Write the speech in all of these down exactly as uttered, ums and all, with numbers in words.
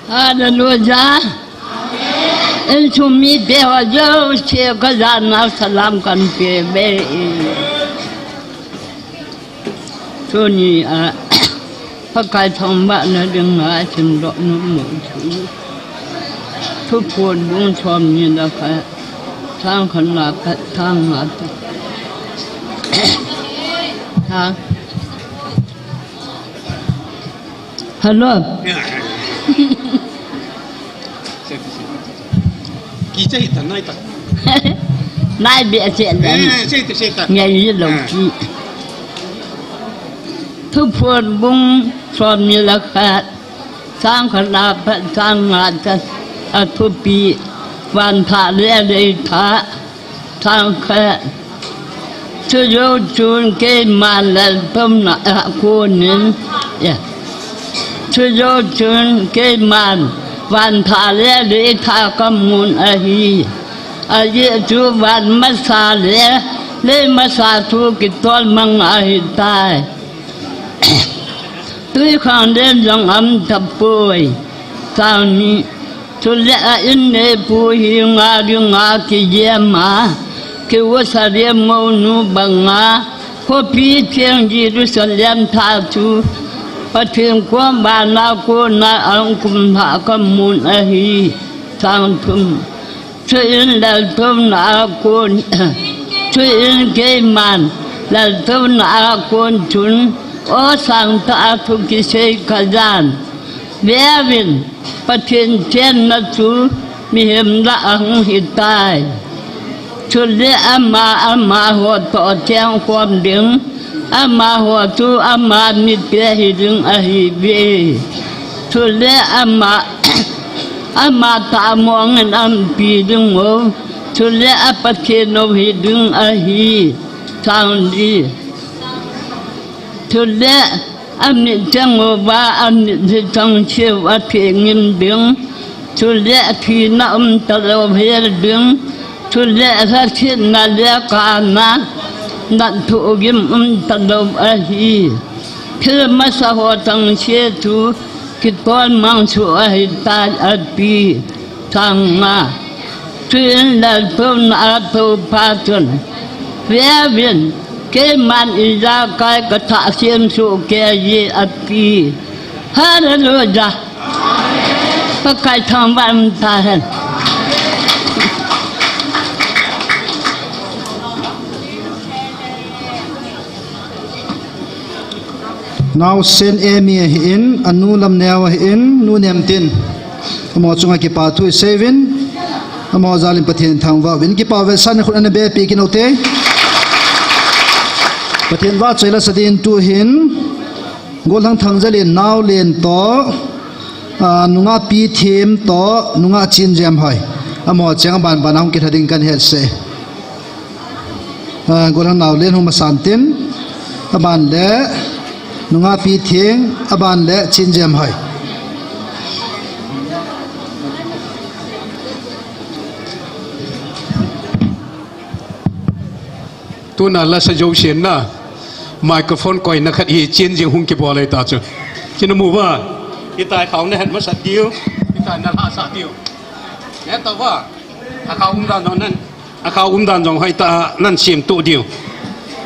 Hallelujah. Insung mite ho jouse kajana salam kahin peuve. Tuni a, Pakai thangvahna dinga simdoh nom chu Thuphon bung somni le khat, chang khat na pat chang nga chu. Ha. Hello. Kicha hita, nai ta. Nai be a che dan. Eh, sei ta, sei ta. Ngai lo ki. Thuphon bung somni le khat, chang khat na pat chang nga chu athupi, van thah le lei thah. Chang khat. Chujou chun keiman laltouna a konin, ya. Chujou chun keiman van thah le lei thah kamun ahi. Ajeh chu van masa le lei masa chu kitol mang ahitai. Twikhanglen jong aum tapoi. Chang ni. Chule a in neipu hi nga dinga kijem a, kiusa le mounu banga, khopi theng Jerusalem thah chu Pathen kom vana kona ahung kum thah kamun ahi. Chang thum. Chuin laltouna a kon, chuin keiman laltouna a kon chun, o sangtah a thu kisei kajan. Veuvin, Pathen chenna chu mihem lah a hung hitai. Chule ama, amaho toh chengkhom ding, amaho chu ama mite hiding ahiuve. Chule ama, ama tahmongin aumpi ding u, chule a Pathen u hiding ahi. Chang li. Chule amit chang uva amit hi chang cheh u athengin ding. Chule thina umtalou hel ding. Chule lhasetna le kana, natna thohgim umtalou ahi. Thil masa ho chang cheh chu kitol mang chu ahitai ati. Chang nga. Chuin laltouna a toupa chun, veuvin, keiman ijakai kathah sem soh kei e ati. Hallelujah. Pakai thangvah in umtahen. Naosen Emi ahin, anu Lamneo ahin, nu Nemtin. Amaho chunga kipa thu iseiuvin, amaho jalin Pathen thangvah uvin, kipa vetsahna khut ana bepi kit u hite. Pathen vahchoi la sa ding tuhin, Golhang Thangzalen Naolen toh, a, nungah Pithem toh, nungah Chinjemhoi. Amaho cheng aban ban a hung kilha ding kahin hetsah e. A, Golhang Naolen hung masan tin, aban le, nungah Pithem, aban le, Chinjemhoi. Tuna lasa jousen na, microphone koina khat hi Chinjem hung kibol ahi ta chu. Chinamu va, hitia khao nahet masat diu, hitia nalhahsah diu. Neta va, akhao umdan jong nan, akhao umdan jong hoitah a nan semtuh diu.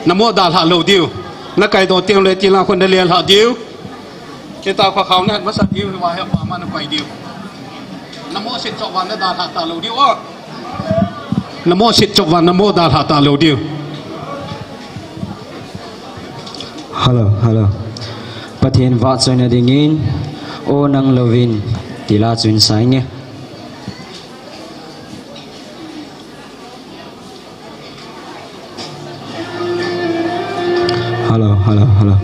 Namo dalhah lou diu. Nakaidoh teng le tilang khun nalelhah diu. Hitia kho khao nahet masat diu, hiva hi ama nakoi diu. Namo set chop va nadalhah talou diu o. Namo set chop va namo dalhah talou diu. Hello, hello. Pathen vahchoina dingin, O Nanglouvin, tila chu hin sa inge. Hello, hello, hello.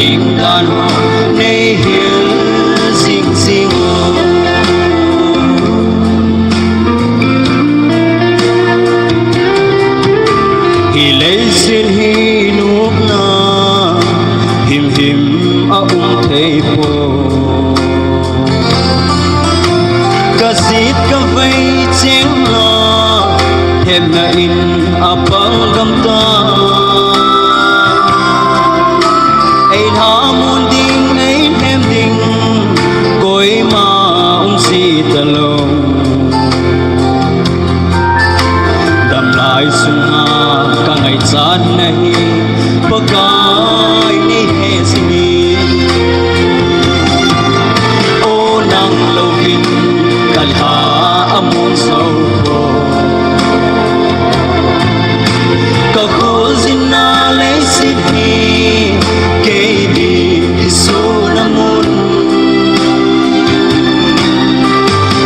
Ding dan ho nei hil jing jing. Hi leiset hi nopna himhim a um thei poi. Ka sit ka vei cheng la, hepna in a pang gam ta. Ei lhamon ding, ei lhem ding, koima um jing talou. Damlai sunga ka ngaichat na hi, Pakai nei he jing in. O nang louvin ka lha a mun jou poi. Ka khuljinna leiset hi kei ding kisun a mun.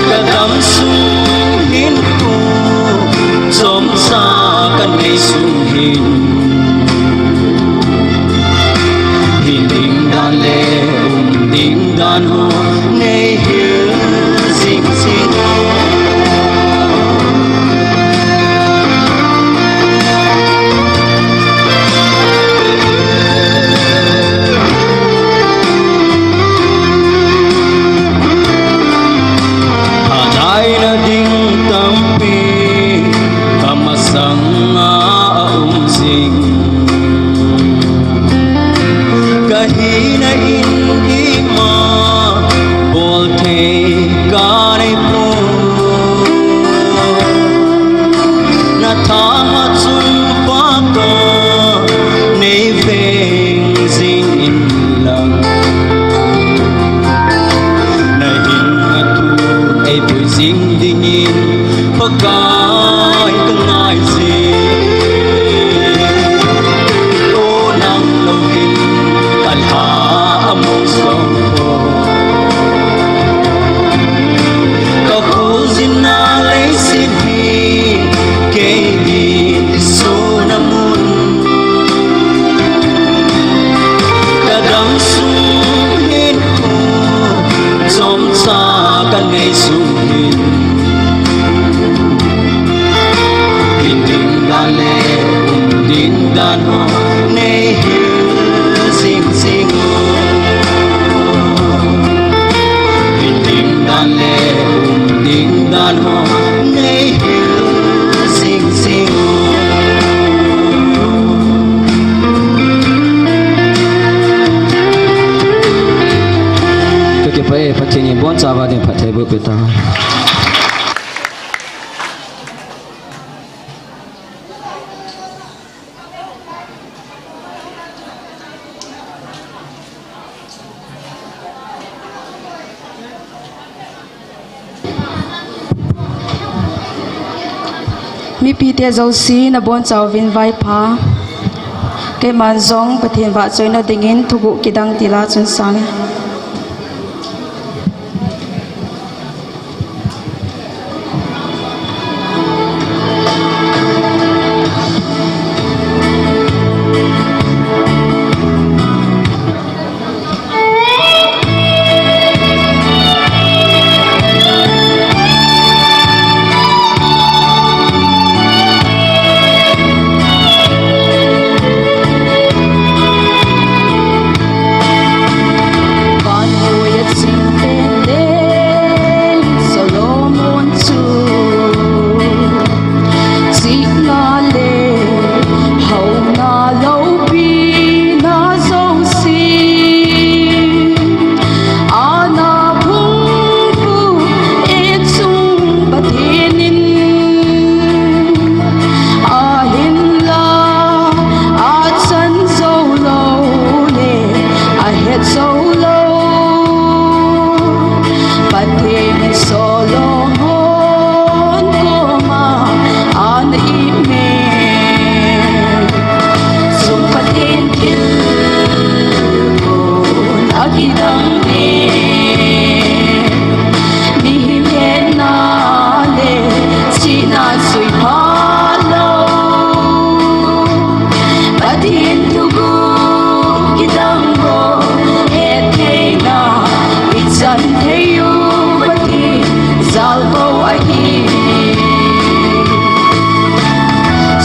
Ka damsung hinkho chomcha ka nei sung hin, hin ding dan le um ding dan ho nei hil jing jing. Hadaina ding tampi ka masanga a um jing. Ka hina in ima bol thei ka nei poi. Na thahat chun Pakai nei veng jing in lang. Na hinna thu ei pui jing dingin Pakai ka ngai jing. O nang louvin ka lha a mun jou poi. Ka khuljinna leiset hi kei ding kisun a mun. Ka damsung hinkho chomcha ka nei sung hin, hin ding dan le um ding dan ho nei hil jing jing. Hin ding dan le um ding dan ho nei hil jing jing. Ka kipah e, Pathen in abonchauva ding phattheiboh peh ta. Mipite jouse nabonchauvin vaipha. Keiman jong Pathen vahchoina dingin thuguh kidang tila chun sang e.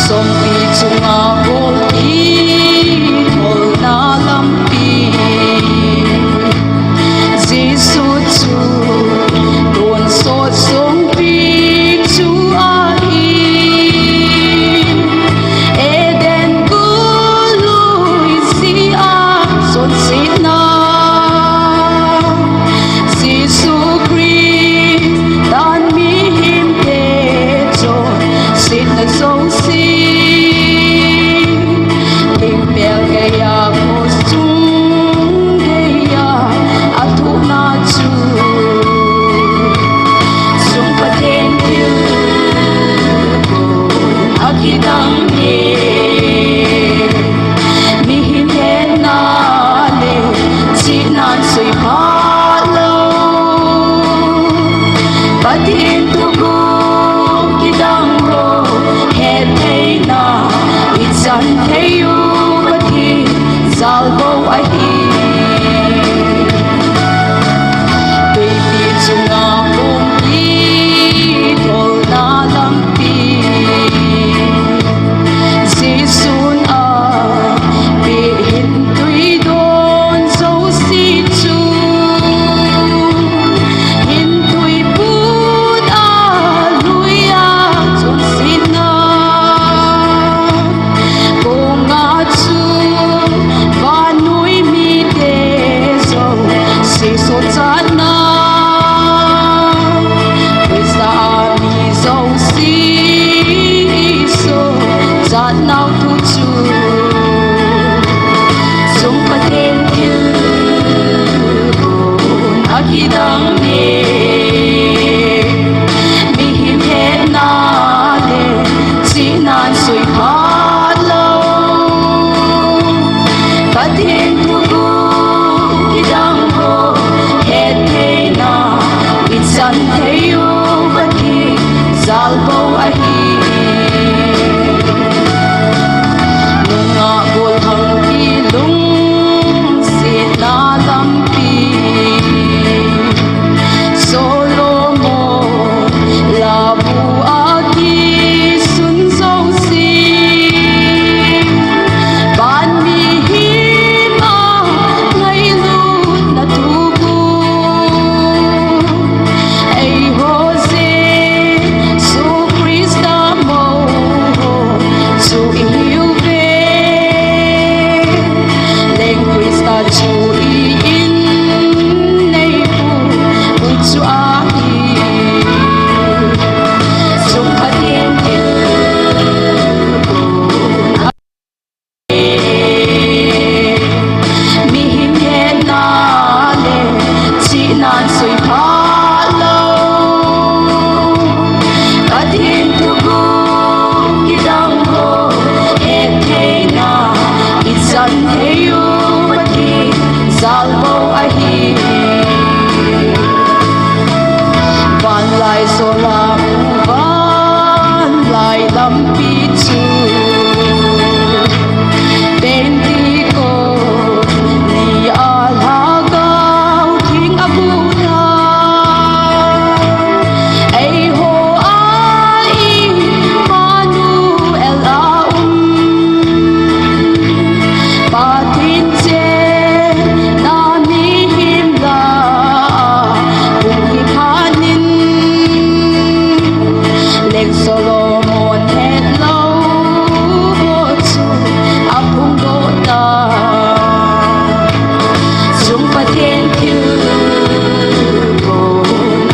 Songpi chunga gol kitholna lampi, Jesu chu tonsot songpi chu ahi. Eden gol lui sia chonsetna, Jesu Christan mihemte chonsetna jouse, lingpel geiya, khosung geiya athohna chu sung Pathen thilgon akidang e. Mihem hetna le chihnan sui phat lou, Pathen thuguh kidang ho, hettheina ichan thei u Pathen jal bou ahi. Tuipi chunga kong kitholna lampi, Jesun apeh hintui don jouse chu, hintui put a lui a chonsetna konga chu vannoi mite jouse sochatna, Christa a mi jouse sochatnau thu chu sung Pathen thilgon akidang e. Mihem hetna le chihnan sui phat lou, Pathen thuguh kidang ho, hettheina ichan thei u Pathen jal bou ahi. Nungah golhang kilungsetna lampi, Solomon labu a kisun jouse, van mihem a ngailutna thuguh, eiho Jesu Christa mou ho chu ihiuve. Leng Christa chu i-in neipu u chu ahi. Sung Pathen thilgon, mihem hetna le chihnan sui phat lou, Pathen thuguh kidang ho, hettheina ichan thei u Pathen jal bou ahi. Vanlai solam, vanlai lampi chu Pentecost ni a Lhagao Theng abula, eiho a Immanuel a um, Pathen chenna mihem lah a hung hi phat in, Leng Solomon hetlou ho chu aphongdoh tan, sung Pathen thilgon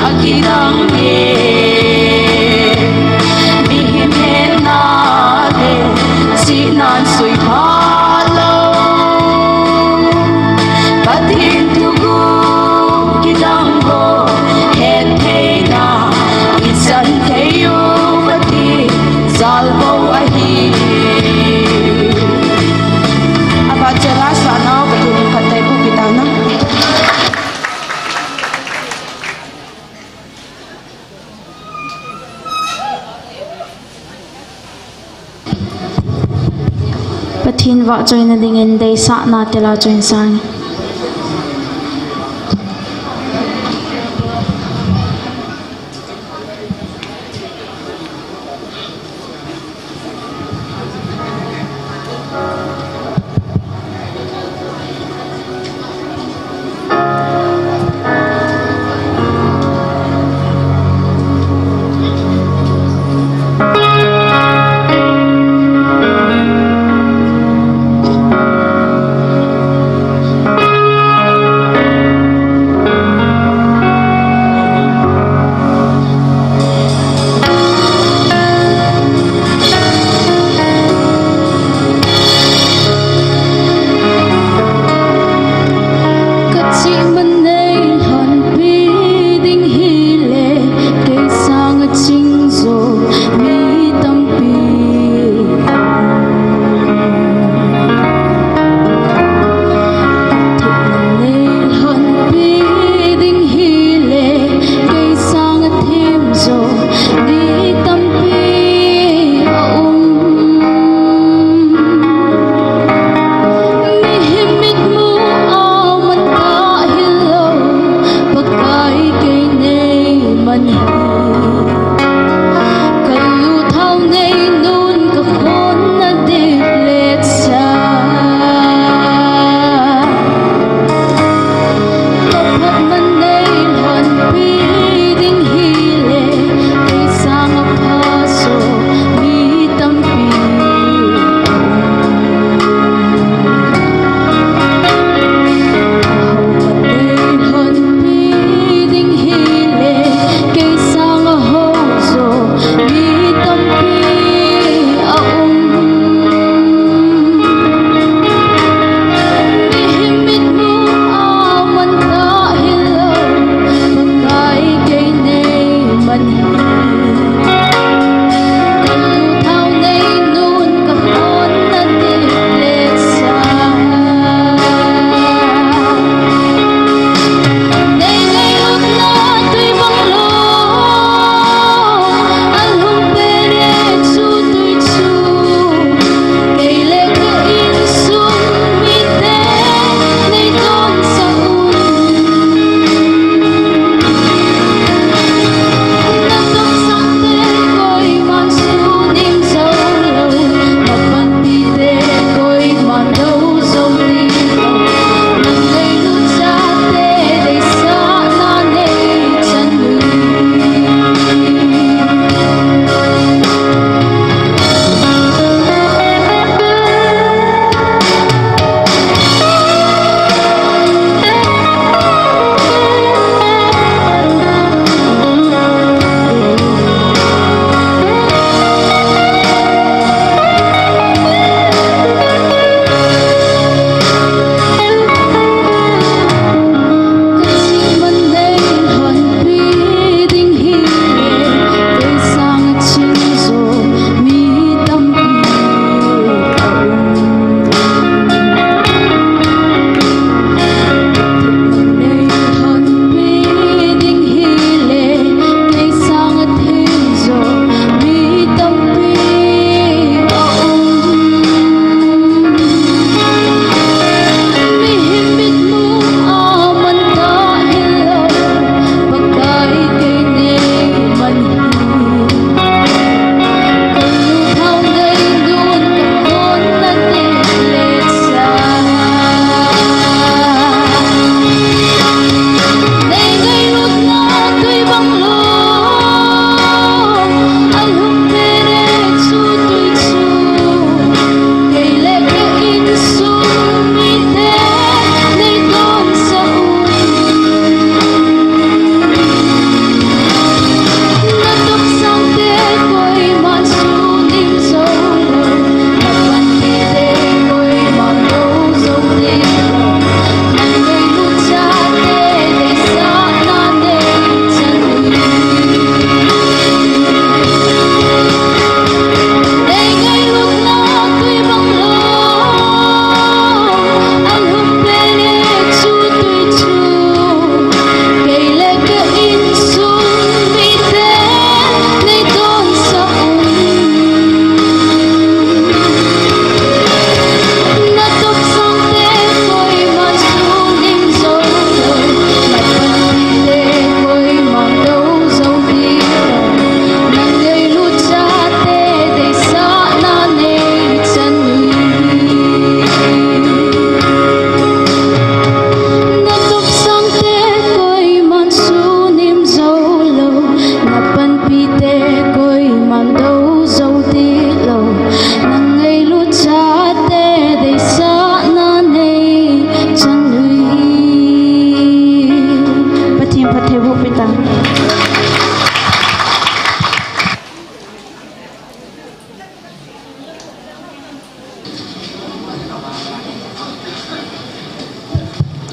akidang e. Mihem hetna le chihnan sui phat lou, Pathen thuguh kidang ho, hettheina ichan thei u Pathen jal bou ahi. Apat chela sahnau Pathen in phatthei boh peh tahen. Pathen vahchoina dingin deisahna tila chun sang.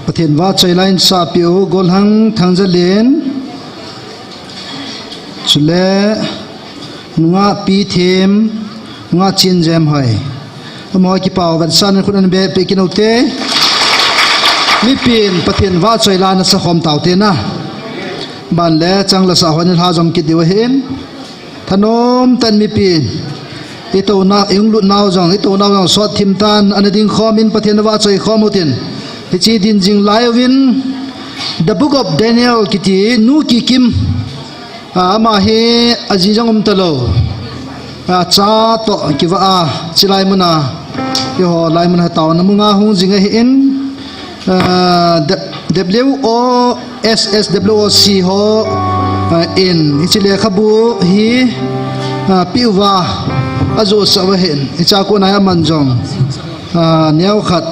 Pathen vahchoi lai in sapiu Golhang Thangjalen, chule nungah Pithem, nungah Chinjemhoi. Amaho kipah vetsahnan khut ana beh peh kit ute. Mipin Pathen vahchoi la ana sakhom taute na. Ban le chang la sa hon la jom kit diu ahin. Thanom tah in mipin i touna, i hung lutnau jong, i tounau jong sot thim tan, ana ding khom in Pathen vahchoi khom utin. Hiche din jing lai uvin, The Book of Daniel kiti Nu Kikim, a, ama hi aji jong um talou. A, cha toh kivah a, chilai muna, keiho lai muna taona munga hung jing ahin, a, W O S S W O C ho, a, in, hiche lekhabu hi, a, peh uva, ajoh sah uva ahin, hichea kona aman jong, a, neokhat,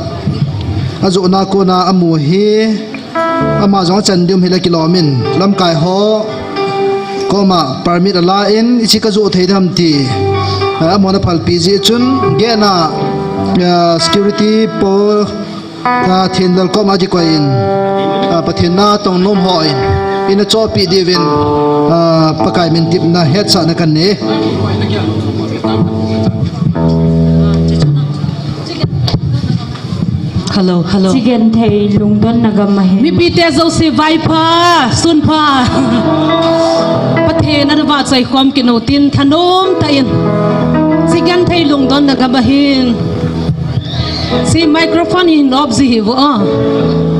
ajohna kona amu hi, ama jong achan ding um hile kilom in, lamkai ho koma permit ala in, hiche kajoh thei dem ti, a, amahon aphalpi jeh chun, gate a, a, security po, a, thenlel koma kikoi in, a, Pathen na tong nom hon, ina chohpeh diuvin, a, Pakai min tepna hetsahna kanei. Hello, hello. Chigenthei lungdonna gam ahin. Mipite jouse vaipha, sunpha. Pathen ana vahchoi khom kit utin thanom tah in. Chigenthei lungdonna gam ahin. Hiche microphone hin off ji hih un.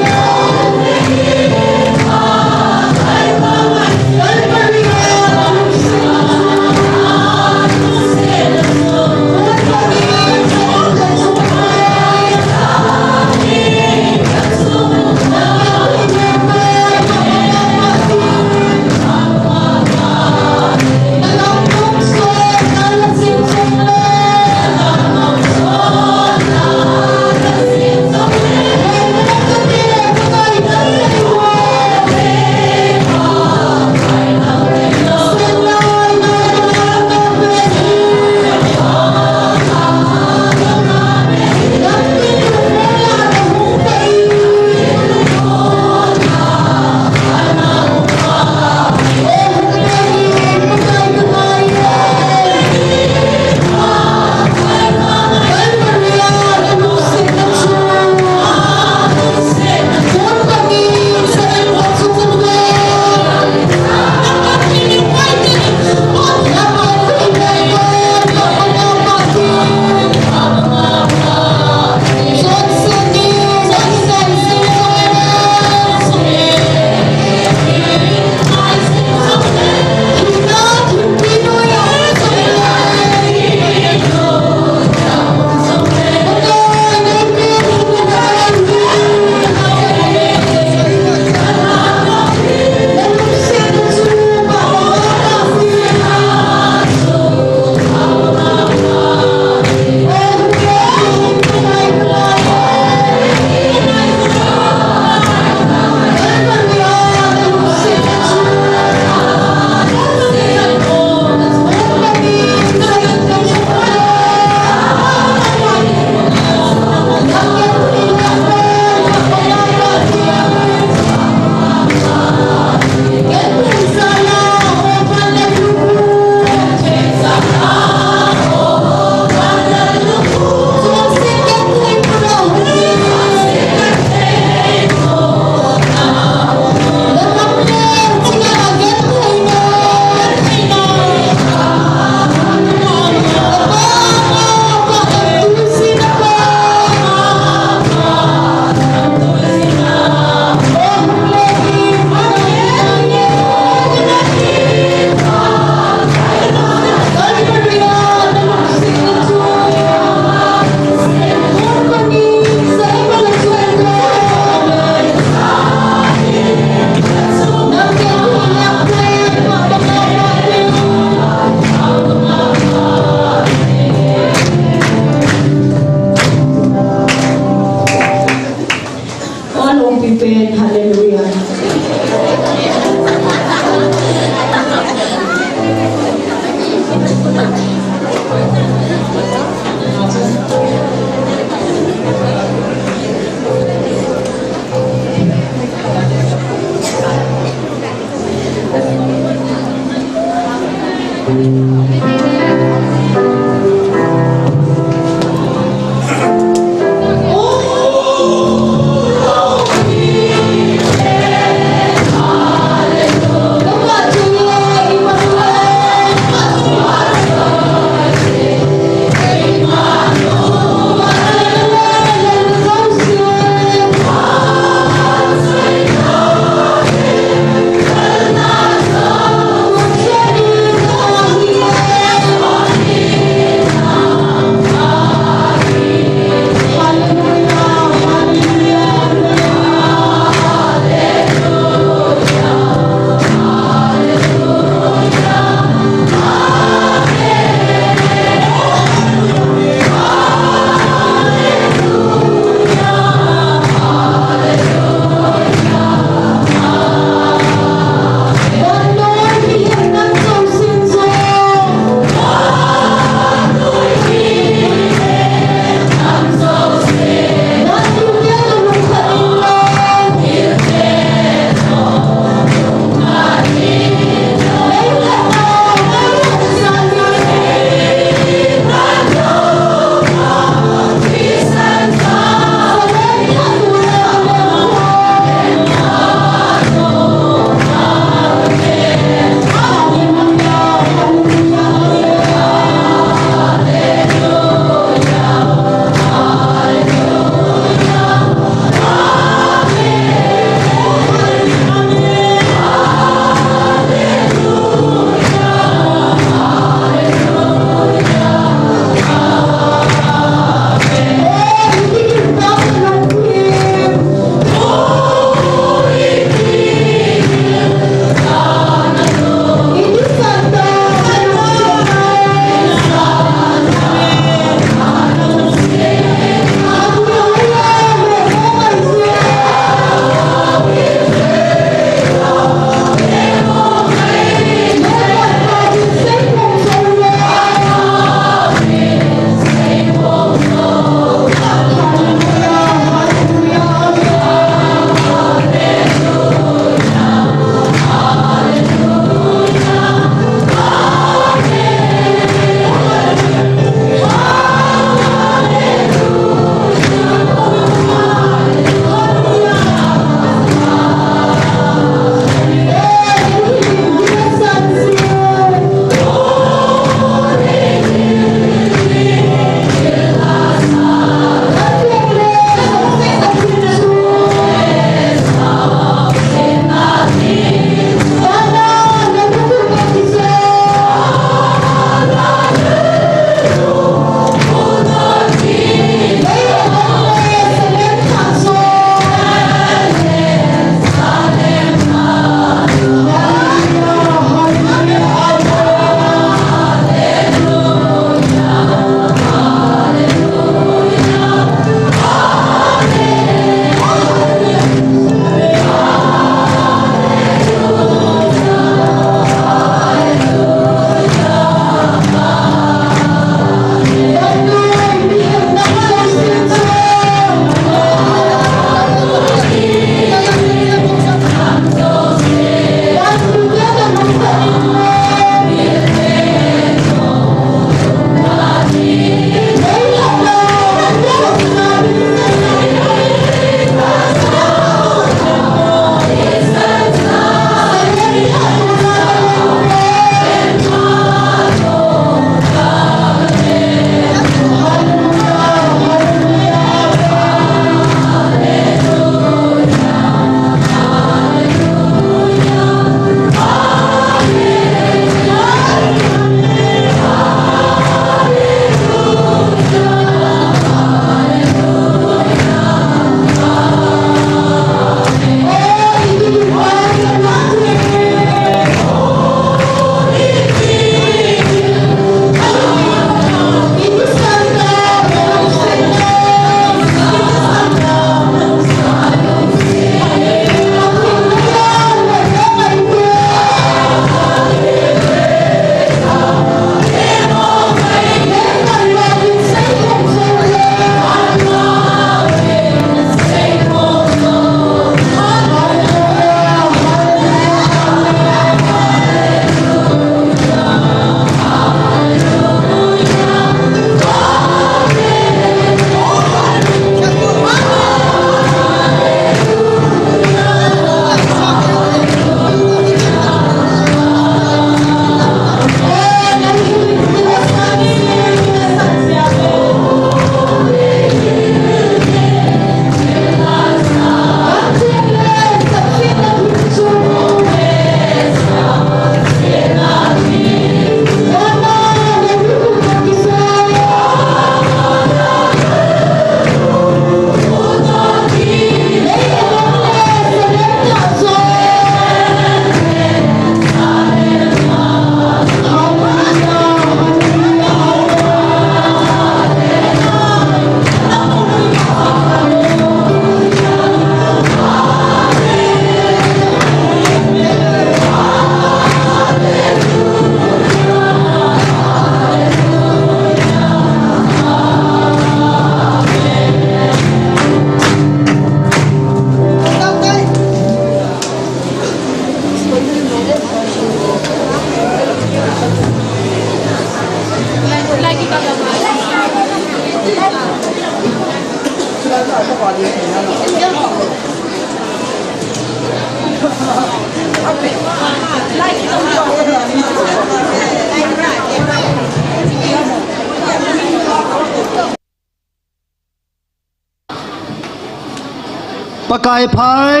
Pakai phai.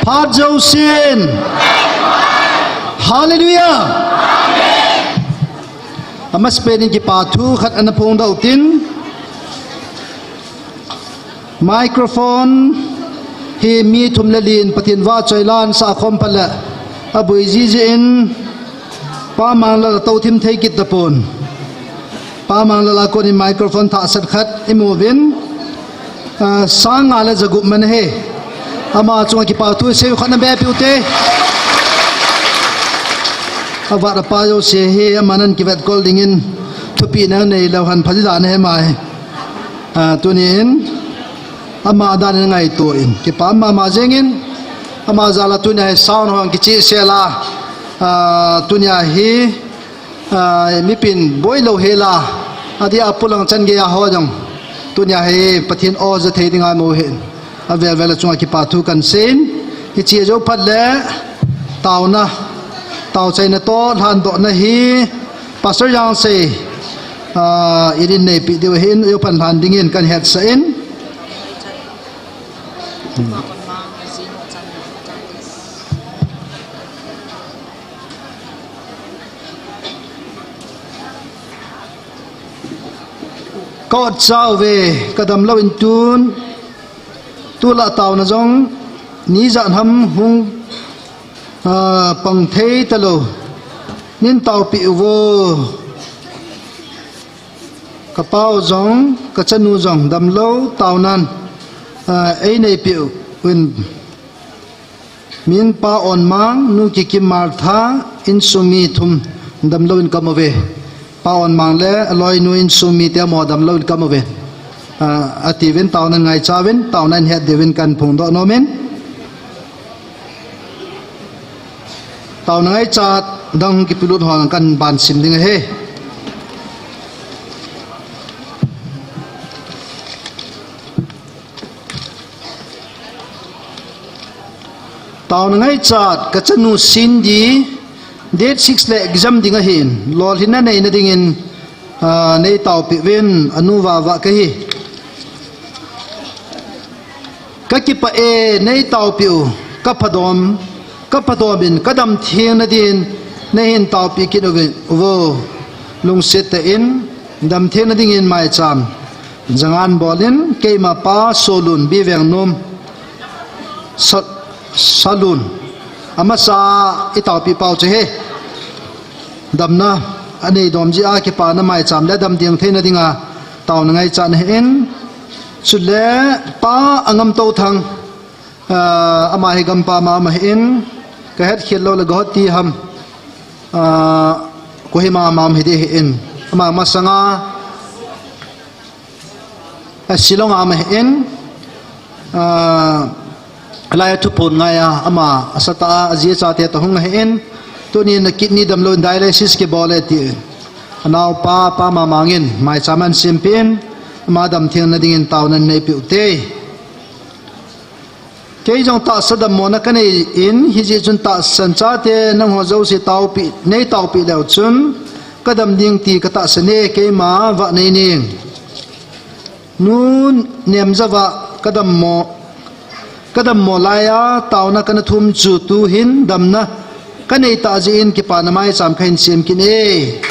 Phat jousen. Hallelujah. Amasapen in kipa thu khat ana phongdoh tin. Microphone hi mi thum le li in Pathen vahchoi la ahin sah khom phat le aboi jiji in Pa Manglal atoh thim thei kit tapon. Pa Manglal a kon in microphone thah set khat imu uvin, ah, sang nga le ja gup man ahi. Ama chunga kipa thu isei u khat na be piu te. Avat apa jouse hi aman ana kivet kol ding in thupina nei leu hen pha ding dan ahi mai. Ah, tuni in ama dan in ngaito in kipa mama jeng in, ama jal a tuni a hi sound ho kichih sel a, ah, tuni a hi, ah, mipin boi lou hel a, adeh a polang chan gei a ho jong tuni a hi Pathen o ja thei ding a mu hin. Avel vel a chunga kipa thu kan sei in, hiche jou phat le taona, taochaina toh lhandohna hi Pastor Jangsei, ah, in eihin neipi diu ahin, jou phat lhan ding in kan hetsah in. Ka ot chauve, ka damlou in tun, tulai taona jong ni ijat ham hung, ah, pang thei talou. Nin taopi uvo. Ka pau jong, ka chanu jong damlou taonan, ah, eineipi uvin. Min Pa Onmang, Nu Kikim Martha, insung mi thum damlou in ka um uve. Pa Onmang le aloinu insung mite amaho damlou in ka um uve. Ah, atiuvin taona ngaicha uvin, taona in het diuvin kan phongdoh nom in. Taona ngaichat dang kipelut ho kan bansim ding ahi. Taona ngaichat ka chanu Cindy, date six le exam ding ahin, lolhinna neina dingin, ah, nei taopi uvin, anu vava kahi. Ka kipah e, nei taopi u, ka phadom, ka phadom in, ka damtheng na din, nei hin taopi kit uvin, uvo, lungset tah in, damtheng na dingin maicham. Jangan bol in, keima pa Solun, Biveng nom, Sa-, Salun. Amasa i taopi pau chu ahi. Damna anei dom jeh a kipana maicham le damdeng theina dinga taona ngaichat na ahin. Chule Pa Angamtothang, ah, ama hi gampa ma ama ahin. Ka hetkhel lou le Guwahati ham, ah, Kohima ma ama hi ding ahin. Ama masanga a Shillong a ama ahin, ah, alai a thuphon ngai a, ama asatah a, aji achate toh hung ahin, tunin a kidney damlou in dialysis kibol e tin. Anaopa, Pa Mamang in, maicham ana sempeh in, ama damtheng na dingin taona neipiu te. Kei jong tahsa dammona kanei in, hijeh chun tahsan chate nangho jouse taopi, nei taopi leu chun, kadam ding ti katahsan e, keima vah nei ning. Nu Nemjava kadammo, kadammo laiya, taona kana thum chu tuhin damna kanei tah jeh in kipana maicham kahin sem kit e.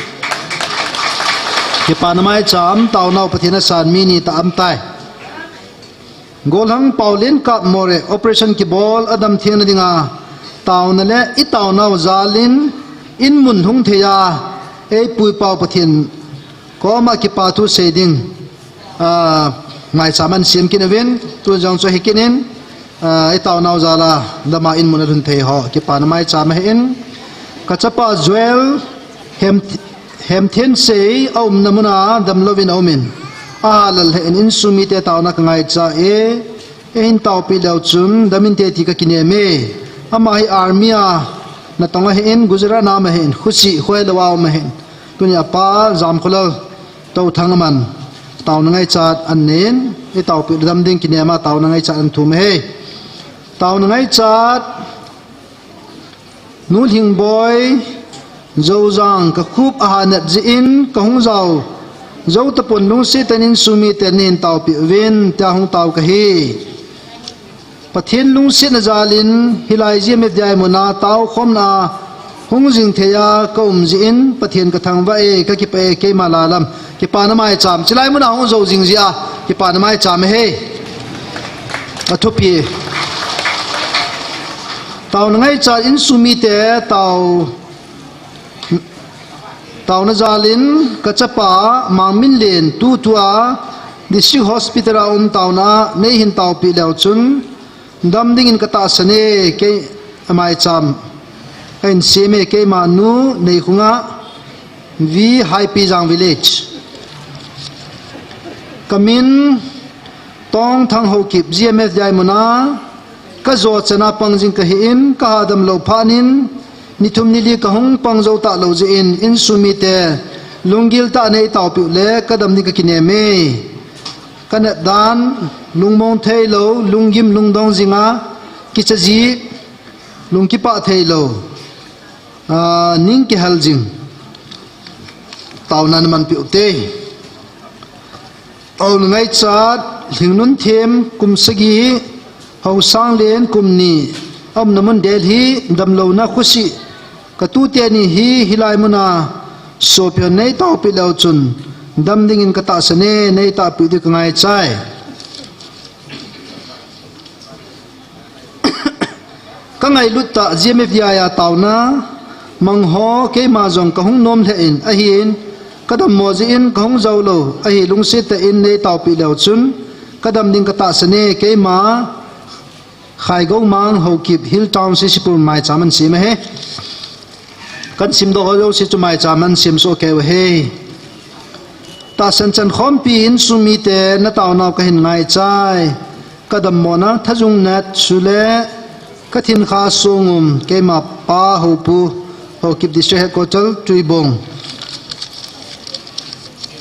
Kipana maicham, taonau Pathen asan mi ni tah aum tai. Golhang Paolen Kapmore operation kibol a damtheng na dinga, taona le i taonau jal in, in mun hung thei a, eipui Pau Pathen koma kipa thu sei ding, ah, maicham ana sem kit uvin, tun jong chu ahi kit in, ah, i taonau jal a dama in mun alhun thei ho, kipana maicham ahin, kachapa Joel Hem Hemthensei aumna muna damlouvin aumin, ahalal hih in, insung mite taona kangaicha e, eihin taopi leu chun dam inte ti kakinem e. Ama hi army a natong ahin, Gujarat na um ahin, khusi khoilou a um ahin. Tuni apa Jamkholal Touthang aman Taona ngaichat an nei in, i taopi dam ding kinem a taona ngaichat an thum ahi. Taona ngaichat, Nu Lhingboi, Zojang ka khup a ha nat jeh in ka hung jao jou tapon lungset tah in insung miten nei hin taopi uvin, tia hung tao kahi. Pathen lungsetna jal in hilai G M F D I mun a taokhomna hung jing thei a ka um jeh in Pathen ka thangvah e, ka kipah e, keima la lam. Kipana maicham. Chilai mun a hung jou jing jeh a kipana maicham ahi. A thupi. Taona ngaichat insung mite tao Taona jal in ka chapa Mangminlen tutua District Hospital a um taona nei hin taopi leu chun dam ding in ka tahsan e, kei a maicham ka hin sem e, keima nu Neikhunga V, Haipijang Village. Ka min Tongthang Haokip, G M F D I mun a ka jo chan a pang jing kahi in, ka ha dam lou phat in, ni thum ni li ka hung pang jou talou jeh in, insung mite lunggil tah in nei taopi u le, ka dam ding ka kinem e. Ka nat dan, lungmong thei lou, lunggim lungdong jing a, kicha ji, lungkipah thei lou, ah, ning kihal jing. Taona na manpi u te. Taona ngaichat, Lhingnunthim kum sagi, Haosanglen kum ni, a umna mun Delhi, damlouna khusi. Ka tute ni hi, hilai mun a sopi hon nei taopi leu chun dam ding in ka tahsan e, nei taopi ding ka ngaichai. Ka ngailut tah G M F D I a taona mang ho keima jong ka hung nom lheh in ahin, ka dammo jeh in ka hung jou lou ahi, lungset tah in nei taopi leu chun ka dam ding ka tahsan e, keima Khaigoumang Haokip, Hill Town, Sisipur maicham an sem ahi. Kan simdoh ho jouse chu maicham an sem soh kei u ahi. Tahsan chan khompi insung mite na taonau ka hin ngaichai. Ka dammona Thajung Nat chule ka thinkha Songum, keima pa Houpu, Haokip District Headquarter, Tuibong.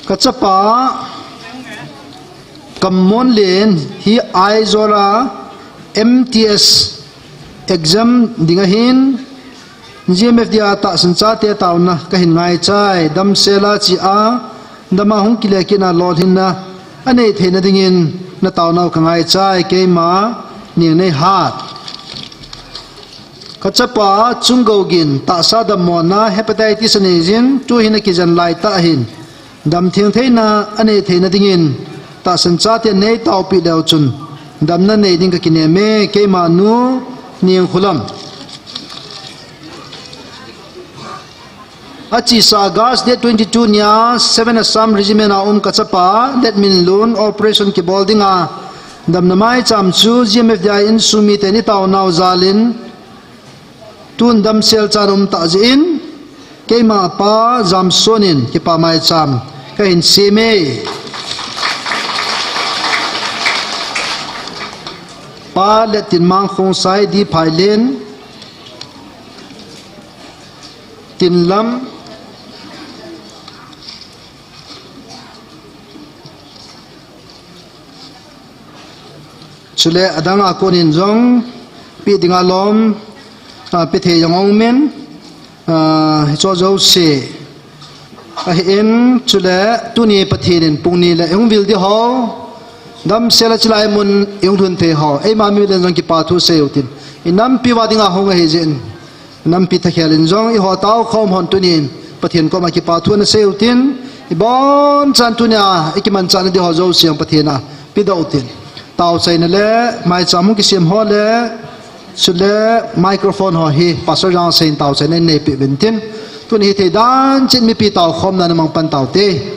Ka chapa Kammonlen hi Aizawl a M T S exam ding ahin, G M F D I a tahsan chate taona ka hin ngaichai, damsel a chi a, dam a hung kile kit na lolhinna a nei theina dingin na taonau ka ngaichai, keima Ningneihat. Ka chapa Chunggougin tahsa dammona hepatitis a nei jin, tuhin a kijen lai tah ahin, dam theng theina a nei theina dingin tahsan chate nei taopi leu chun damna nei ding ka kinem e, keima nu Ningkhulam. Achesa August date twenty-two nia Seven Assam Regiment a um ka chapa Letminlun operation kibol dinga damna maicham chu G M F D I insung miten i taonau jalin tun damsel chan um tah jeh in, keima pa Jamsonin kipa maicham ka hin sem e. Pa Lettinmang Khongsai, D. Phailen, Tinlam, chule adang a konin jong pe dinga lom, a, pe thei jong aumin, a, hicho jouse ahin, chule tuni Pathen in pung ni le i hung vil di ho, damsel a chilai mun i hung lhun thei ho, eima mi len jong kipa thu sei utin, i nampi uva dinga hung ahi jeh in, nampi thakhel in jong i ho taokhom hon tunin Pathen koma kipa thu na sei utin, i bonchan tunia i kimanchah na di ho jouse jong Pathen a pedoh utin. Taochaina le maicham hung kisem ho le, chule microphone ho hi Pastor Jangsen taochaina in neipi uvin tin. Tuni hithei dan chin mipi taokhomna na mang pan taute.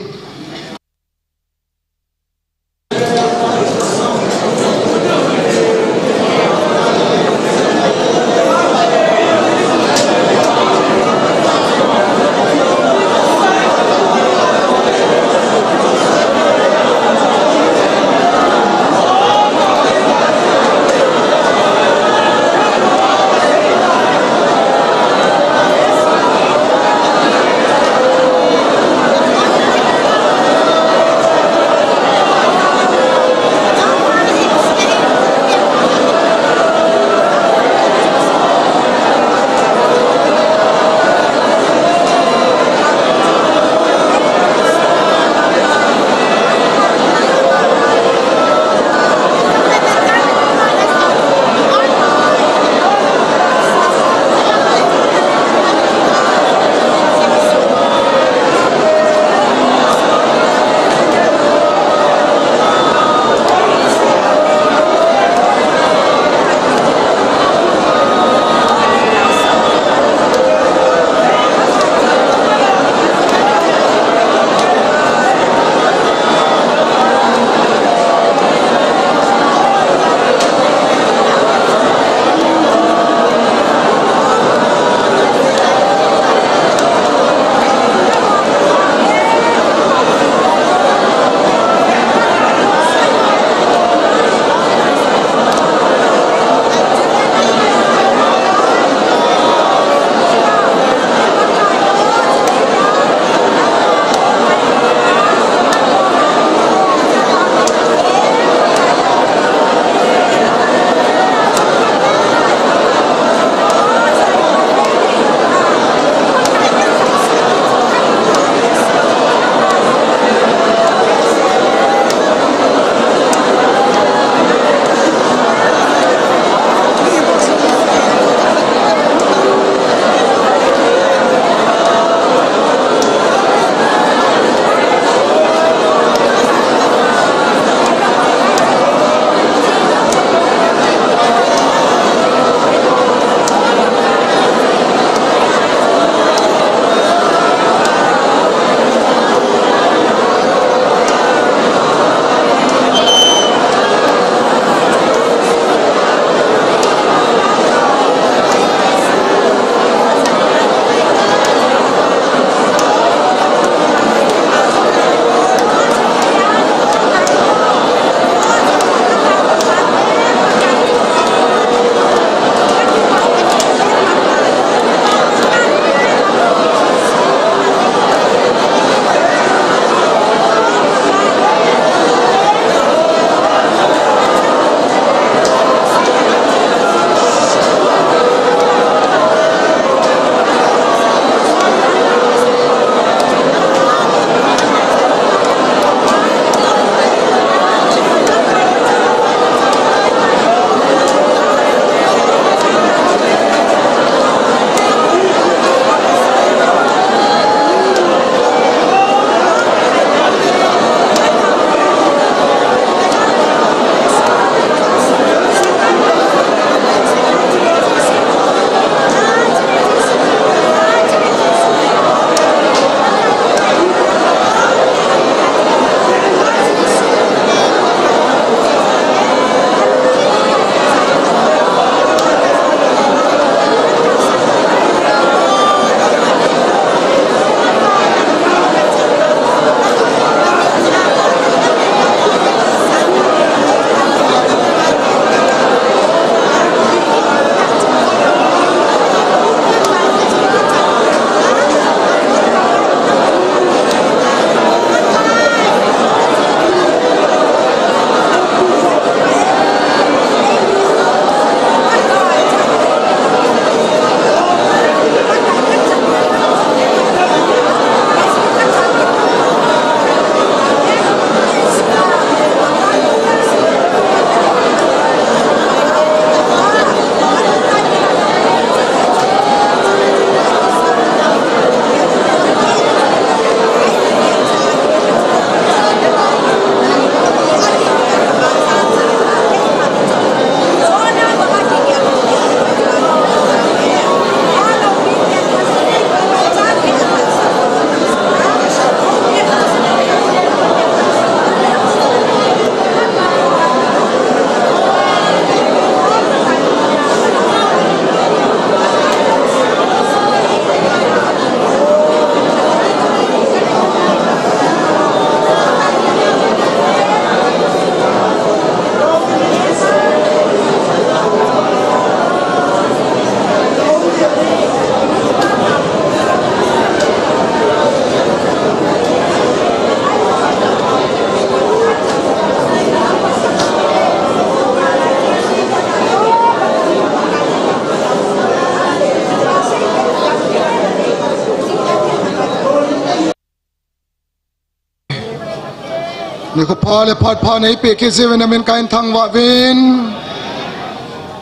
Nikho pha le phat pha neipeh kit jeh uvin namin kahin thangvah uvin.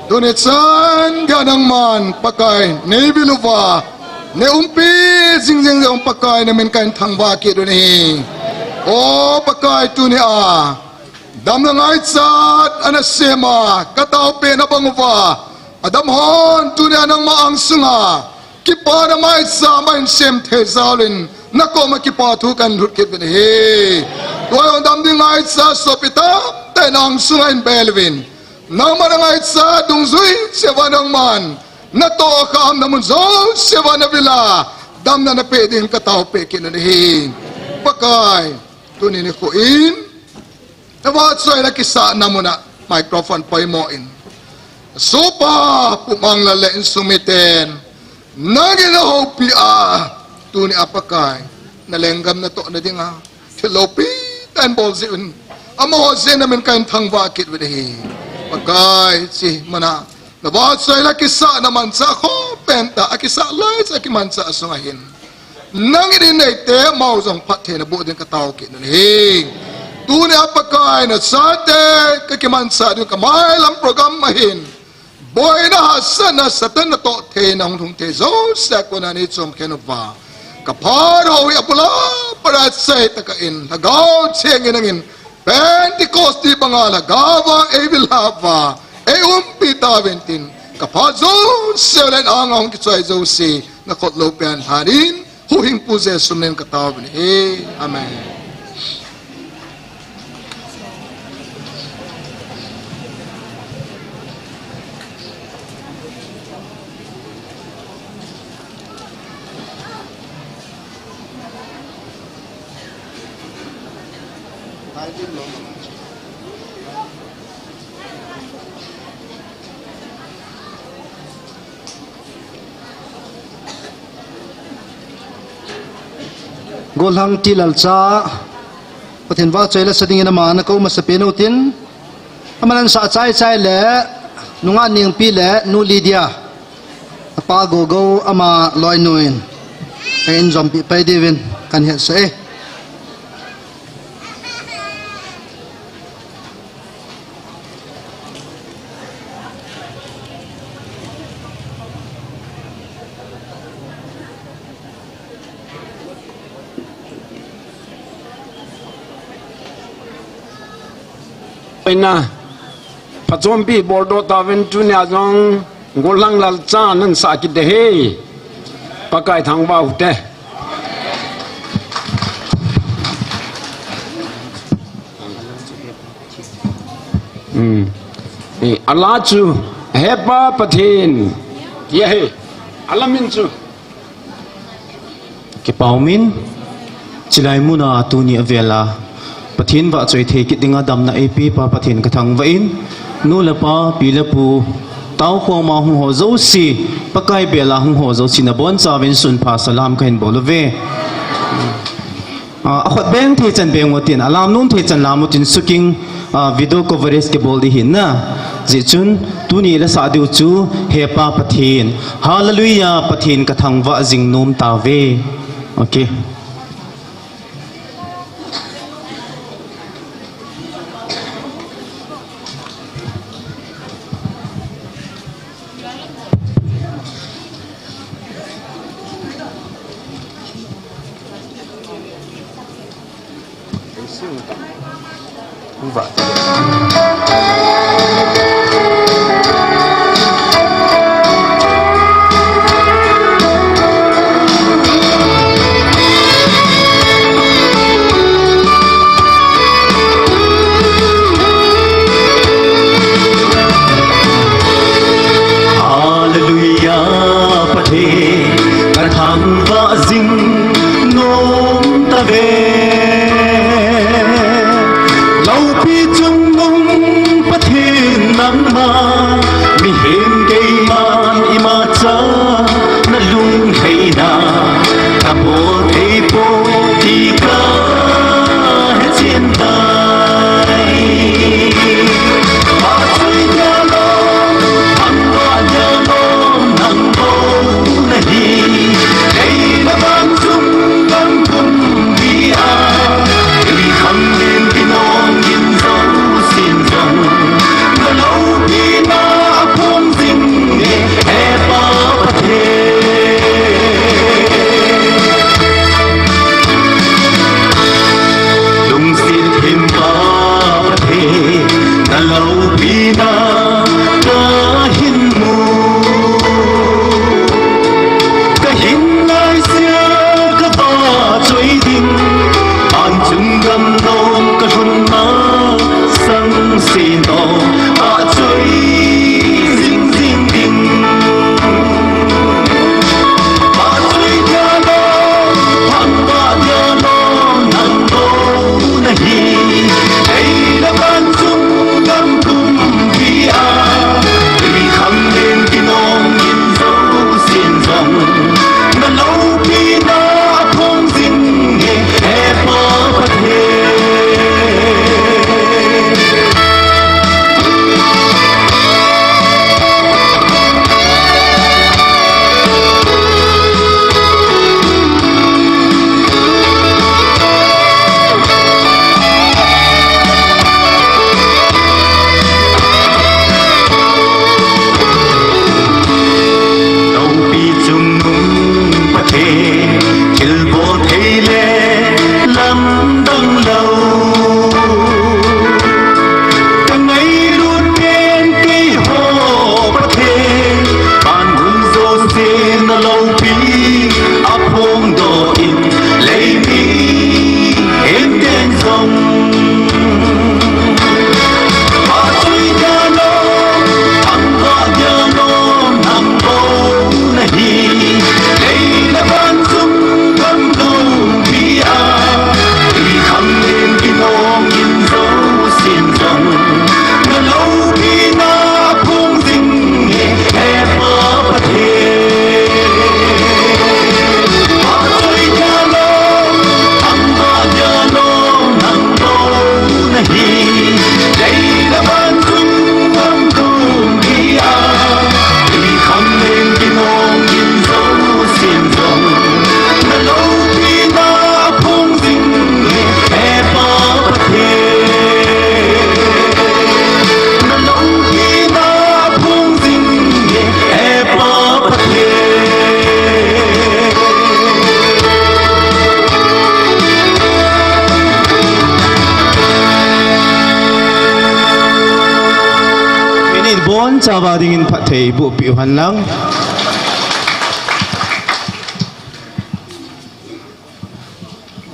Tuni chan geiya nangman Pakai neivil uva, neiumpi jing jing jeh un Pakai namin kahin thangvah kit u ahi. O Pakai, tunia damna ngaichat ana sema kataopeh na bang uva, adam hon tunia nangma angsunga kipana maicham ahin sem thei jal in, nakoma kipa thu kahin lhut kit uvin ahi. Tua jong dam ding ngaichat sopi tamtah in angsunga ahin bel uvin, nangman angaichat dungjui cheh uva nangman natoh khahna mun jouse uva navil a, damna napeh ding kataopeh kit u ahi. Pakai, tuni nikho in navahchoina kisahna muna microphone poimo in, sopi Pu Manglal le insung miten nangin nahoupi a, tunia Pakai, nalenggam natohna dinga thil loupi tah in bol jeh un, amaho jeh in namin kahin thangvah kit uvin ahi. Pakai, hiche muna navahchoina kisahna manchah khoh pentah, akisah laichah a kimanchah sunga hin nangin in neite, amaho jong phattheina boh ding katao kit u ahi. Tunia Pakai, nachate kakimanchah diu kamailam program ahin, boina hahsatna, Satan natoh theina hung lhung thei jousea kona neichom khen uva, kaphat hou hi abula pat a achaitah in Lhagao Theng in nangin Pentecost ni banga Lhagao vang eivil uva, eiumpi tauvin tin, kaphat jouse le anga hung kichoi jouse nakhut loupi a lhanin, Huhhingpu Jesu min in katao uvin ahi. Amen. Golhang T. Lalcha, Pathen vahchoi la sa dingin ama nakou masapen utin, aman ansah chaichai le, nungah Nengpi le, Nu Lydia, apa Gogo ama loinu in, eihin jompi pai diuvin kahin hetsah e. Ina, phachompi boldoh tauvin, tunia jong Golhang Lalcha nan sah kit ding ahi. Pakai thangvah u hite. Hmm. Eh, ala chu, He Pa Pathen. Ye he. Ala min chu. Kipa umin, chulai muna tuni avela Pathen vahchoi thei kit dinga damna eipeh Pa Pathen kathangvah in, nu le pa, pi le pu, tao khoma hung ho jouse, Pakai bela hung ho jouse nabonchauvin sunpha salam kahin bol uve. Ah, akhut beng thei chan beng utin, alam nom thei chan lam utin, suking, ah, video coverage kibol ding ahin na. Hijeh chun, tuni la sah diu chu, He Pa Pathen. Hallelujah, Pathen kathangvah jing nom tauve. Okay. Hallelujah, Pathen kathangvah jing nom tauve. Loupi chungnung Pathen na Na loupina kahin mu, kahin ngaisea kava choi ding, anchung gam nom kalhun masang seh nom, achoi jing jing ding. Achoi dia nom, thangvah dia nom, nang bou nahi. Ei le van chung gam pumpi a, twikhanglen kinong in jousen jong, na loupina aphong jing e, He Pa Pathen. Loupi chungnung Pathen, thilbol thei le lamdang lou. Ka ngailut pen keiho Pathen, van mun jouse na loupi aphongdoh in, lei mi himten jong. Achoi dia nom, thangvah dia nom, nang bou nahi. Lei le van chung gam loupi a, twikhanglen kinong in jousen jong, na loupina aphong jing e, He Pa Pathen. Achoi dia nom, thangvah dia nom, nang bou nahi. Lei le van chung gam loupi a, twikhanglen kinong in jousen jong, na loupina aphong jing e, He Pa Pathen. Na loupina aphong jing e, He Pa Pathen. Minute bonchauva dingin phatthei boh peh u hen lang.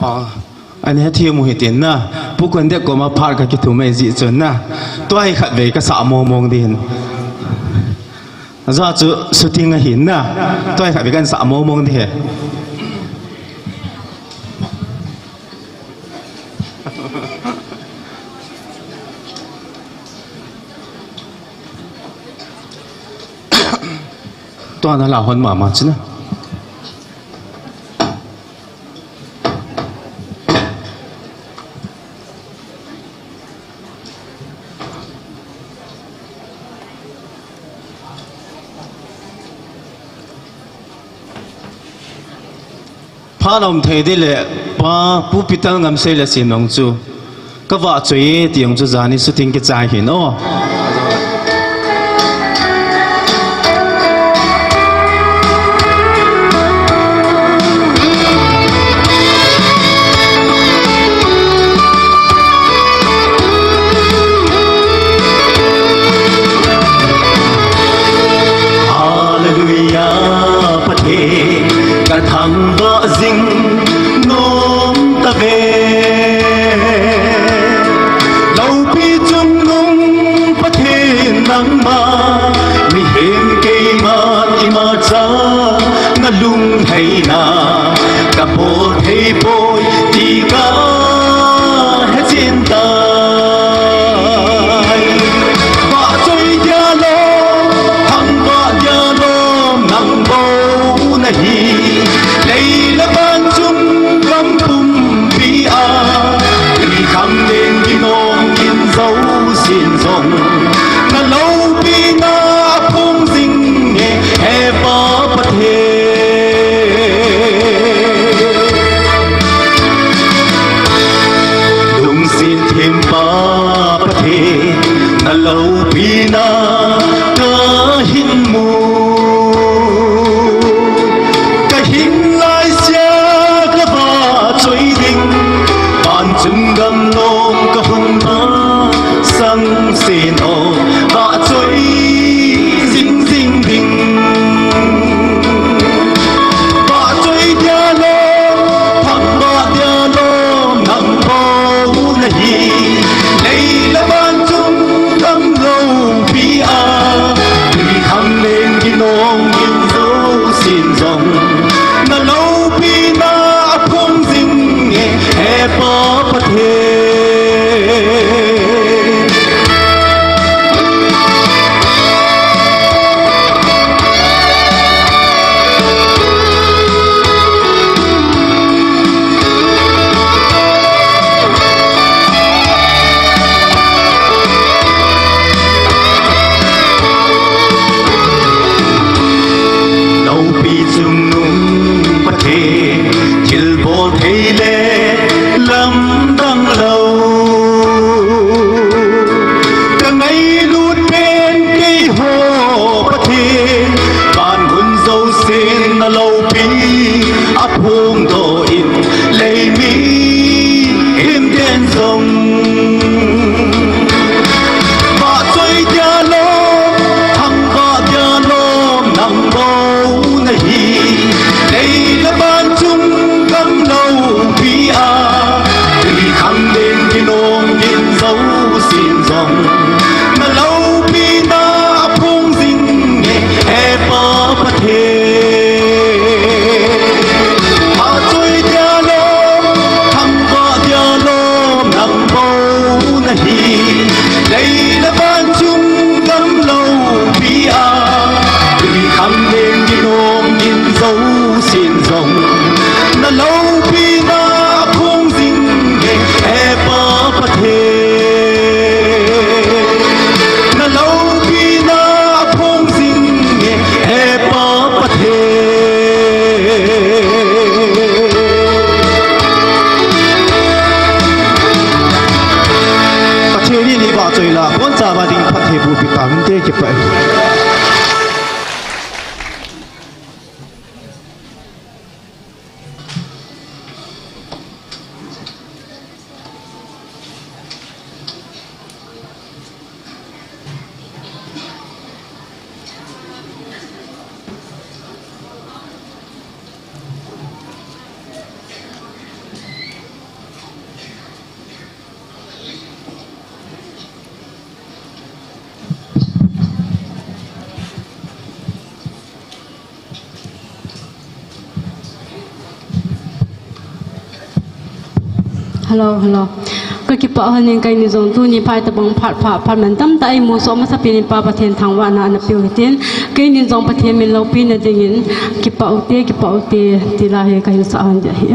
Ah, ana hethem u hitin na. Pu Kondek koma phat kakithum ahi jeh chun na, tua hi khatvei kasah mong mong ding hin. Ajeh chu shooting ahin na, tua hi khatvei kahin sah mong mong ding hi. Tua nala hon mama chu na. Phat aum thei ding le, Pa Pu Pital Ngamsei le Sinong chu kavahchoi e ti jong chu jani shooting kichai hin o. Hallelujah, Pathen kathangvah jing nom tave. Loupi chungnung Pathen nangma, mihem keiman imacha nalungheina kabol thei poi ti kahechen tai. Vahchoi dia lom, thangvah dia lom, nang bou nahi. Lei le van chung gam pumpi a, twikhanglen kinong in jousen jong, na loupina aphong jing e, He Pa Pathen. Lungset thempa Pathen, na loupina kahin mu. Kahin ngaisea kavahchoi ding, van chung gam nom kalhun masang Sin o, vahchoi jing jing ding. Vahchoi dia lou, thangvah dia lou, nang bou nahi. Lei le van chung gam loupi a, tui khang leng ginom gin jousen jong, na loupina aphong jing e, he Pa Pathen. Loupi chungnung Pathen, thilbol thei le lamdang lou. Ka ngailut pen keiho Pathen, van hun jousen na loupi aphongdoh in, lei mi himten jong. Vahchoi dia lou, thangvah dia lou, nang bou nahi. Lei le van chung gam loupi a, tui khang leng ginom gin jousen jong, na loupina aphong jing e, he Pa Pathen. Vahchoi dia lou, thangvah dia lou, nang bou nahi. Lei le van chung gam loupi a, tui khang leng ginom gin jousen jong, na loupina aphong jing e, he Pa Pathen. Na loupina aphong jing e, he Pa Pathen. Pathen in eivahchoi la, boncha va ding phatthei boh pi tauhite, kipah e. Hello, hello. Kakipah hon in, keini jong tuni phat tabang phat pha, phat man tamtah eimu soh masapen in Pa Pathen thangvahna ana peh u hitin, keini jong Pathen min loupina dingin, kipah ute, kipah ute, ti la hi kahin sah hon ding ahi.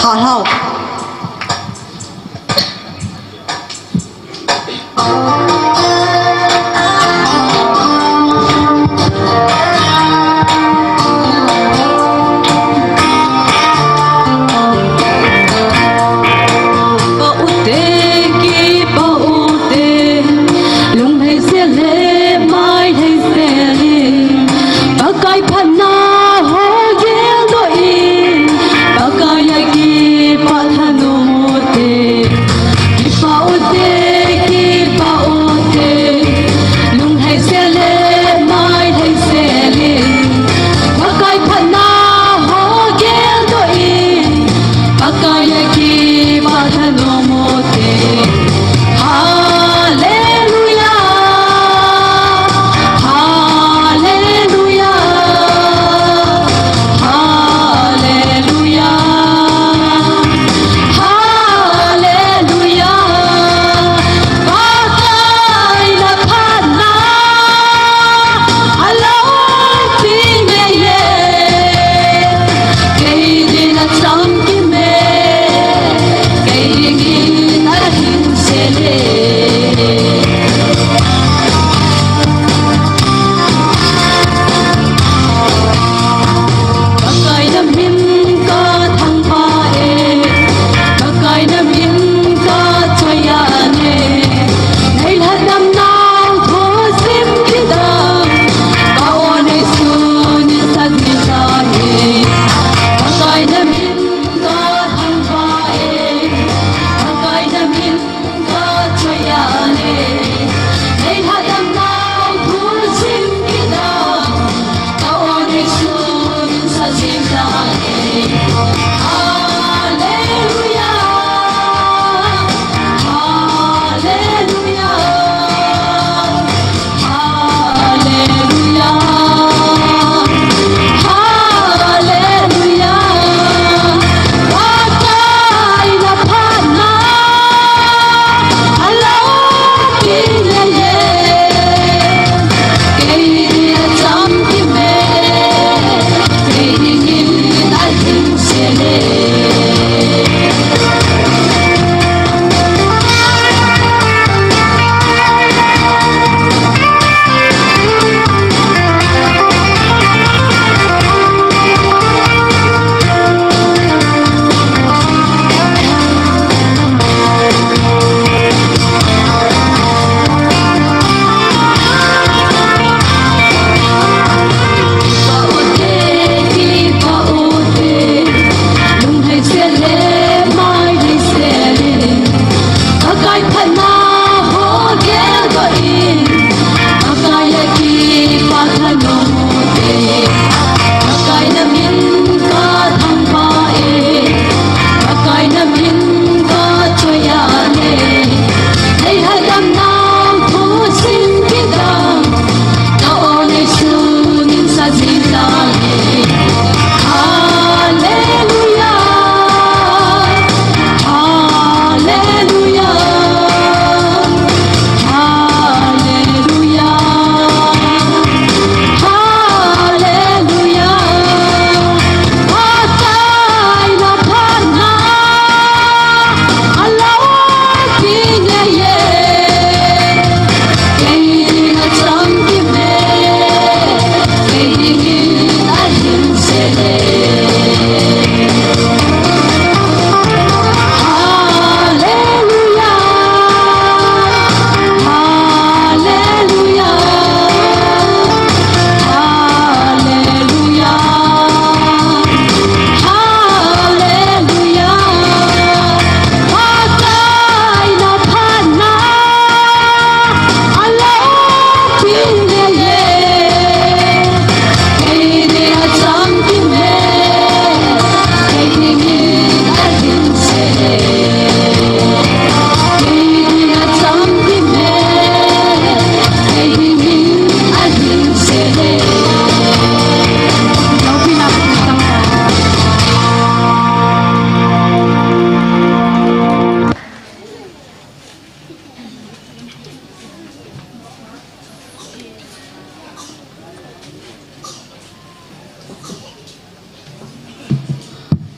Hah lhau.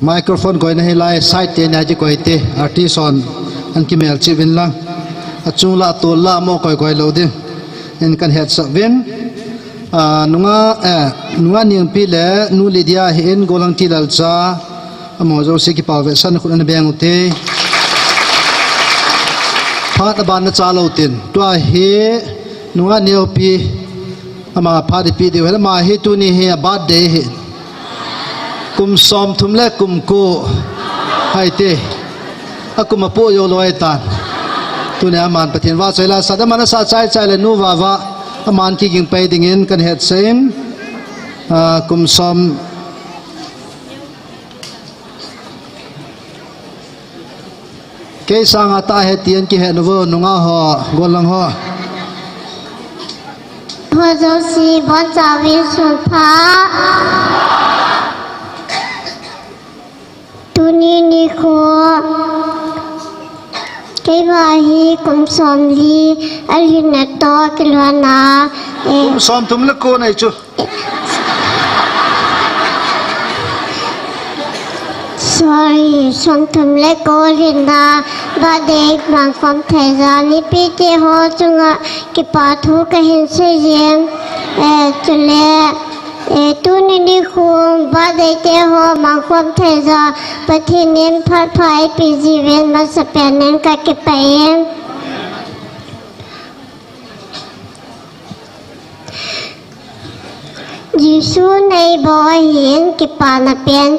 Microphone koina hilai side te nia kikoi te, artist hon an kimelchih uvin lang. Achung la tol la mo koi koi lou ding in kan hetsah uvin. Ah, nunga, eh, nunga Nengpi le Nu Lydia hi in, Golhang Tilalcha, amaho jouse kipah vetsahna khut ana beng ute. Phat aban na cha lou tin. Tua hi nunga Nengpi ama phat ipi diu hen, ama hi tuni hi a birthday hi. Kum som thum le kum ko. Hai te. A kum a po yo loi tan. Tuni aman Pathen vahchoi la sat, aman asa chai chai le nu vava. Aman kiging pai dingin kan hetsah in. Ah, kum som. Kei sanga tah ahi tin kihe nau vo, nungah ho, golhang ho. Ho jouse, boncha uvin sunpha. Tuni nikho, keima hi kum somli, alhin na toh kilhon a, eh. Kum somthum le ko nei chu. Sorry, somthum le ko lhinna birthday mang khom thei jeh a mipi te ho chunga kipa thu kahin sei jing. Eh, chule, eh, tuni nikho birthday te ho mang khom thei jeh a Pathen in phat pha eipe jiuvin masapen in kakipah e. Jesu nei bou ahin, kipana pen,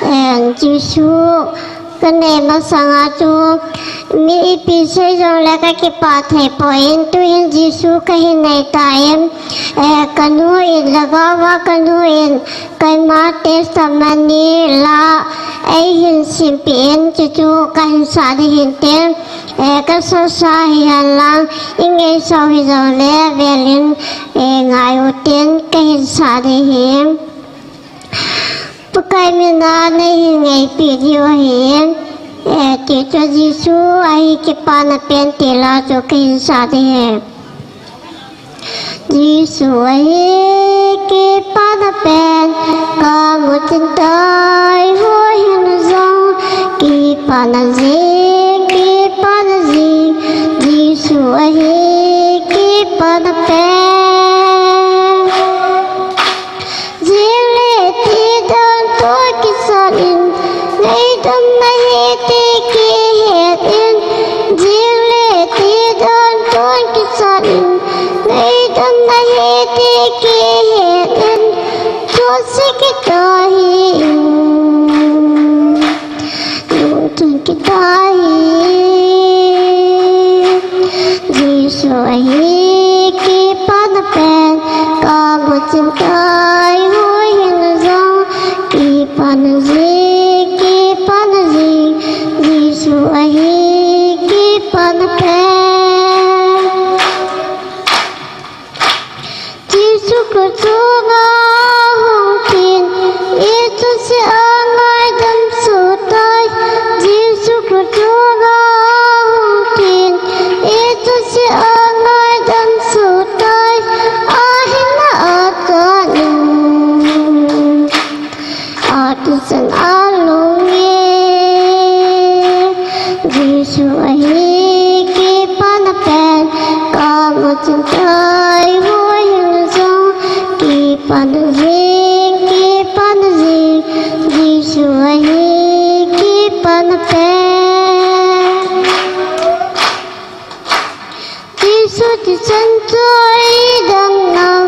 eh, Jesu kanei masanga chu, mi ipi sei jongle kakipah thei poi, tuhin Jesu kahin nei tai, eh, kanu in lhagao a kanu in, keima testimony la eihin simpeh in, chuchu kahin sah ding ahin tin. Eh, kasah sah hihen lang, ingaisau hijongle, velin, eh, ngai utin, kahin sah ding ahi. Pakai mina neihin ngaipeh diu ahi. Eh, tichu Jesu ahi kipana pen tila chu kahin sah ding ahi. Jesu ahi kipana pen, kamu chin tai hoi hin jong, kipana jing, kipana jing, Jesu ahi kipana pen. Jing le ti don toh kisat in, ngaidam nahi ti kihet in. Jing le ti don toh kisat in, ngaidam nahi ti kihet in. Thusei kit tahi in, lungchun kit tahi. Jesu ahi kipana pen, kamu chin tai hoi hin jong, kipana jing, kipana jing, Jesu ahi kipana pen. Jesu Christa chunga hung tin, ichunse a ngaidam soh tai. Jesu Christa chunga hung tin, ichunse a ngaidam soh tai. Ahinna achan in, akisan alung e. Jesu ahi kipana pen, kamu chin tai hoi hin jong, kipana jing, kipana jing, Jesu ahi kipana pen. Jesu thisan chun eidam nau,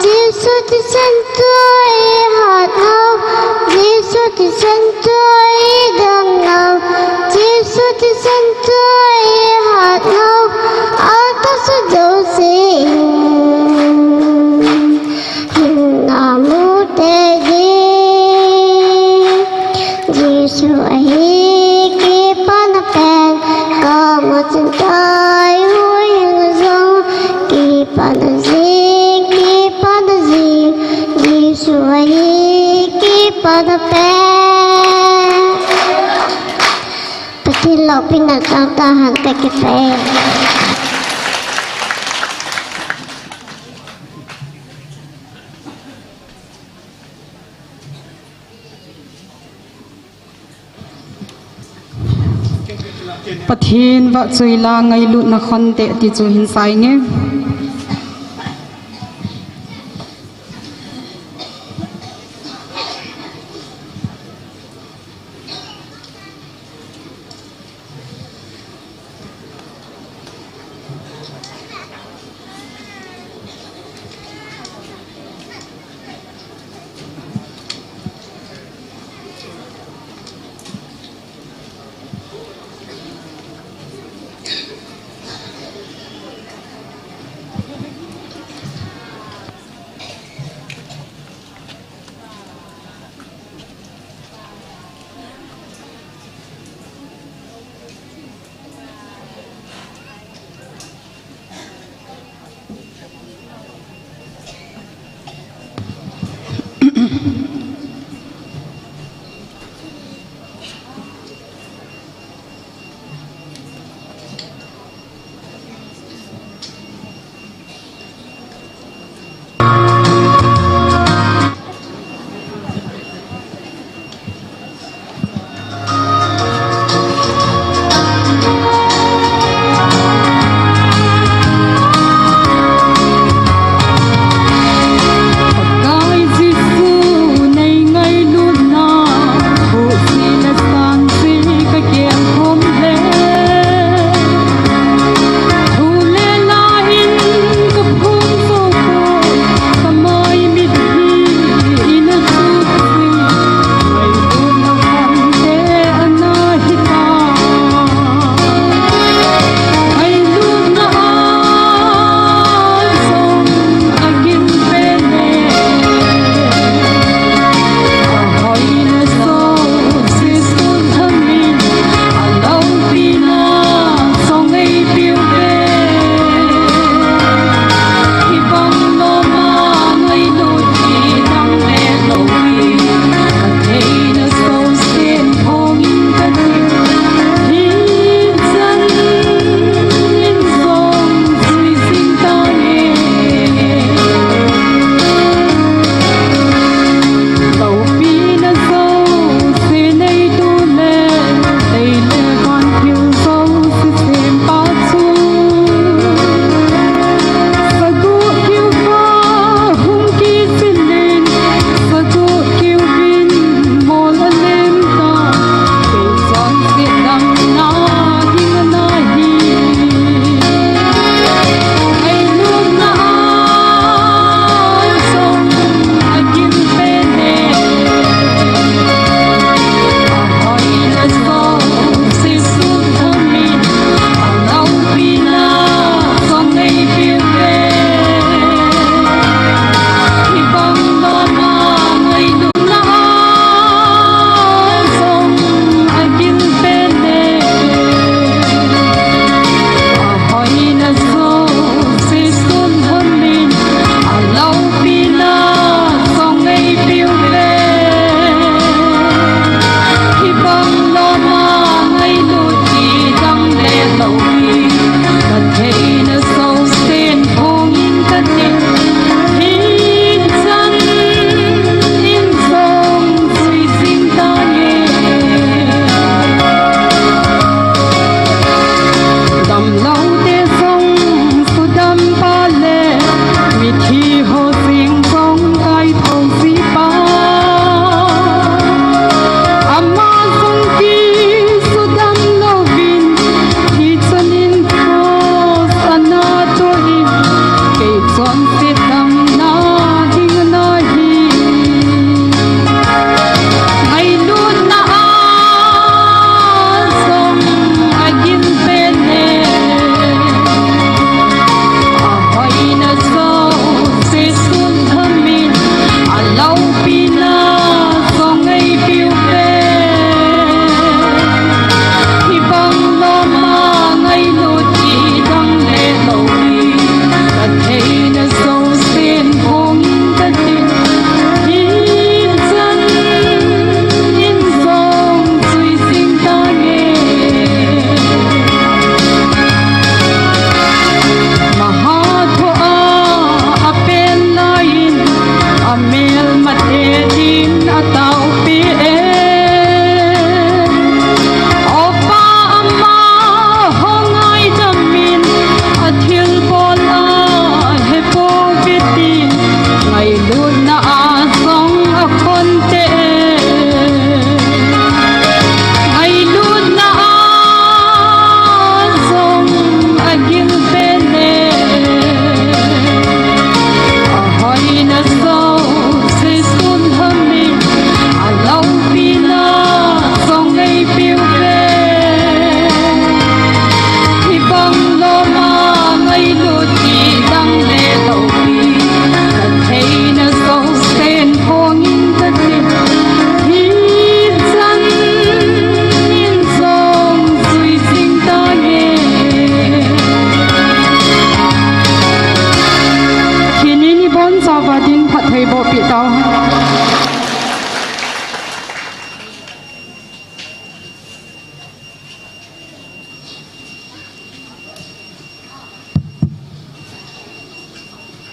Jesu thisan chun eihat nau, Jesu thisan chun eidam nau, Jesu thisan chun eihat nau, atahsa jouse in hinna mu tei ding. Jesu ahi kipana pen, kamu chin tai hoi hin jong, kipana jing, kipana jing, Jesu ahi kipana pen. Pathen loupina chang tahen, kakipah e. Pathen vahchoi la ngailutna khonte ti chu hin sa inge.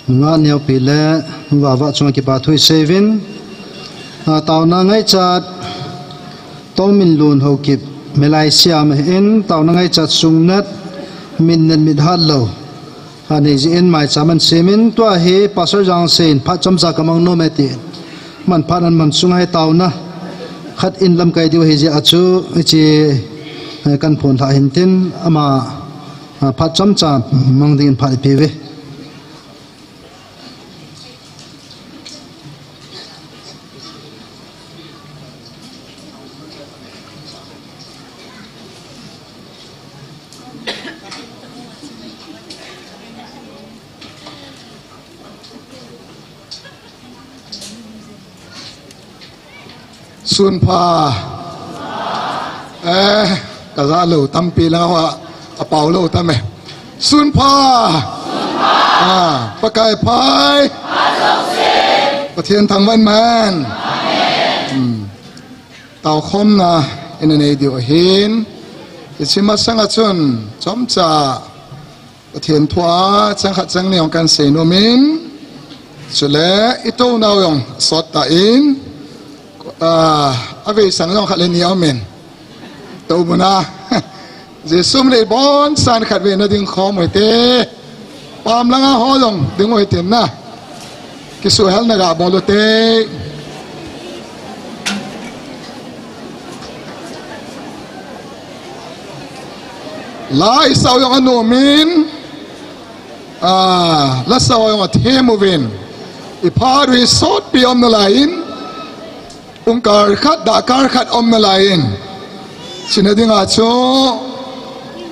Nungah Neopi le Nungah Vah chunga kipa thu isei uvin. A, taona ngaichat Tongminlun Haokip, Malaysia a um ahin, taona ngaichat sungnat, mitnet mithat lou anei jeh in maicham ahin semin, tua hi Pastor Jangsen phat chomcha kamang nom e tin, aman phat ahin mang sunga hi taona khat in lamkai diu ahi jeh a chu, hiche, eh, kahin phondoh in tin, ama, ah, phat chomcha mang dingin phat ipe uve. Sunpha. Eh, kaja lou tampi lang hoa, apao lou tam e. Sunpha. Ah, Pakai phai. Pathen thangvah in um hen. Hmm. Taokhomna ina nei diu ahin. Hiche masanga chun chomcha Pathen thua chang khat chang ni jong kahin sei nom in, chule i tounau jong sot tan, ah, avei sang jong khat le ni aum in. Tou muna. Jesu min in iboncha'n khatvei na ding khom u hite. Pam langa ho jong ding u hitin na. Kisuhelna ga bol u hite. La isah u jong anom in, ah, la sao jong athem uvin. I phat u hi sotpi um nalai in, pungkal khat, dahkal khat um nalai in. Chuna dinga chu,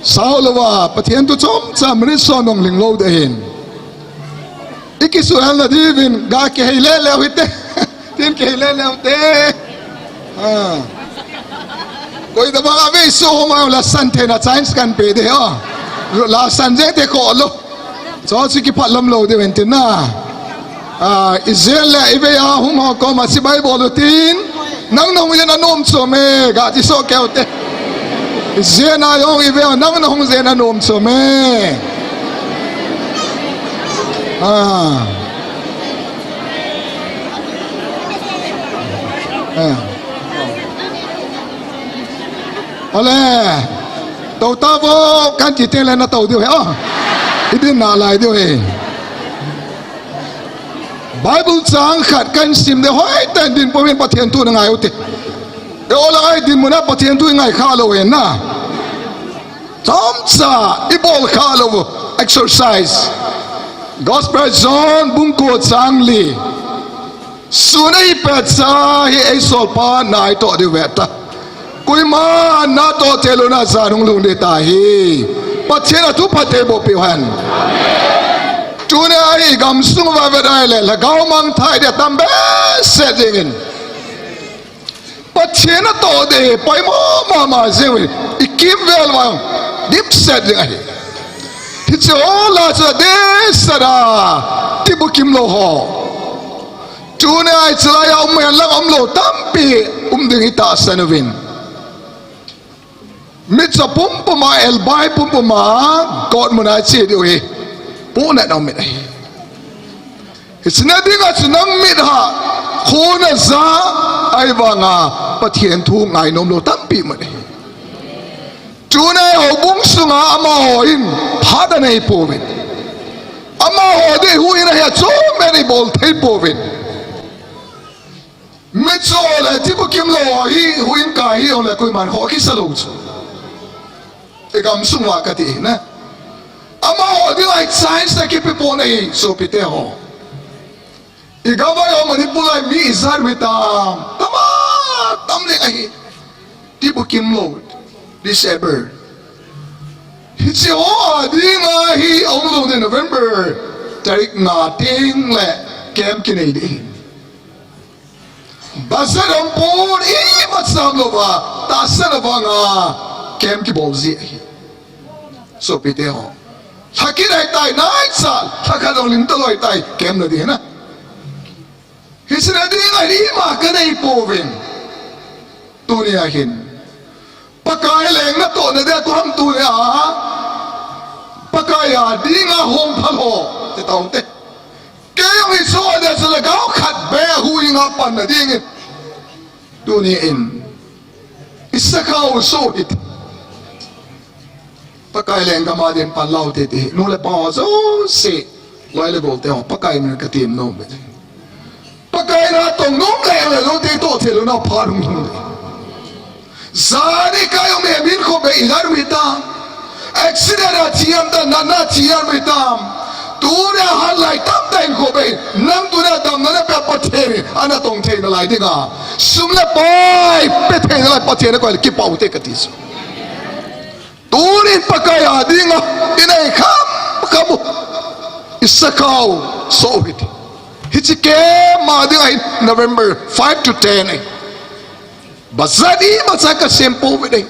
sao louva, Pathen thu chomcha minute som jong ling lou ding ahin. I kisuhelna diuvin, ga kihei lele u hite. Tin kihei lele u hite. Ah. Koi tabang a vei su homa la san theina chance kahin pe ding ahi. La san jeng te kho lou. Chu chu kipah lom lou ding uvin tin na. Ah, i jen le i vei a hung ho koma chibai bol u tin. Nang nahung jen anom chu me, ga ti soh kei u hite. I jen a jong i vei a nang nahung jen anom chu me. Ah. Eh. Ale. Tou tauvo, kahin ti teng le na tou diu ahi. Ah. I din nalai diu ahi. Bible chang khat kahin sim ding, hoitah in din pouvin Pathen thu na ngai u hite. Eiho lang a i dinmun a Pathen thu i ngai kha lou ahi na. Chomcha i bol kha lou u, exercise. Gospel John bung ko chang li. Sun eipet cha hi eisolpa natoh diu ve ta. Koima natoh thei louna jan hung lhung ding tahi. Pathen in athu phatthei boh peh u hen. Tuni a hi gamsung uva vet a ahile, lhagao mangthah ding atam behseh jeng in. Pathen natoh ding hi poimo mama jeng uvin, i kimvel uva dipset ding ahi. Hiche ho lah a chu adehset a, tibukim lou ho. Tuni a hiche lai a um hen lang umlou tampi um ding hi tahsan uvin. Mitcho pumpum a, elbai pumpum a, God mun a che diu hi. Pohnat na um in ahi. Hiche na dinga chu nang mit a, khon aja, ahivanga, Pathen thu ngai nom lou tampi um in ahi. Tuni a houbung sunga amaho hin, phat anei pouvin. Amaho ding huhhing ahi a, chomcha in ibol thei pouvin. Mitcho le tibukim lou hi, huhhing kai hi, ole koiman ho kisa lou chu. I gamsung uva kati na. Amaho dinga hi chance na kipe pon ahi, sopite ho. I gam a jong Manipur a mi ijat u hitam. Tam a, tam lheh ahi. Tibukim lou. Disable. Hiche ho a dinga hi aum lou ding November tarik nga teng le camp kinei ding ahi. Budget aumpon, imacha umlouva, tahsan avanga camp kibol ji ahi. Sopite ho. Lhakit ahitai, naicha, lhakhat jong lim talou ahitai, camp na ding ahi na. Hiche na dinga ima kanei pouvin. Tunia hin. Pakai leng natohna dia tua ham tunia. Pakai a dinga hung phal ho. Ti taute. Nang i soh le chu lhagao khat beh huhhing a panna dingin. Tuni in. I sakhao soh hite. Pakai lenggam a ding panla u hite ti. Nu le pa ho jouse. Loi le gol te ho. Pakai min ka tem nom e. Pakai na tong nom le le lo te toh thei lou na pha lung lung le. Jani kai um e min kho be i lar mi ta. Accident a thiam ta, natna thiam mi ta. Tuni a hat lai tamtah in kho be. Nang tuni a damna le pe Pathen in ana tong theina lai dinga. Sum le pai pe theina lai Pathen a koi le kipah u hite kati chu. Tunin Pakai a dinga, i nei kham kham u. I sakhao soh u hite. Hiche keima dinga hin November five to ten e. Bazat imacha ka sem pouve.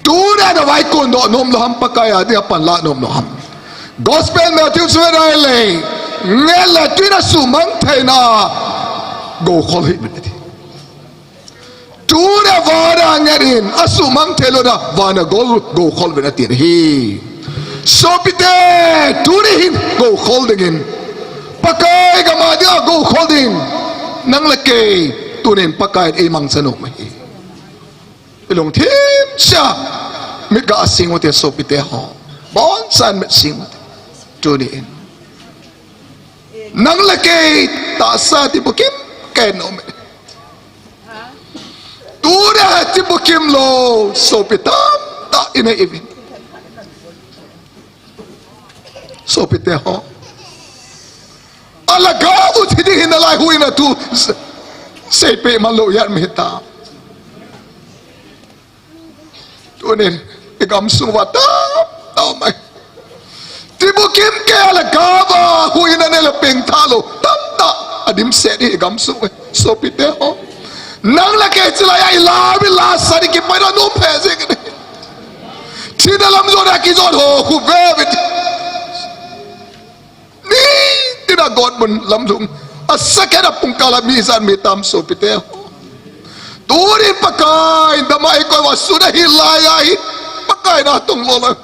Tuna na vaikon doh nom lou ham, Pakai a dinga panla nom lou ham. Gospel Matthew chu ve nai le. Ngel le tuin a sumang theina. Gou khol hih un ati. Tuna vana ngel in a sumang thei louna vana gou, gou khol un ati ahi. Sopite, tuni hin gou khol dingin. Pakai gam a dinga gou khol dingin. Nang le kei, tunin Pakai in eimangcha nom ahi. I lungthim cheh a mit ga sing u hite sopite ho. Boncha in mit sing u hite. Tuni in. Nang le kei tahsa tibukim kei nom e. Tuna tibukim lou sopi tamtah i nei uvin. Sopite ho. Alhagao u thi ding hin nalai huhhing a tu seipeh man lou jat mi ta. Tunin, i gamsung uva tamtah um ahi. Tibukim kei a lhagao a huhhing a nei le pengthah lou tamtah a dimset hi i gamsung uve. Sopite ho. Nang le kei chilai a i la mi la sa ding kipaina nom phe jing in. Thina lam jona kijot ho khu ve uvin. Ni, tina got mun lam lhung. A second a pungkal a mi ijat mi tam sopite ho. Tunin Pakai, damna i koi uva sun ahi lai ahi. Pakai na tong lou lou.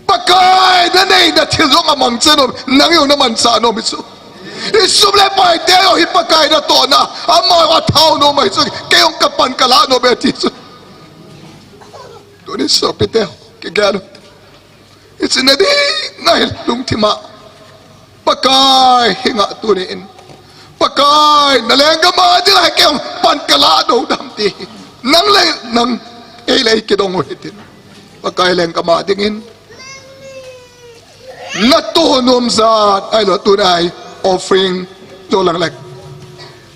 Pakai, na neina thil jong amangcha nom, nang jong na mancha nom ahi chu. I sum le pai te jong hi Pakai natohna, ama jong athao nom ahi chu, kei jong kapan kala nom e ati chu. Tunin sopite ho, kigel u. Hiche na ding ahi lungthim a. Pakai, hinga tunin. Pakai, na lenggam a dinga kei jong pan kala nom dam ti. Nang le, nang, ei le ei kidong u hitin. Pakai lenggam a dingin. Natoh nom jat, ahilou tun a offering, jo lang lek.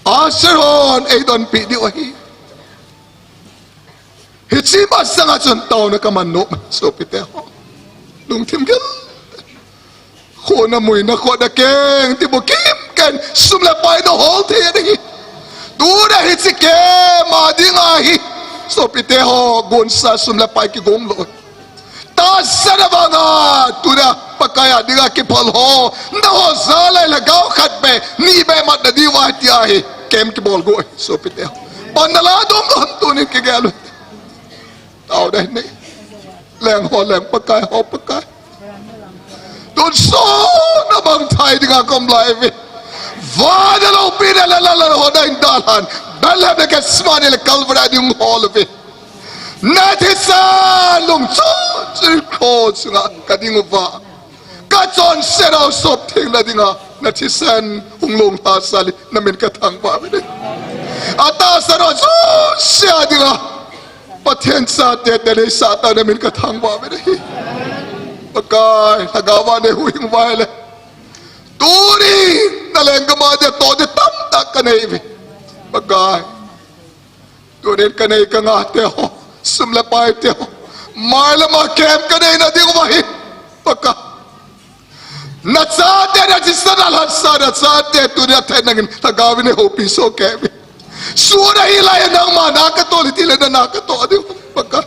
Usher hon, eidonpi diu ahi. Hiche masang a chun taona kaman nom, sopite ho. Lungthim gel. Khona muina khona keng, tibukim kei in, sum le pai na hol thei ahi. Tuna hiche keima dinga hi. Sopite ho, gonsa sum le pai kigong lou. Tahsan a vanga, tuna Pakai a dinga kiphal ho. Naho jal a lhagao khat beh, ni beh matna diu ahi tia hi. Kem kibol go, sopite ho. Pan nala nom lou ham tunin kigel u. Tao dai nei. Leng ho leng, Pakai ho Pakai. Tun sona mangthai dinga ka um lai uve. Vana loupina la la la ho dai dalhan. Bethlehem le Gethsemane le Calvary a ding hol uve. Na thisan lungchon chu cross sunga ka ding uva. Ka chonset u sop theng na dinga, na thisan hung long lhasah le, na min ka thangvah uve. Atahsan u jouse a dinga, Pathen chate, te neisah tah na min ka thangvah uve. Pakai, lhagao a nei huhhing uva ahile. Tuni, na lenggam a dia toh dia tamtah ka nei uve. Pakai. Tunin ka nei ka ngah te ho, sum le pai te ho. Mailam a kem ka neina diu ahi. Pakai. Na chate na thisan a lhatsah na chate tunin athei nangin lhagao in nei houpi soh kei uve. Sun ahi lai nangma na ka toh le tile na na ka toh diu. Pakai.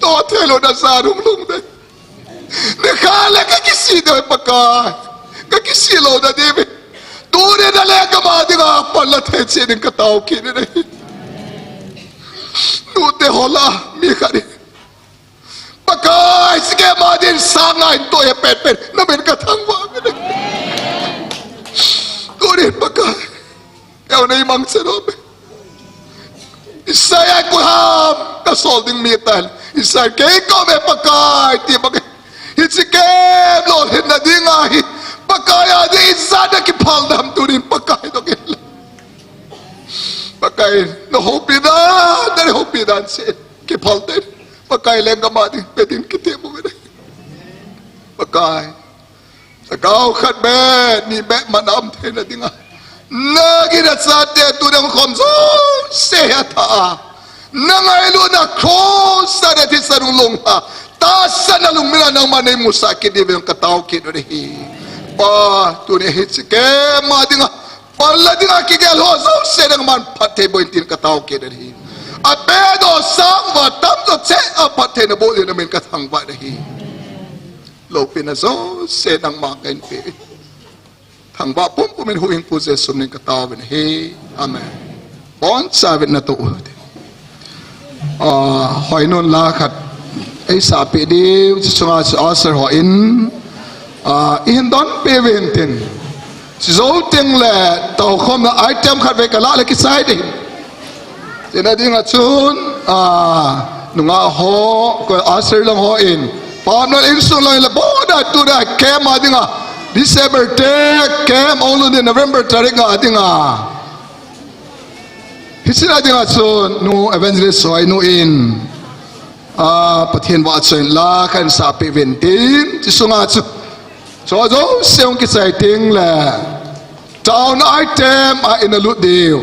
Toh thei lou na sa rung lung dei. Nikhat le ka kisih ding Pakai. Ka kisih lou na diu ve. Tuni na lenggam a dinga pan la thei cheh ding ka tao kit in ahi. Nute ho lah a mi khat in. Pakai, hiche keima din sang nga in toh e pen pen. Na min ka thangvah uve. Aw nei mang se lo be. Isaiah ko ham ka sol ding mi tan. Isaiah kei ko me Pakai ti Pakai. Hiche kem lolhinna ding ahi. Pakai a ding ijat na kiphal dam tunin Pakai dong in. Pakai na houpi dan, na houpi dan se. Kiphal te. Pakai lenggam a ding pe ding kiti mu me. Pakai. Lhagao khat beh, ni beh man a um theina dinga. Na gin a chate tu dang khom jouse hi atha a. Na ngailutna cross a ding thisan hung long a. Tahsan a lungmil a nangma nei musah kit diuvin ka tao kit u ahi. Pa, tuni hiche kem a dinga. Pal a dinga kigel ho jouse nangman phatthei boh in tin ka tao kit u ahi. Ape doh sang uva tamjo cheh a phatthei na boh diuvin amin ka thangvah u ahi. Loupina jouse nangma ka hin pe. Thangvah pumpum in huhhingpu Jesu min in ka tao u ahi. Amen. Boncha uvin natoh u hite. Ah, hoinon la khat eisah peh diu, hiche sunga chu usher hon, ah, ihin donpeh uvin tin. Hiche jou teng le taokhomna item khat vei ka lah le kisai ding. Tina dinga chun, ah, nungah ho, ko usher lang hon, pamlal insung lang le boda tuda kem a dinga, December te kem ong lhun in November tarik nga dinga. Hiche na dinga chun nu evangelist Hoinu in, ah, Pathen vahchoi in la kahin sapeh uvin tin, hiche sunga chu. Chu jouse hung kichai teng le, taona item a ina lut diu.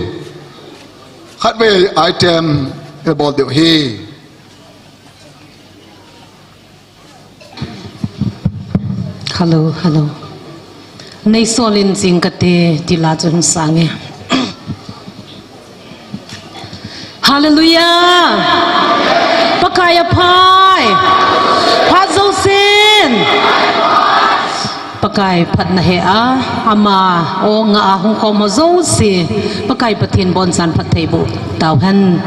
Khatvei item ina bol diu ahi. Hello, hello. Nei sol in jing kate, ti la chu hung sang e. Hallelujah. Pakai aphai. Phat jousen. Pakai phatna he a, ama o nga a hung khom ho jouse. Pakai Pathen bonchan phatthei boh tauhen.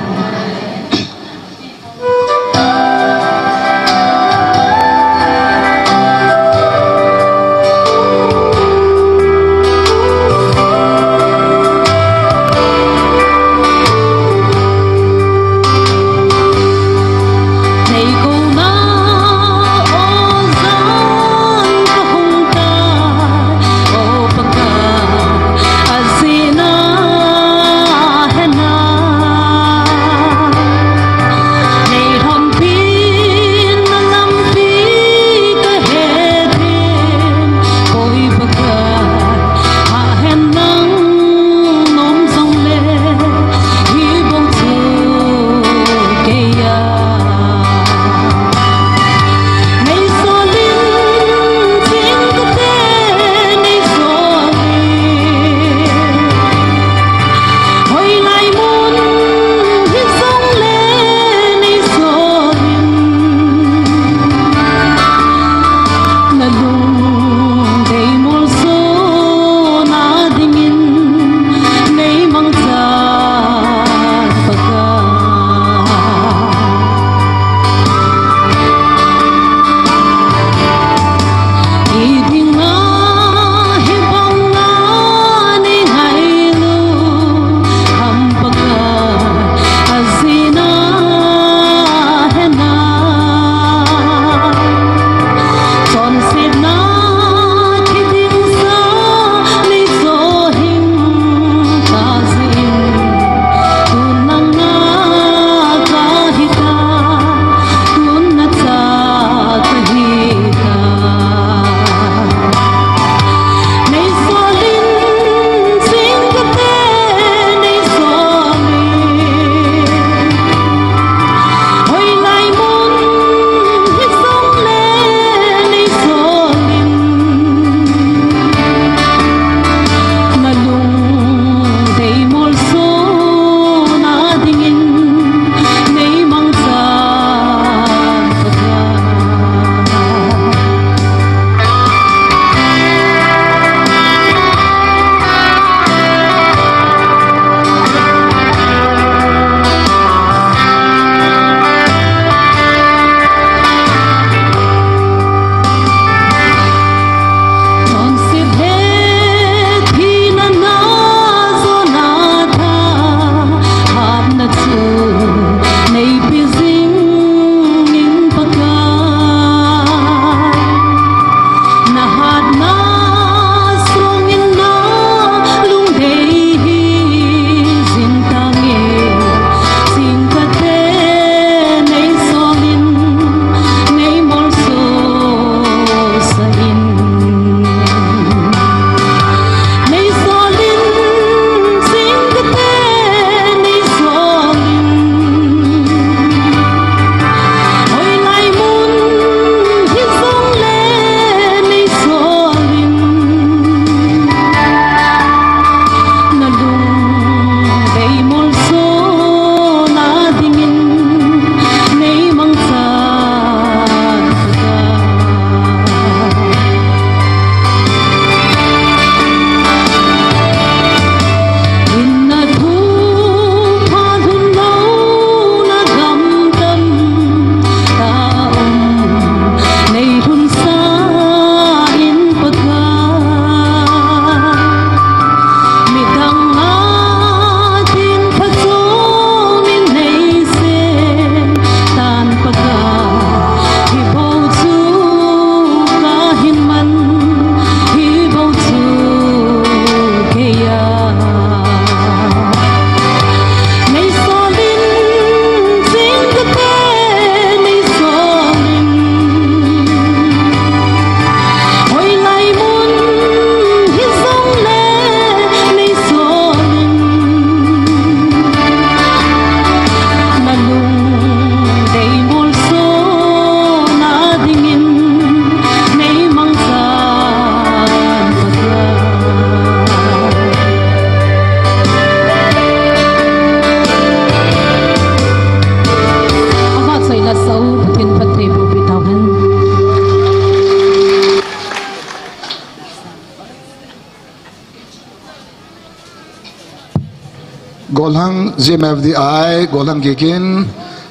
Golhang G M F D I, Golhang Gikin,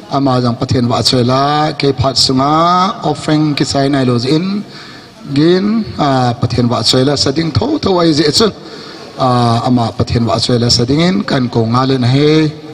ama jong Pathen vahchoi la, kei phat sunga offering kisai nailou jeh in, gin, ah, Pathen vahchoi la sa ding thotho ahi jeh chun, ah, ama Pathen vahchoi la sa dingin kakou ngal in ahi.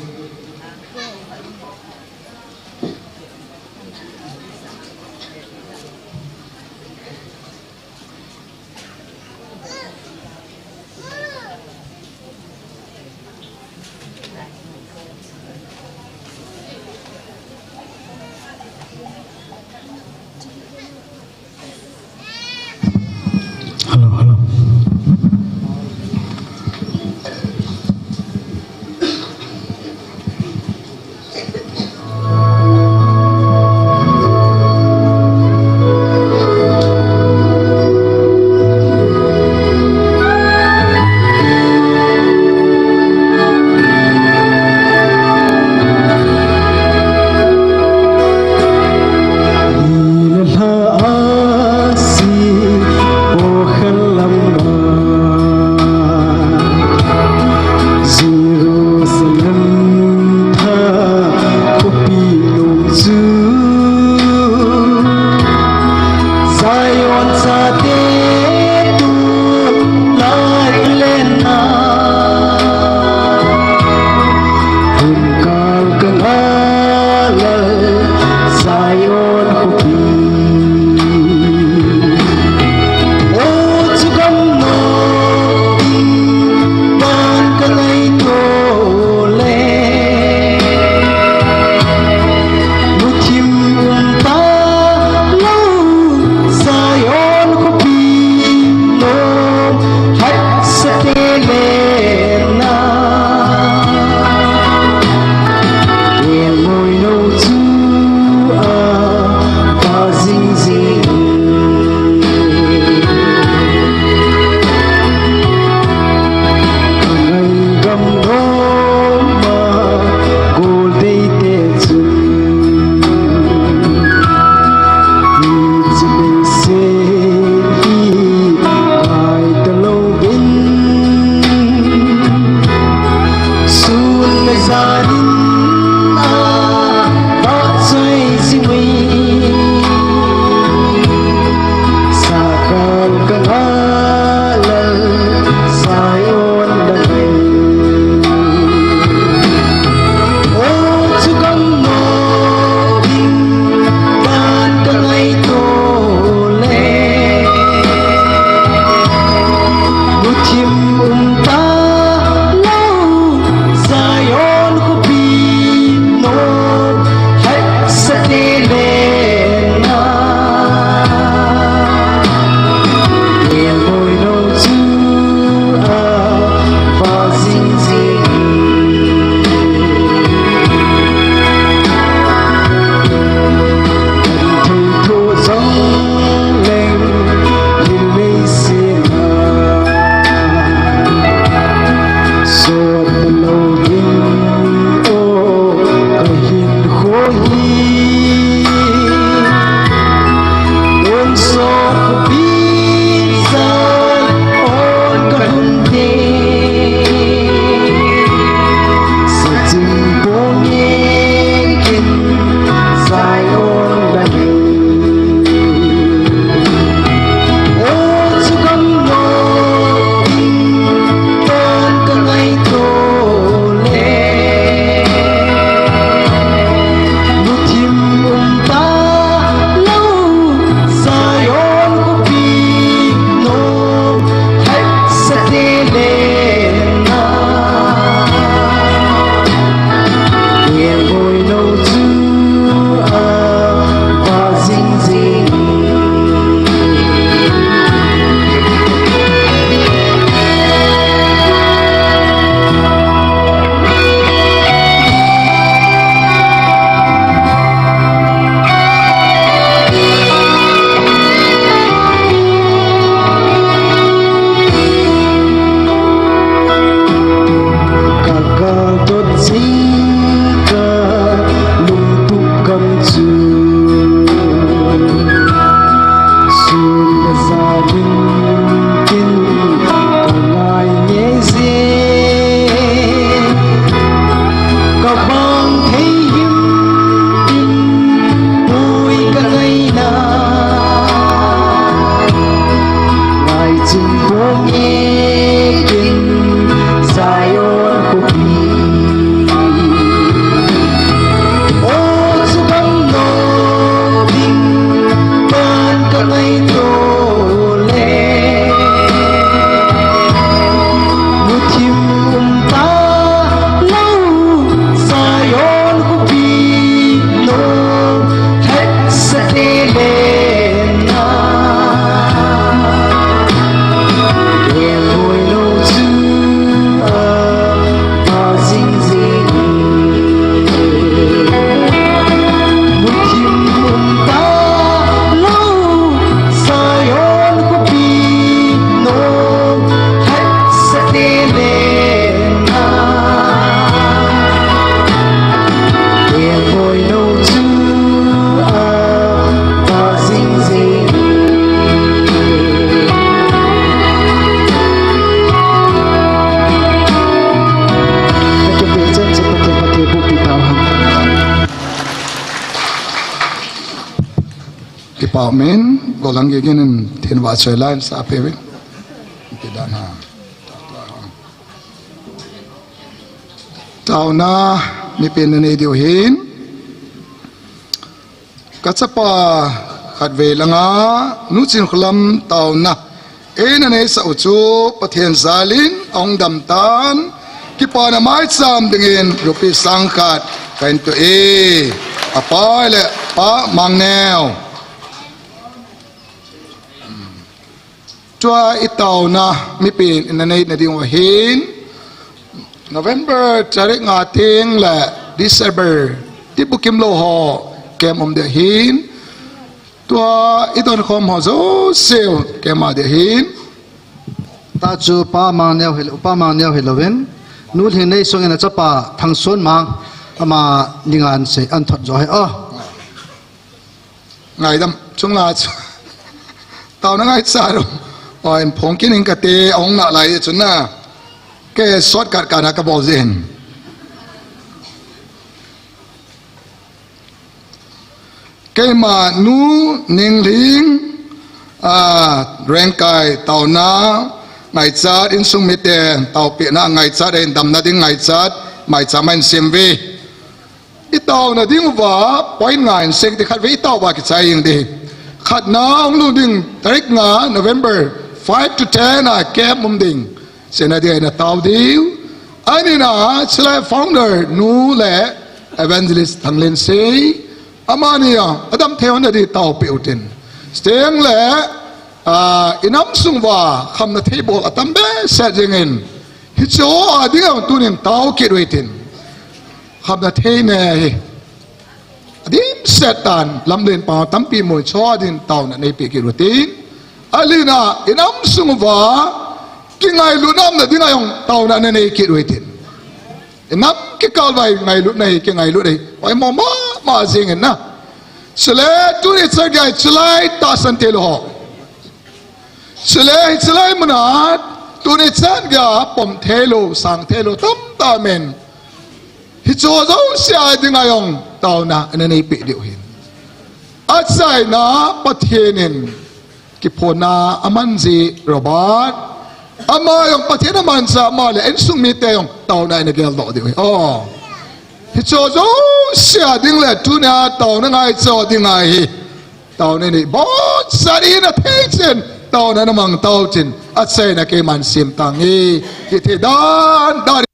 Hello, hello. Ipa min, golang gigin in thin va choi line sa pe vin. Ti dan ha. Tauna, mi pen na nei diu hin. Ka chapa khat vei langa, nu Chinkholam tauna. Eina neisa u chu Pathen jalin ahung dam tan, kipana maicham dingin rupi sang khat kahin to e. Apa le Pa Mangneo. Tua i tauna mipi in na nei na ding u ahin. November tarik nga teng le December ti bukim lou ho kem um ding ahin. Tua i don khom ho jouse kem a ding ahin. Ta chu Pa Mangneo hi, Pa Mangneo hi louvin. Nu Lhingnei sung in a chapa Thangsunmang ama ningan sei an thot jo hi a. Ngaidam, chungla chu. Tauna ngaichat u. Oi, in phong kin in kate, ahung na lai chu na. Ke shortcut kana kabol jin. Keima nu Ninglhing, a, Rengkai tauna, ngaichat, insung mite, taopina, ngaichat, in damna ding ngaichat, maicham in sem ve. I tauna ding uva, point nga in seng ti khat vei i tao uva kichai jing ding. Khatna hung lhung ding, tarik nga, November five to ten a camp um ding. Sena dia ina tao diu. Anina, chulai founder, nu le evangelist Thanglen sei. Amani a, adam thei hon di tao pe utin. Steng le, a, i nam sung uva, khamna thei bol atam behseh jingin. Hiche a ding a tunin tao kit utin. Khamna thei ne hi. Adimset tan, lamlen pa tampi moi cho a din tauna nei pe kit utin. Alina, i nam sung uva, kingailutna um na ding a jong tauna na nei kit utin. I nam kikal uva ngailutna hi, kingailut hi. Oi mo ma, ma jingin na. Chule, tuni chan gei chulai tahsan thei lou ho. Chule, chulai muna, tuni chan gei pom thei lou, sang thei lou, tamtah men. Hiche jouse a ding a jong tauna, ana nei pe diu hin. Achaina Pathen in, kiphonna aman ji Robert. Ama jong Pathen aman cha ama le insung mite jong tauna ana geldoh diu hi. Oh. Hiche jouse a ding le tunia tauna ngaicha ding ahi. Tauna nei bonsari na thei chen. Tauna na mang tao chen. Achaina keiman sem tang hi. Kiti dan dan.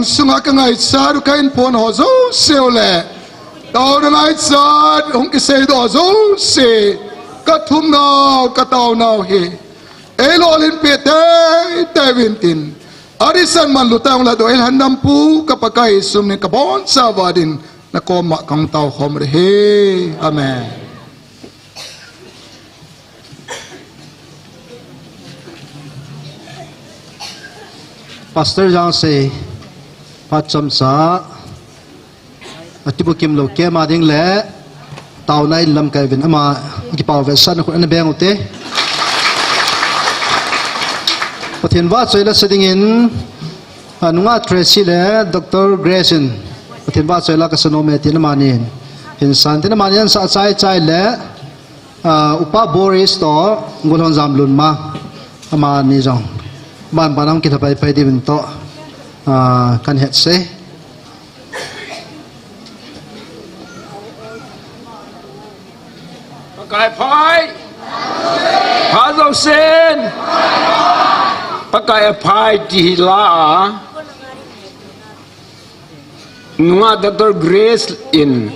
Sunga ka ngaichat u ka inphon ho jouse u le, taona ngaichat hung kiseidoh jouse, ka thumnau, ka taonau hi eilolhinpeh teitei uvin tin, adeh in manlu tang ula, doihan dampu ka Pakai Jesu min in ka boncha uva din, na koma kahung taokhom u ahi. Amen. Pastor Jangsei, phat chomcha, atibukim lou kema ding le, taona in lamkai uvin ama kipao vetsahna khut ana beng ute. Pathen vahchoi la sa dingin, a, nungah Tracy le Doctor Grace in, Pathen vahchoi la kasa nom e tin amanin hin san tin, amani ahin sah chaichai le, a, Upa Boris toh Golhongjam Lunma, amani jong banban a hung kilha paipai diuvin toh, a, kahin hetsah e. Pakai aphai. Phat jousen Pakai aphai ti hi la a, nungah Doctor Grace in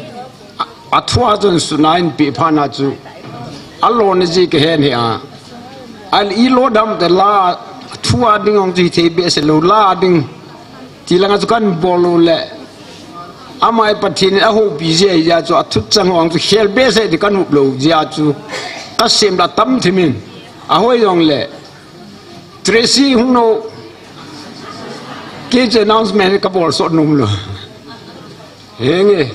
a, athu a chun suna eipeh phat na chu, alona jeh kahen ahi a. Ahile ilona dam tah la, thu a ding hung chu hithei behseh lou, la ding ti langa chu kahin bol lou le, ama hi Pathen in ahoupi jeh ahi jeh a chu, athuchang ho chu khel behseh ti kahin hup lou jeh a chu, kasem la tam thim in, ahoi jongle, Tracy hung nau, kei chu announcement kabol sot nom lou. Henge.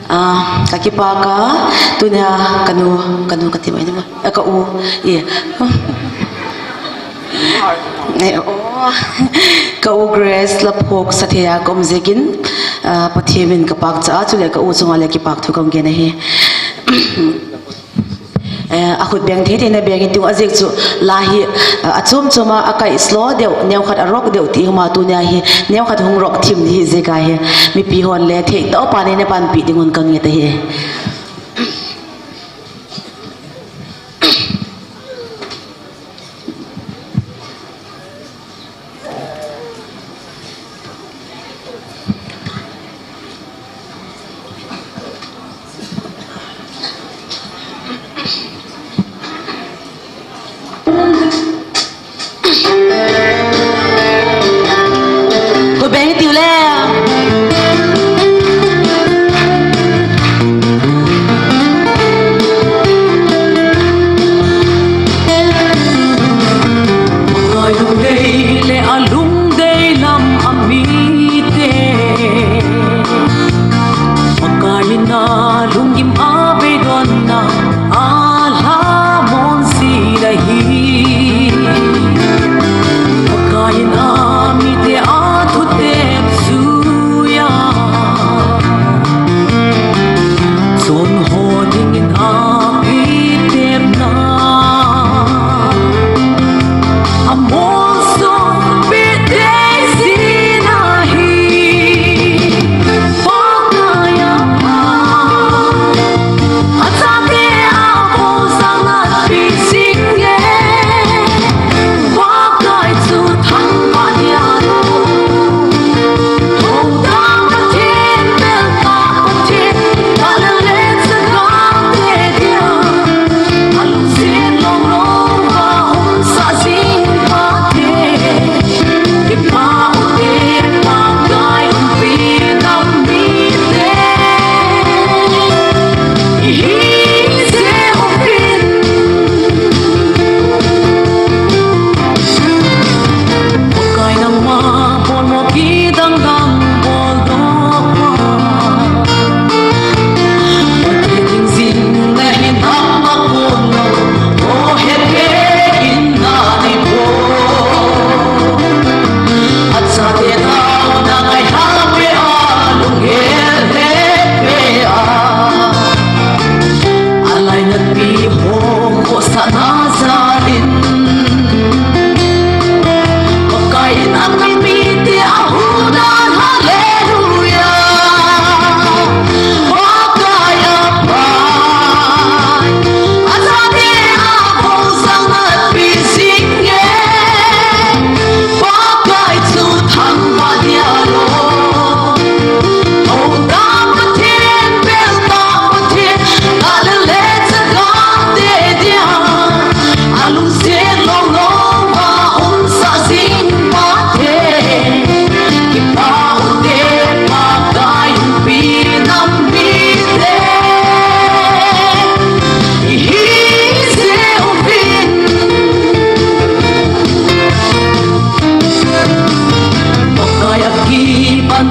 Ah, ka kipak a, tunia kanu, kanu kati mai ni ma, ah, ka u, e. Eh, oh. Ka u Grace Laphok Sathei a ka um jeh in, ah, Pathen min in ka pachat a, chule ka u chunga le kipak thu ka hung gen ahi. Eh, akhut beng thei thei na beng in tiu, ajeh chu la hi, ah, achom chom a, akai slow deu, neokhat arok deu ti huma, tunia hi neokhat hung rok thim hi jeh a hi, mipi hon le thei tah a pan in na panpi ding un ka ngen ahi. Ko beng tiu le. Ngai lungdei le alungdei lam a mite.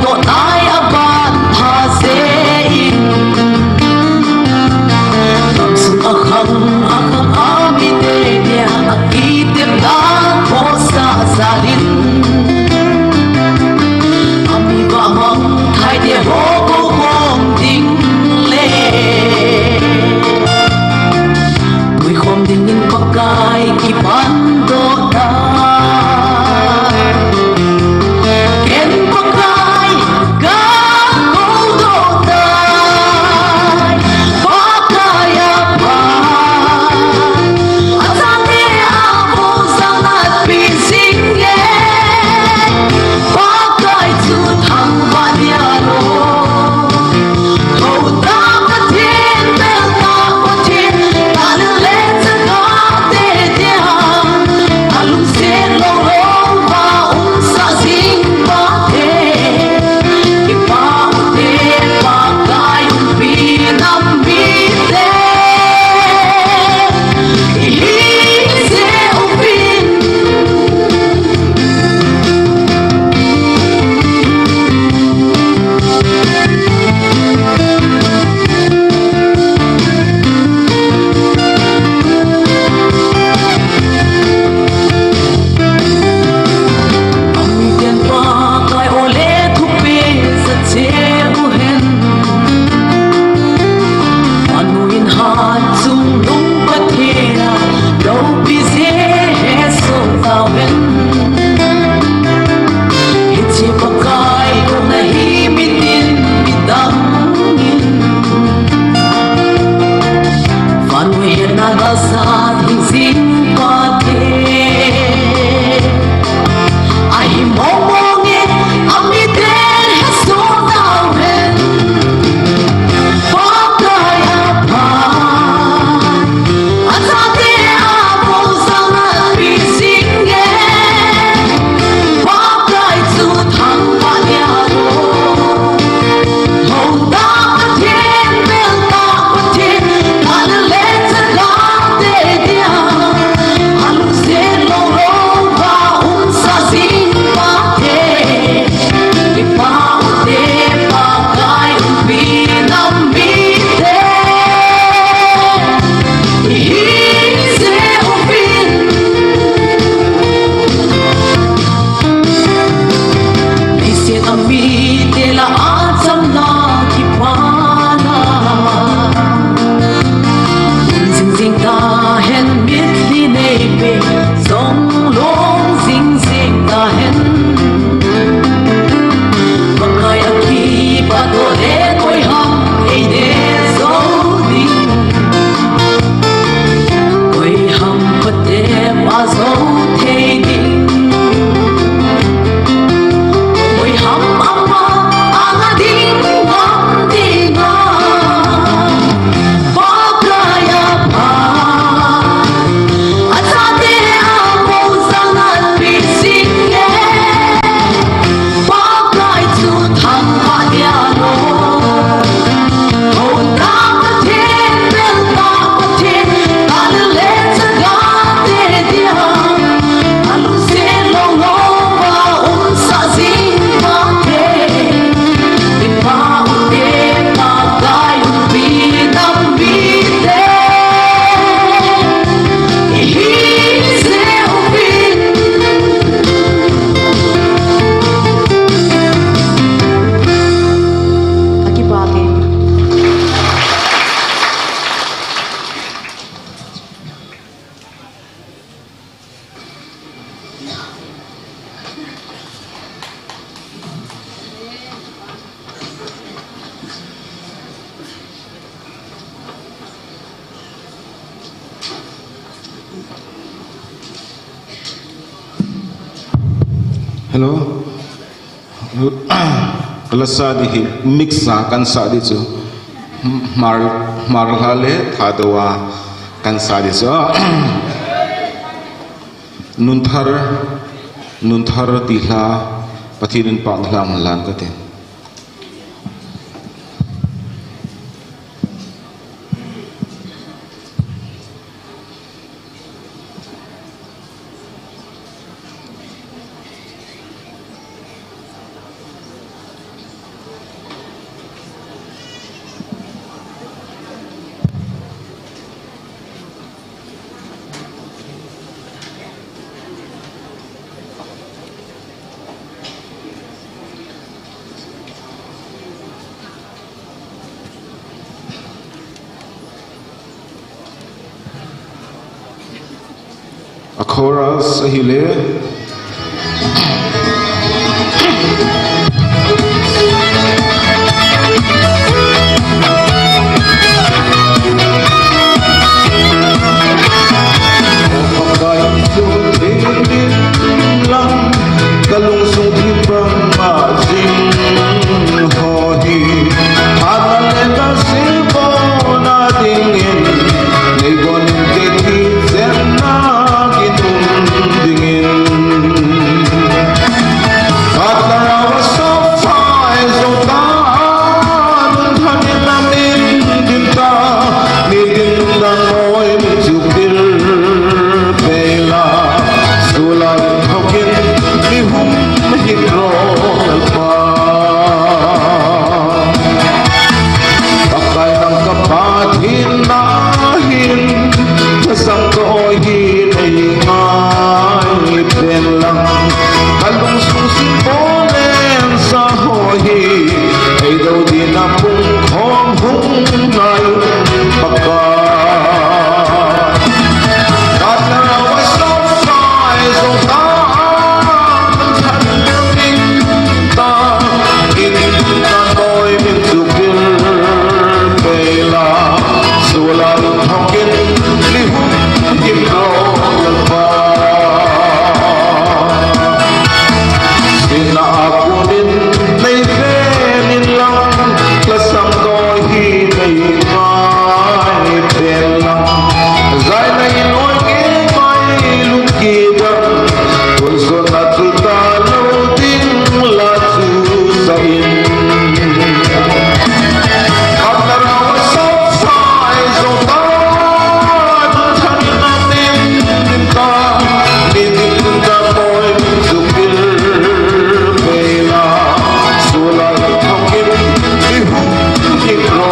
Doh nai a ban pha se in. Gamsung a khang a khang a mite nia a kitepna khosa jal in. A mi vahmang thai te ho ko khom ding le. Puikhom dingin Pakai kipan doh tai. Ken Pakai ka ko doh tai. Pakai a pha. A chate a bo sang at pi sing e. Pakai chu thangvah dia lo. Houta Pathen, belta Pathen, talent le chakate dia. Alungset lou lou va umsah jing Pathe. Kipa ute Pakai umpi nam mite. Ihi jeh uvin. Amitin Pakai ole thupi sa cheh uhen. Manu in hat chungnung Pathen a loupi jeh hesoh tauhen. Hiche Pakai kona hi mitin midang in vannoi hetna dalsat hing jing Pathen. Ahi mong mong e, amiten hesoh tauhen. Pakai a pha. A chate a bo sang at pi sing e. Pakai chu thangvah dia lo. Houta Pathen, belta Pathen, talent le chakate dia. Alungset lou lou va umsah jing Pathe. Kipa ute Pakai umpi nam mite. Ihi jeh uvin. Leiset a mite lah a chamna kipana. Jing jing tahen mitlhi neipe. Jong long jing jing tahen. Pakai a kipa toh le koi ham eidei jou ding. Koi ham patep a jou thei ding. Koi ham ama anga ding ngam ding a. Pakai a pha. A chate a bo sang at pi sing e. Pakai chu thangvah dia lo. Houta Pathen, belta Pathen, talent le chakate dia. Alungset lou lou va umsah jing Pathe. Kipa ute Pakai umpi nam mite. Ihi jeh uvin. Akipa te. Hello. Kala sa di hi mix a kan sa di chu. Hmar, Hmar lha le Thadou a kan sa di chu. Nunthar, Nunthar ti lha, Pathen in pah lha man lan ka ti. Chorus ahile. Kalungsung thim bang ma jing ho hi, ana le ka se bo na dingin, nei bon in ke thi chen na kin um dingin. Katarau a sofa e zo ta, nun thanin a min din ta, mi din dan moi min chu pil pei la, sula in thokin mi hum hin ro pa. Pakai nang ka Pathen na hin, ka sang ka oi hi nei ngai pen lang. Ka lungsung sim bo len sa ho hi, ei do din a pung khom hung ngai Pakai. Sina a kunin nei ven in lang, ka sang ka oi hi nei ngai pen lang. Zai na in oi nge mai lut kit a, kun son a chu ta lo ding la chu sa in. Katarau a sofa e zo ta, nun thanin a min din ta, mi din dan moi min chu pil pei la, sula in thokin mi hum hin ro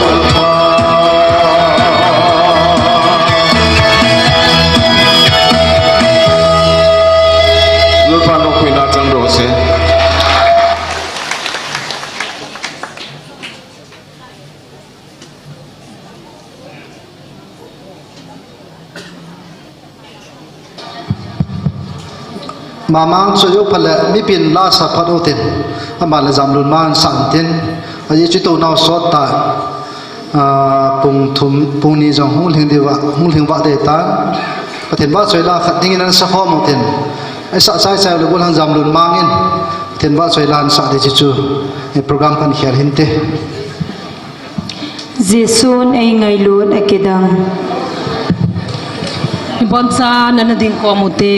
Lalpa. Lalpa lungkhuina chang doh se. Mamang chu yo phale, mipin la sa phat utin. Ama le jam lun man san tin. Aji chu to nau sot ta. Ah, Pung thum, pung ni jong hung lhing diu va, hung lhing va dei tan. Pathen vahchoi la khat dingin ana sa khom u tin. Ei sa chai chai le gollhang Jamlun Mang in Pathen vahchoi la ana sa ding chu, ei program kan khel hinte. Jesu'n ei ngailut a kidang. Iboncha nana ding khom u te.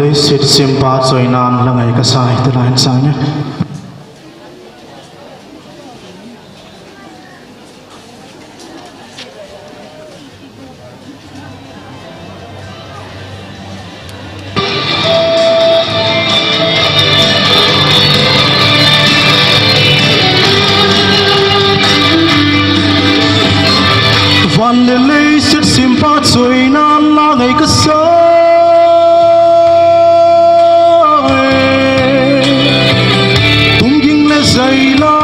Leiset simpa choinan la ngai kasa e, ti lai in sang e. Van le leiset simpa choinan la ngai kasa e. Tumging le zaila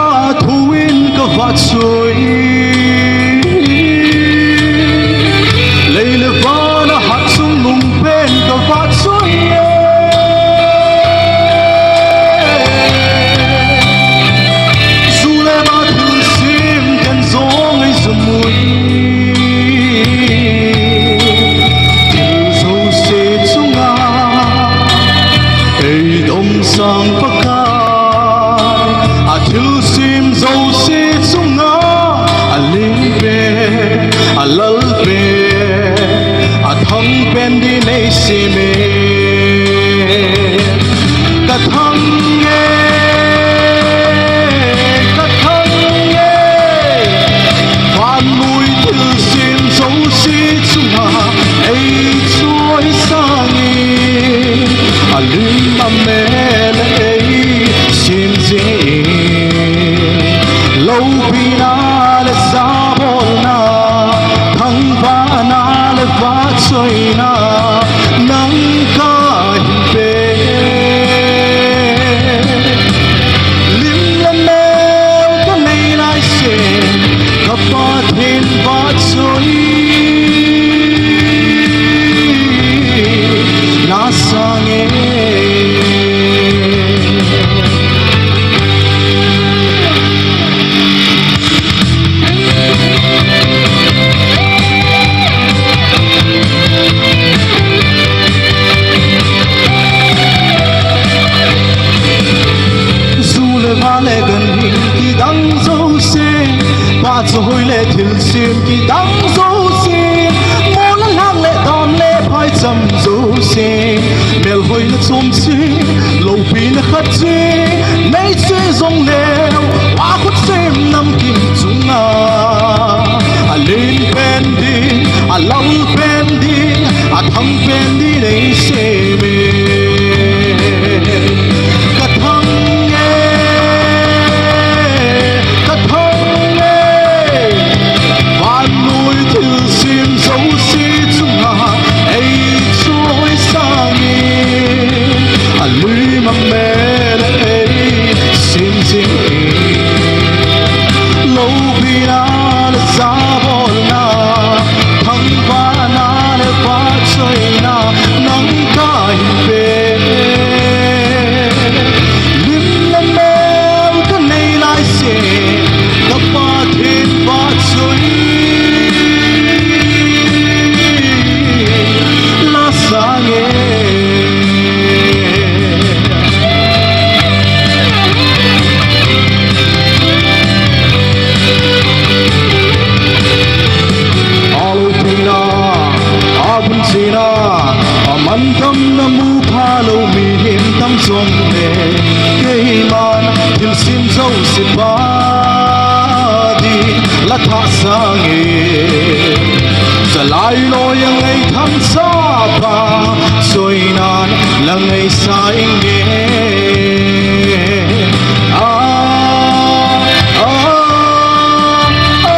thouvin ka vahchoi. Lei le van a hat chungnung pen ka vahchoi e. Zu le va thilsim ten jong ei jumui. Thil jouse chunga ei domsang Pakai, a thilsim jouse chunga a lim pen, a lal pen, a thang pen din ei sem e. Ka thang e, ka thang e. Vannoi thilsim jouse chunga ei choisang in, a lim a mel ei sim jing in. Loupina le jabolna, thangvahna le vahchoina nang kahin pe. Lim le mel ka nei lai se, ka Pathen vahchoi na sang e. Zu le va le ganhing kidang jouse, vahchoi le thilsim kidang jouse, mol le lhang le dam le phaicham jouse, melhoi le chom che, loupina khat che nei che jongleu, a khut sem namkim chunga a len pen din, a lal pen din, a thang pen din ei sem e. Ka thang e, ka thang e. Vannoi thilsim jouse chunga ei choisang in, a lim a mel ei sim jing in. Loupina le jabolna, thangvahna le vahchoina nang kahin pe. Lim le mel ka nei lai se, ka Pathen vahchoi na sang e. A loupina, a vunchena, a mantamna mu phalou mihem tam jongle, keiman thilsim jouse pa din la thah sang e. Chalai loi a ngaithang chapa choinan la ngaisang e. A, a, a, a.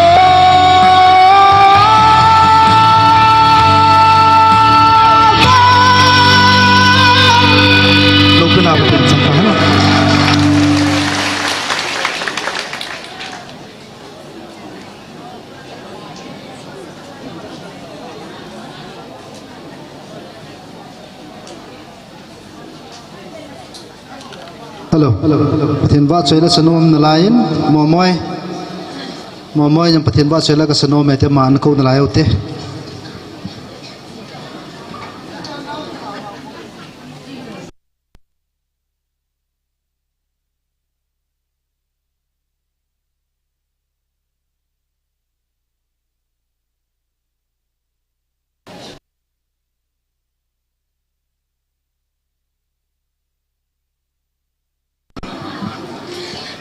Loupina Pathen changkang hen. Hello. Hello. Pathen vahchoi la sa nom nalai in, Momoi. Momoi jong Pathen vahchoi la ka sa nom e ti aman kou nalai u te.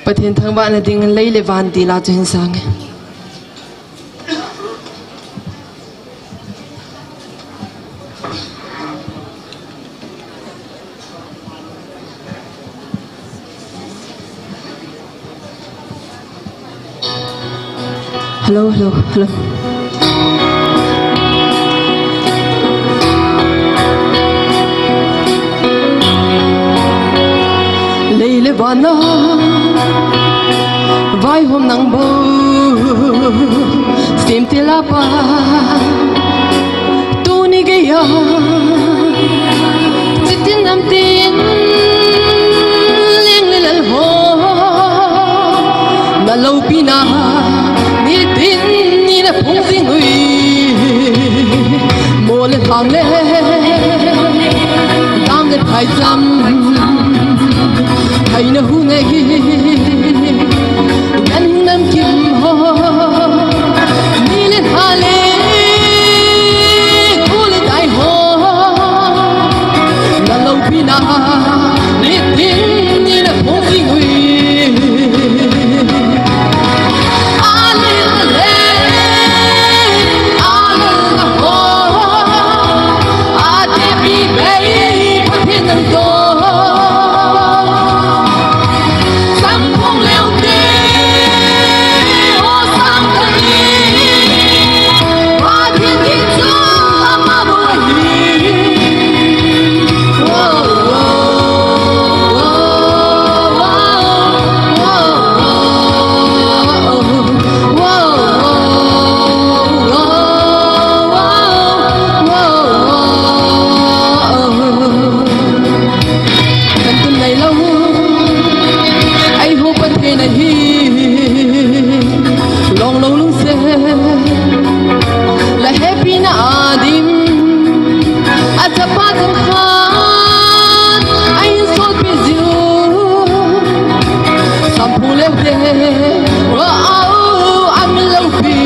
Pathen thangvahna ding lei le van ti la chu hin sang e. Hello, hello, hello. Lei le van a vaihom nang bou, Semtil a Pa. Tuni geiya chitin lamtin leng le lal ho, na loupina nitin ni na phong jing ui. Mo le hang le dang le phai jam, hai na hu nge hi dan hing nam kim ho. Ni le tha le, ku le tai ho, na loupina nitin ni na phong jing ui. A le le, a le le ho, a te pi bei Pathen nang to. Kan tun nai lou, eiho Pathen ahi, long lou lungset, la hepina a dim, a chapa jong khat, a hin solpi jiu, sampu leu te, wa au, a min loupi.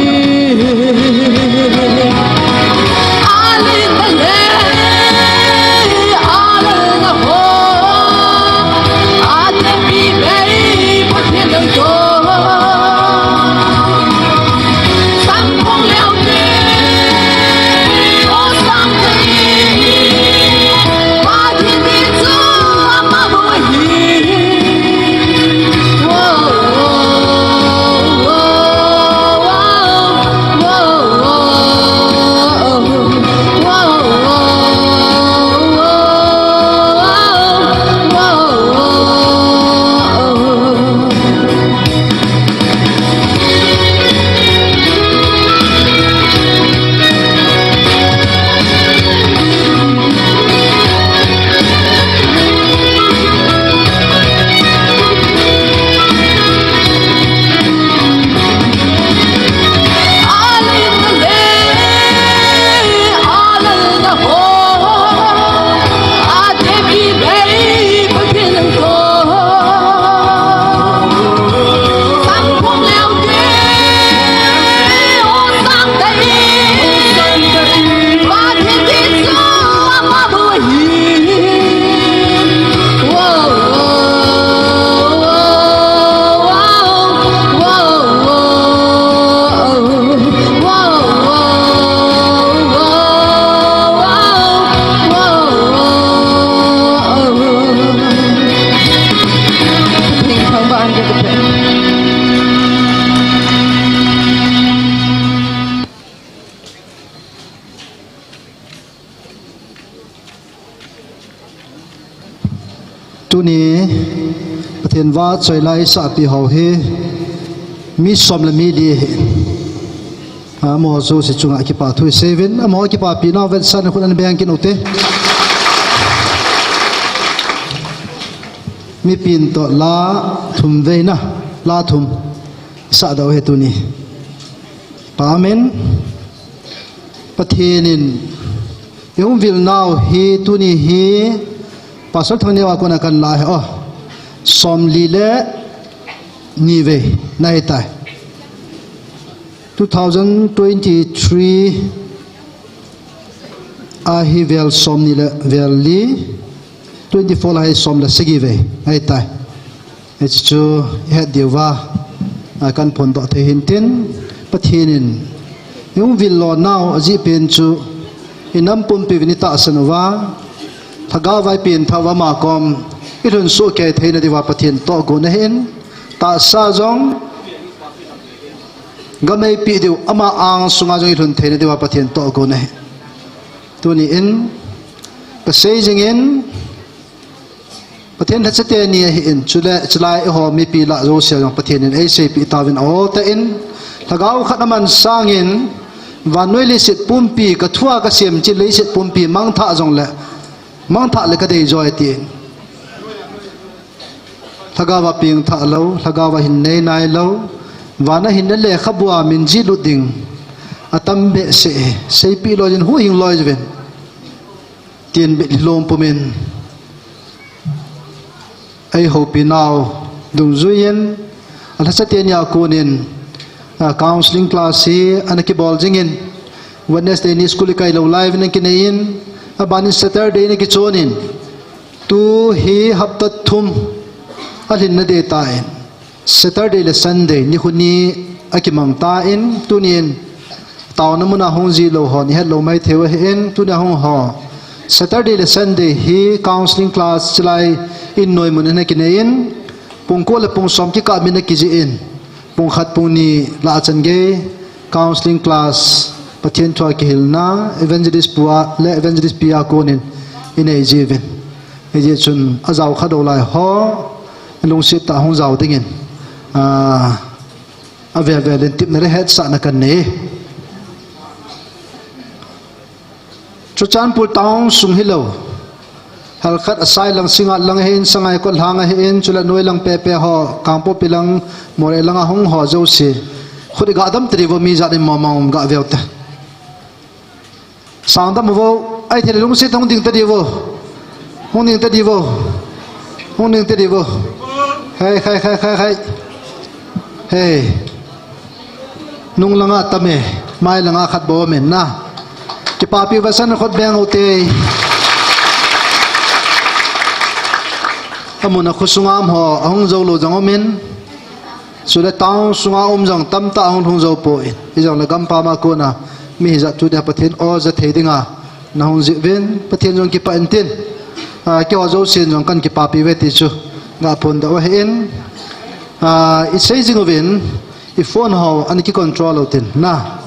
Tuni Pathen vahchoi la isahpi ho hi mi som le mi li ahi. Amaho jouse chunga kipathu isei uvin, amaho kipapina vetsahna khut ana beng kit u hite. Mipin toh la thum veina, la thum isahdoh u ahi tuni. Amen. Pathen in ihung vil nau hi tuni hi Pastor Thangneo a kona kana la ahi o. Som li le ni vei na ahitai. Two thousand twenty-three a hi vel som ni le vel li, twenty-four a hi som le sagi vei ahitai. Hichu ihet diuva, a, kahin phondoh thei hintin, Pathen in ihung vil lonau ajeh pen chu inam pumpi uvin itahsan uva, Lhagao vai pengthah uva ama kom ilhun soh kei theina diuva Pathen tohgon ahin, tahsa jong gameipi diu ama angsunga jong ilhun theina diuva Pathen tohgon ahi. Tuni in kasei jingin, Pathen lhacha teni ahin, chule chulai eiho mipi lah jouse jong Pathen in eiseipeh tauvin aw tah in, Lhagao khat aman sangin, vannoi leiset pumpi, kathua kasem cheh leiset pumpi mangthah jongle, mangthah le kadei joi tin. Lhagao a pengthah lou, Lhagao a hin nei nailou, vana hinna lekhabua min jihlut ding atam behseh e, seipeh loi jin huhhing loi juvin, tin bit lom pumin eihoupinau dungjuiyin, alhacha teni a konin, a, counselling class hi ana kibol jingin, Wednesday ni school ikai lou lai uvin ana kineiyin, abanin Saturday ana kichonin, tu hi hapta thum alhinna ding tan, Saturday le Sunday nikho ni akimang tan, tunin taona muna hung jih lou hon ihet lou maithei u ahin, tunia hung ho Saturday le Sunday hi counselling class chulai in noimun ana kineiyin, pung ko le pung som kikah min ana kijih in, pung khat pung ni lah chan gei counselling class, Pathen thua kihilna, evangelist pu a le evangelist pi a konin inei jiuvin. Hijeh chun ajao kha lou lai ho lungset tah a hung jao dingin, a, avel vel in tepna le hetsahna kahin nei. Churachandpur town sung hilou, Halkhat a sai lang, Singngat lang ahin, Sangaikot lang ahin, chule noi lang pepe ho, Kangpokpi lang, Moreh lang a hung ho jouse, khut iga dam tadiu vo, mi jat in mama um ga veu te. Sangdam uvo, ahithei le lungset hung ding tadiu vo. Hung ding tadiu vo. Hung ding tadiu vo. Hai, hai, hai, hai, hai. Hei. Nung langa tam e, mai langa khat bou um in na. Kipapi uva san khut beng u te. Amun a khosunga um ho, ahung jou lou jong um in. Chule town sunga um jong tamtah ahung lhung jou poi. Hijongle gampam a kona mi hijat tunia Pathen o ja thei dinga nahung jih uvin, Pathen jong kipah in tin. A, keiho jousen jong kahin kipapi uve ti chu ga phondoh u ahin. A, isei jing uvin, i phone ho ana kicontrol u tin na.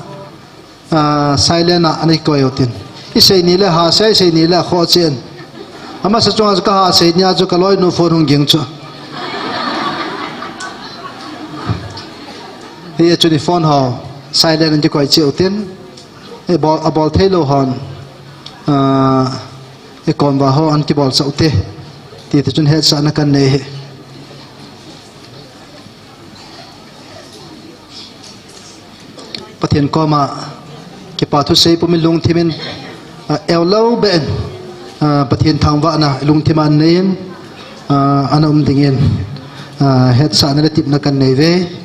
A, silent a ana kikoi u tin. Isei ni le ha sei, isei ni le akhoh chen. Amasa chunga chu kaha sei nia chu kaloinu phone hung ging chu. Hijeh chun i phone ho silent ana kikoi cheh u tin. Abol, abol thei lou hon, a, ikom uva ho ana kibolsah u te. Ti te chun hetsahna kahin nei hi. Pathen koma kipa thusei pumin lungthimin, a, eulou beh in, a, Pathen thangvahna lungthima neiyin, a, ana um dingin, a, hetsahna le tepna kahin nei uve.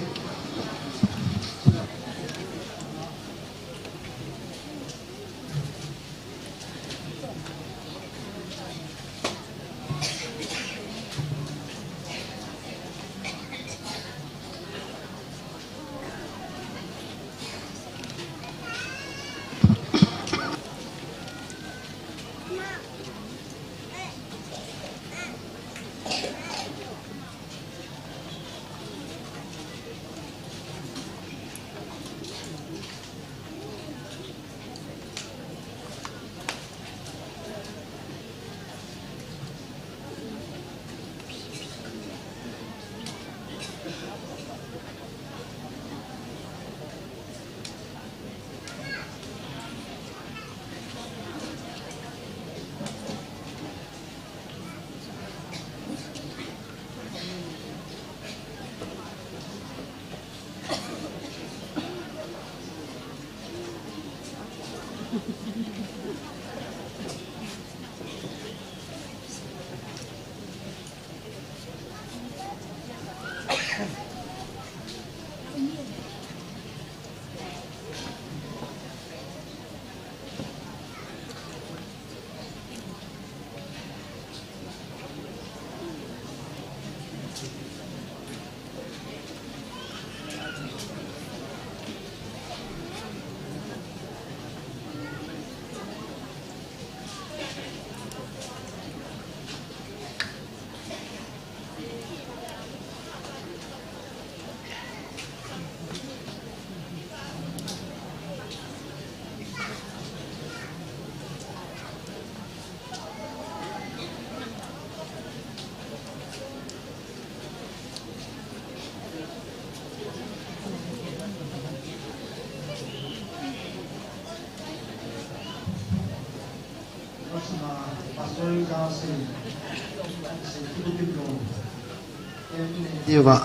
Diuva.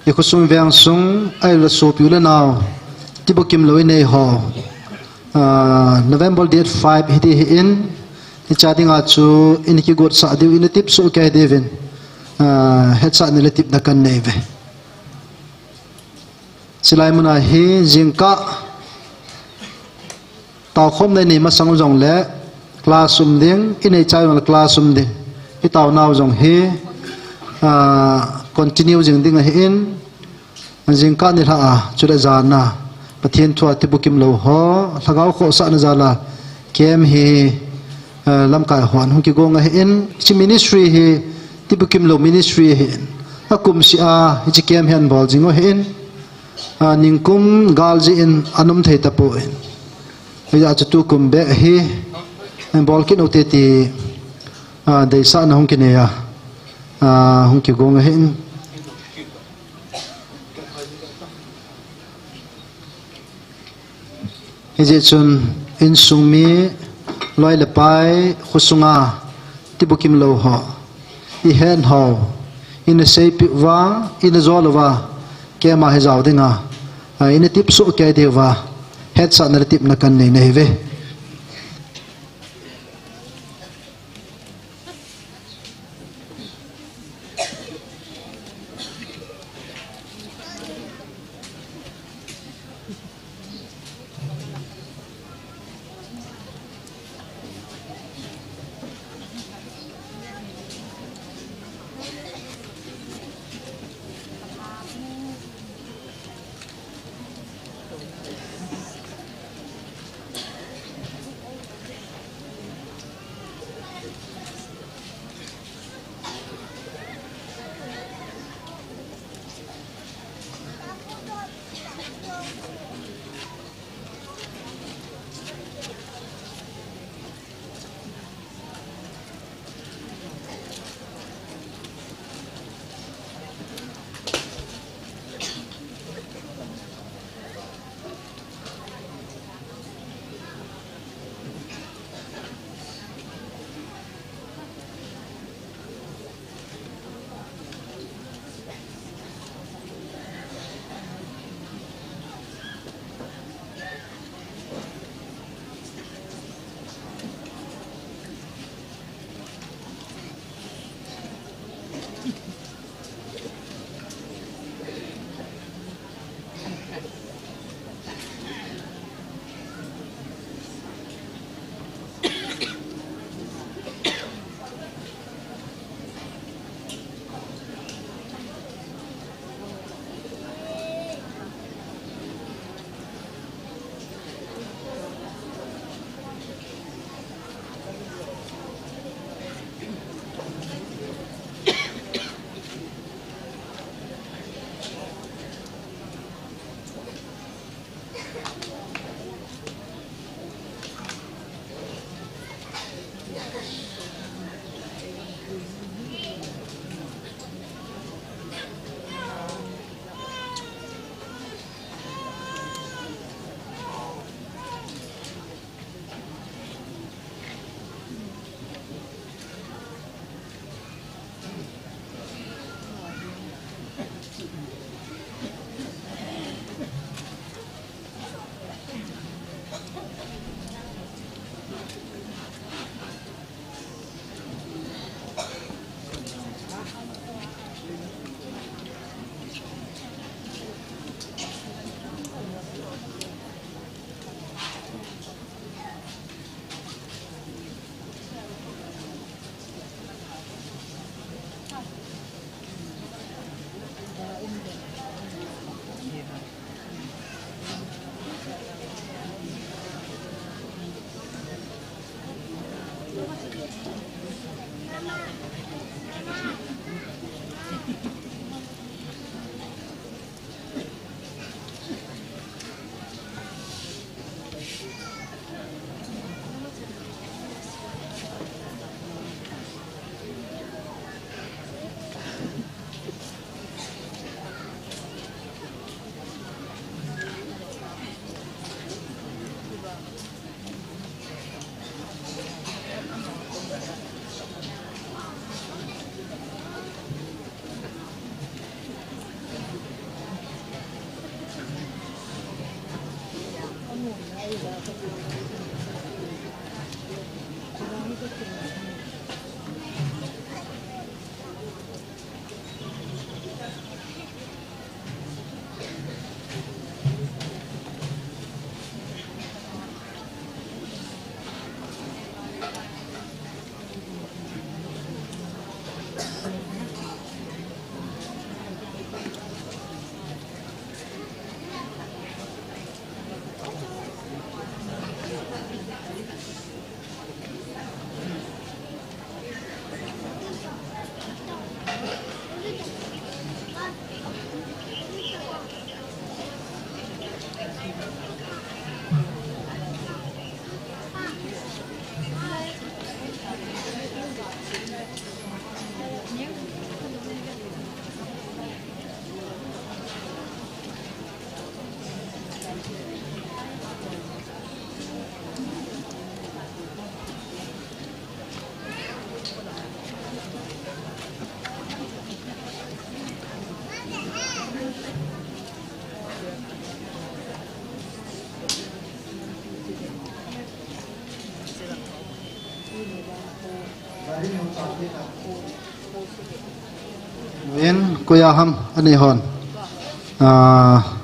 I khosung veng sung, ahilou le sopi u le nau, tibukimlou inei ho. Ah, November date five hiti hin, hiche dinga chu ina kigotsah diu, ina tepsoh kei diuvin. Ah, hetsahna le tepna kanei uve. Chulai muna hi jingkah taokhomna inei masang jongle class um ding, inei chai jongle class um ding. I taonau jong hi, ah, continue jing ding ahin, jingkah nilhah a, chule jan a, Pathen thu a tibukimlou ho, lhagao khohsahna jal a, camp hi, eh, lamkai hon hung kigong ahin, hiche ministry hi, tibukimlou ministry ahin, akum seh a, hiche camp hi ahin bol jing u ahin, ah, ningkum gal jeh in anom thei tapon. Hijeh chun tukum beh hi, ahin bol kit u hite ti, ah, deisahna hung kinei a, ah, hung kigong ahin. Hijeh chun insung mi, loi le pai, khosunga tibukimlou ho, i hen hou, ina seipeh uva, ina jol uva, camp a hi jao dinga, ah, ina tepsoh kei diuva, hetsahna le tepna kanei nahi uve. In, koiya ham, ani hon. Ah,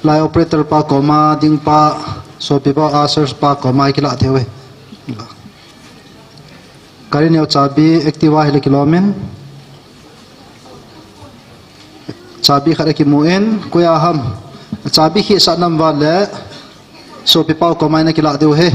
line operator pa koma, ding pa, sopi pa, ushers pa koma, kila theu e. Gari neo chabi, Activa hile kilomin. Chabi khat akimu in, koiya ham. Chabi khi sa nam va le, sopi pa koma ina kila diu he.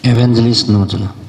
Evangelist nu chu la.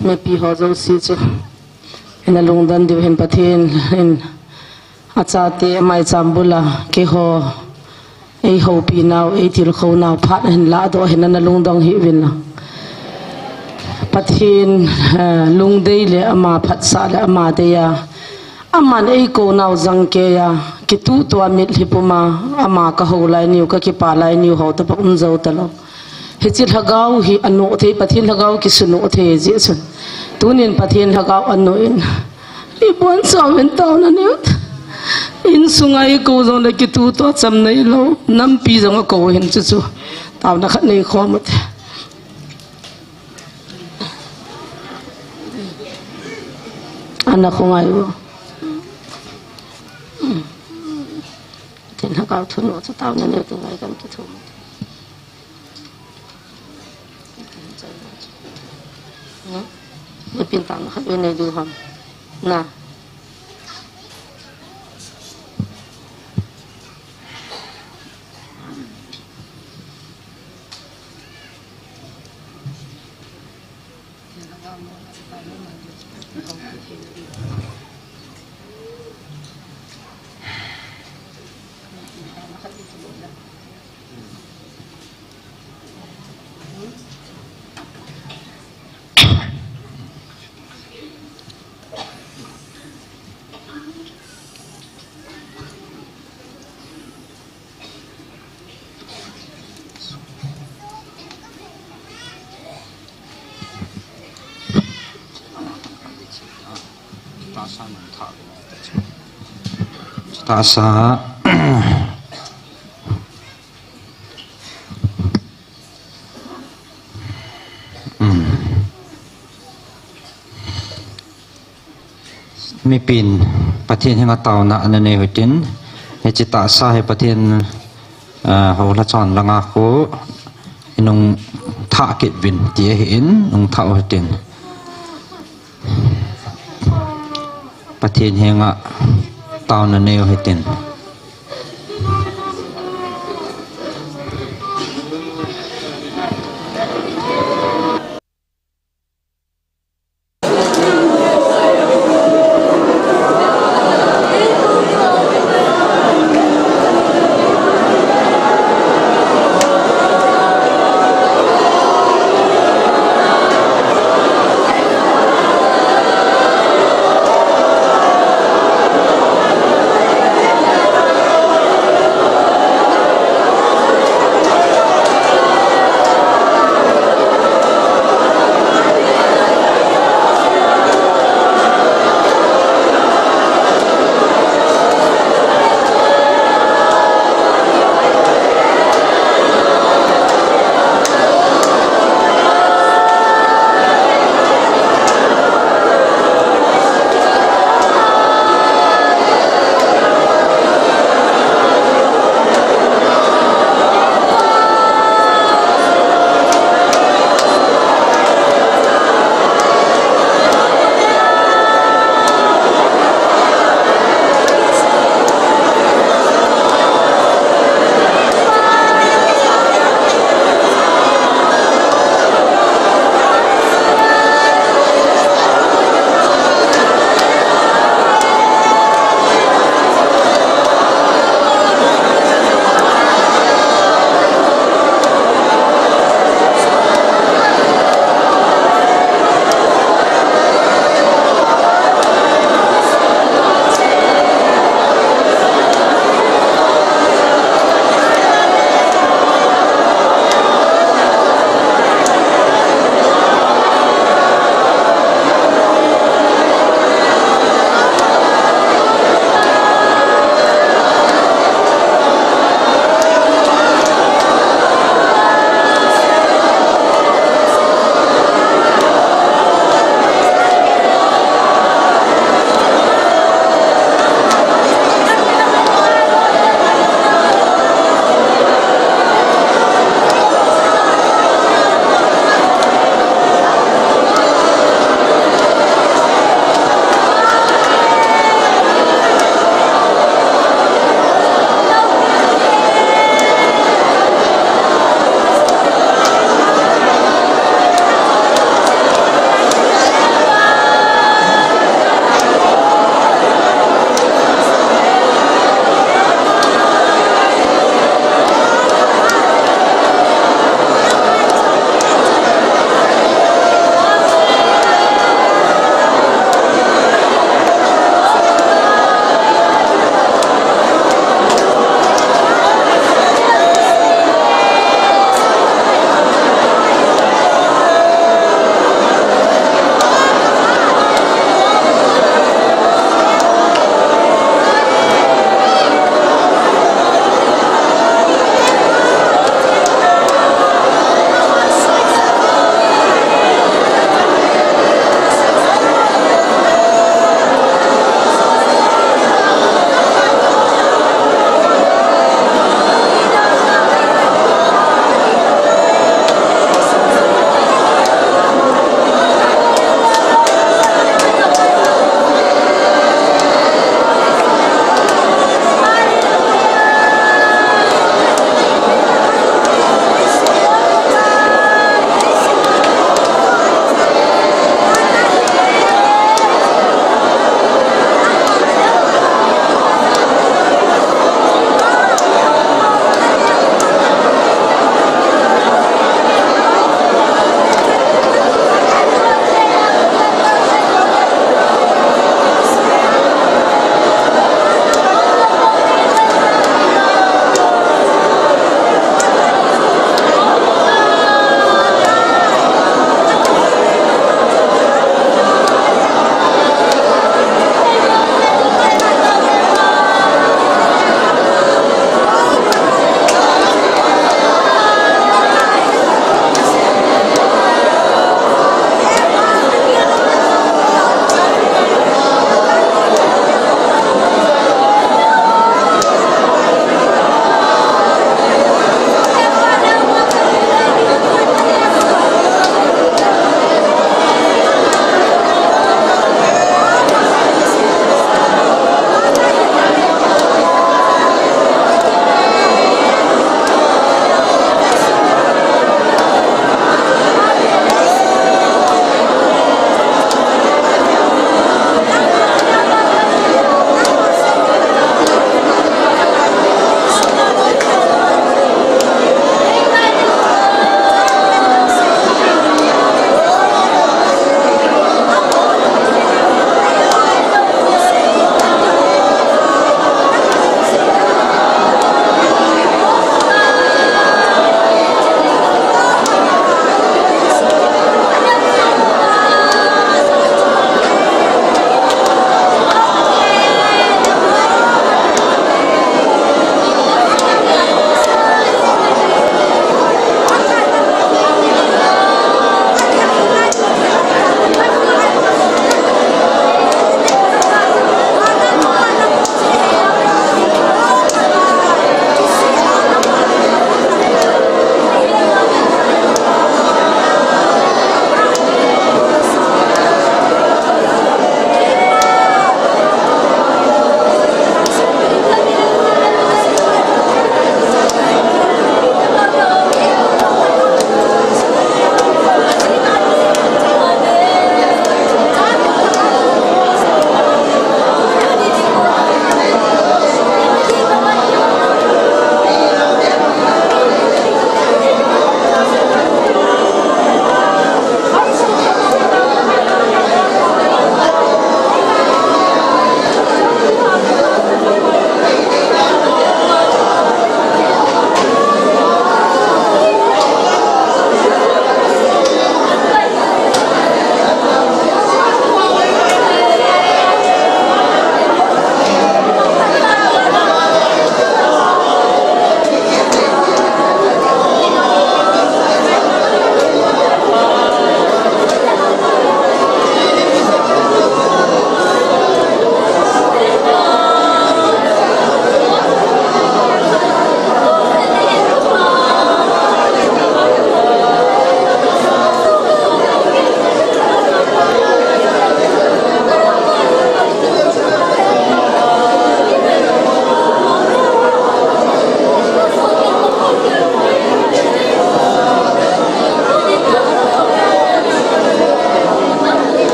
Mipi ho jouse chu ina lungdon diu hin Pathen in achate amaicham bula keiho eihoupi nau, eitilkhou nau phat ahin lahdoh hin ana lungdong hih uvin lang. Pathen, eh, lungdei le ama phatsah le ama dei a, aman eikou nau jangkei a, kituhtua mitlhi puma, ama kahou lai niu, kakipa lai niu ho tobang um jou talou. Hiche lhagao hi anoh thei, Pathen lhagao kisunu thei jeh chun. Tunin Pathen lhagao anoh in. Ibonchauvin taona neiu. Insunga eikou jongle kituhtua cham neilou. Nampi jong akou hin chuchu. Taona khat neikhom ute. Ana khongai u. Pathen lhagao thunu chu taona neiu te ngai kam kithum. Ni pin tang khat ve nei diu ham. Na. Tahsa. Um. Mipin Pathen henga taona ana nei u hitin, hiche tahsa hi Pathen, ah, houlha chon langa khu inung thah kit uvin ti ahin, nung thah u hitin. Pathen henga taona nei u hitin.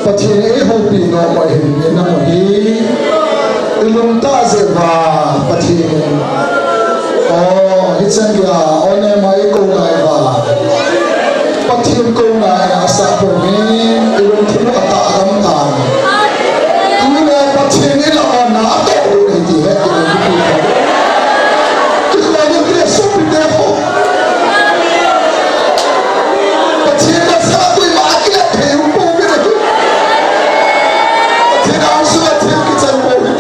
Pathen in eihoupi nom u ahin, inam u hi ilungtah jeh uva Pathen in, o, hichan geiya, o, nema eikou ngai uva, Pathen kouna in asah pouvin, ilungthim u atah gam tan. Tule Pathen in aonna atoh u ahi ti het ding ahi. Kikhol u hite, sopite ho. Pathen nasah koima akilah thei um pouve. Pathen angsunga thil kichan pouve.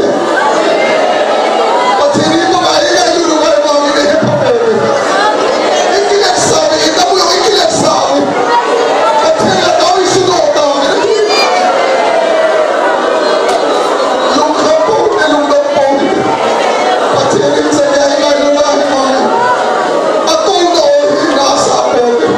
Pathen in banga ingailut u ngai vangin eipha pouve. Ikiletsa uve, inam u jong ikiletsa uve. Pathen lhagao isudoh tauve. Lungkham pouve, lungdam pouve. Pathen in chan geiya ingailut u ngai vangin. Atouna u hi nasah pouve.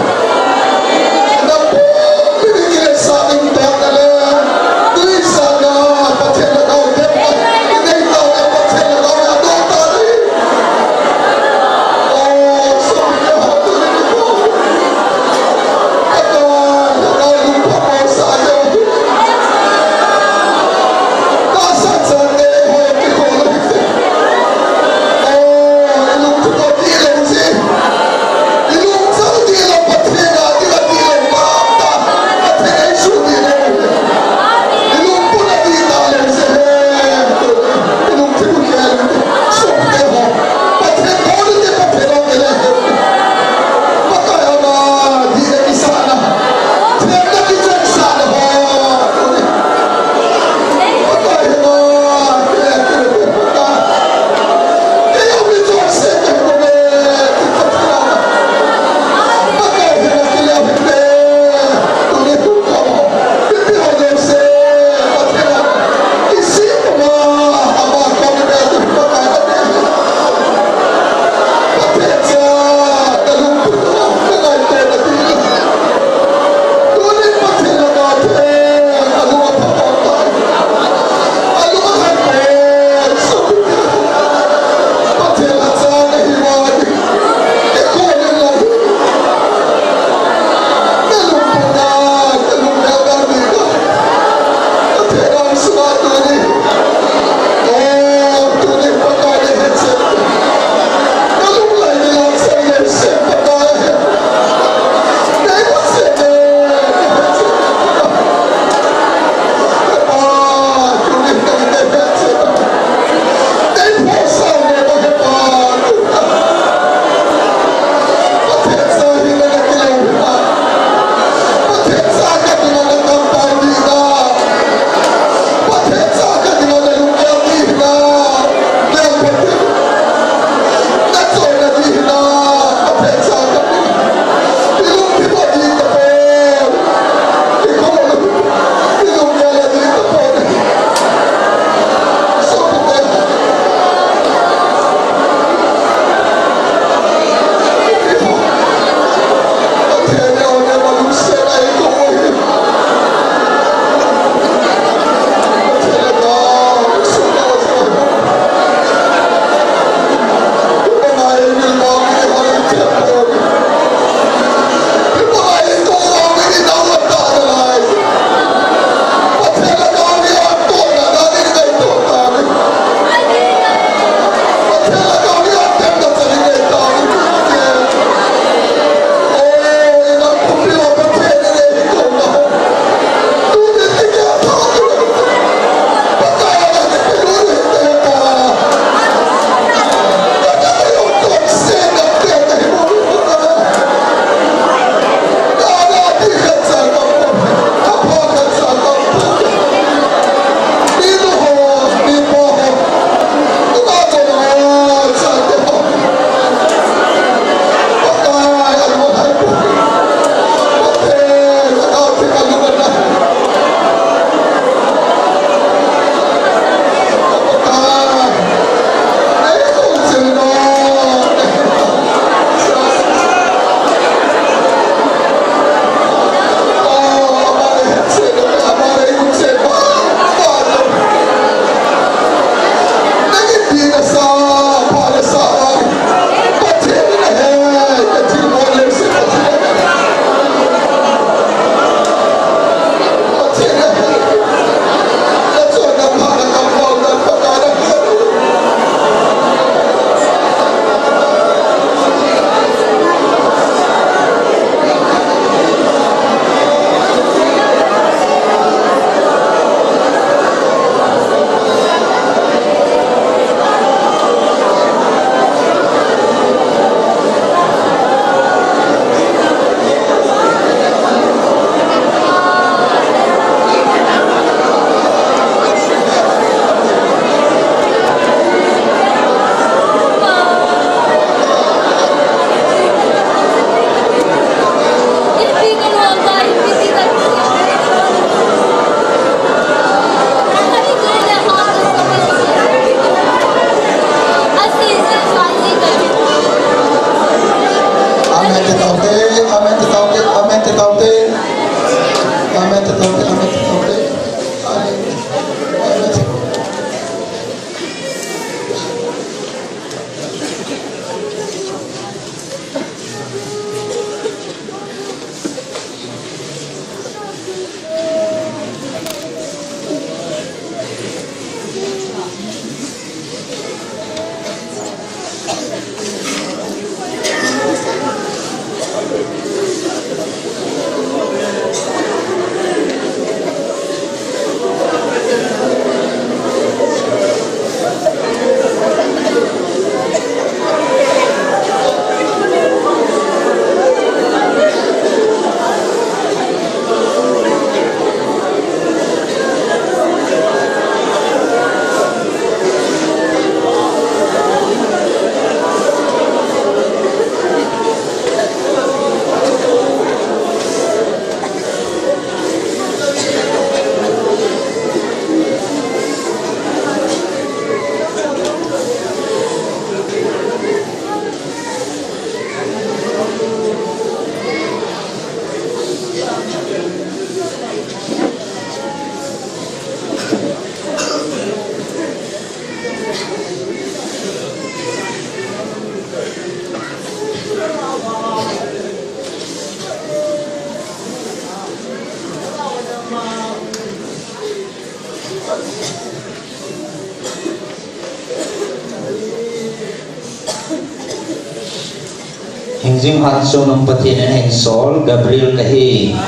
Hingjing hat chungnung Pathen in ahinsol Gabriel kahi.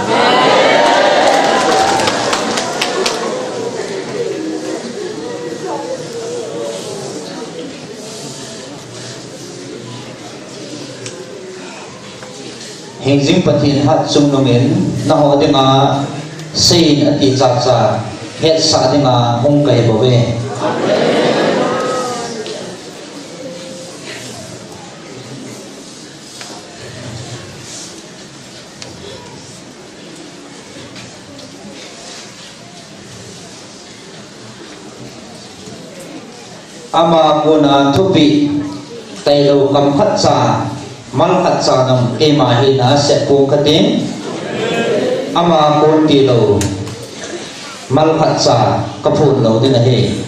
Hingjing Pathen hat chungnung in naho dinga seiyin ati chacha hetsah dinga hung kahi bouve. Ama kona thupeh tailou kam khatcha, mal khatcha nung keima hina sep pong kating. Ama kon tilou mal khatcha kaphon lou ding ahi.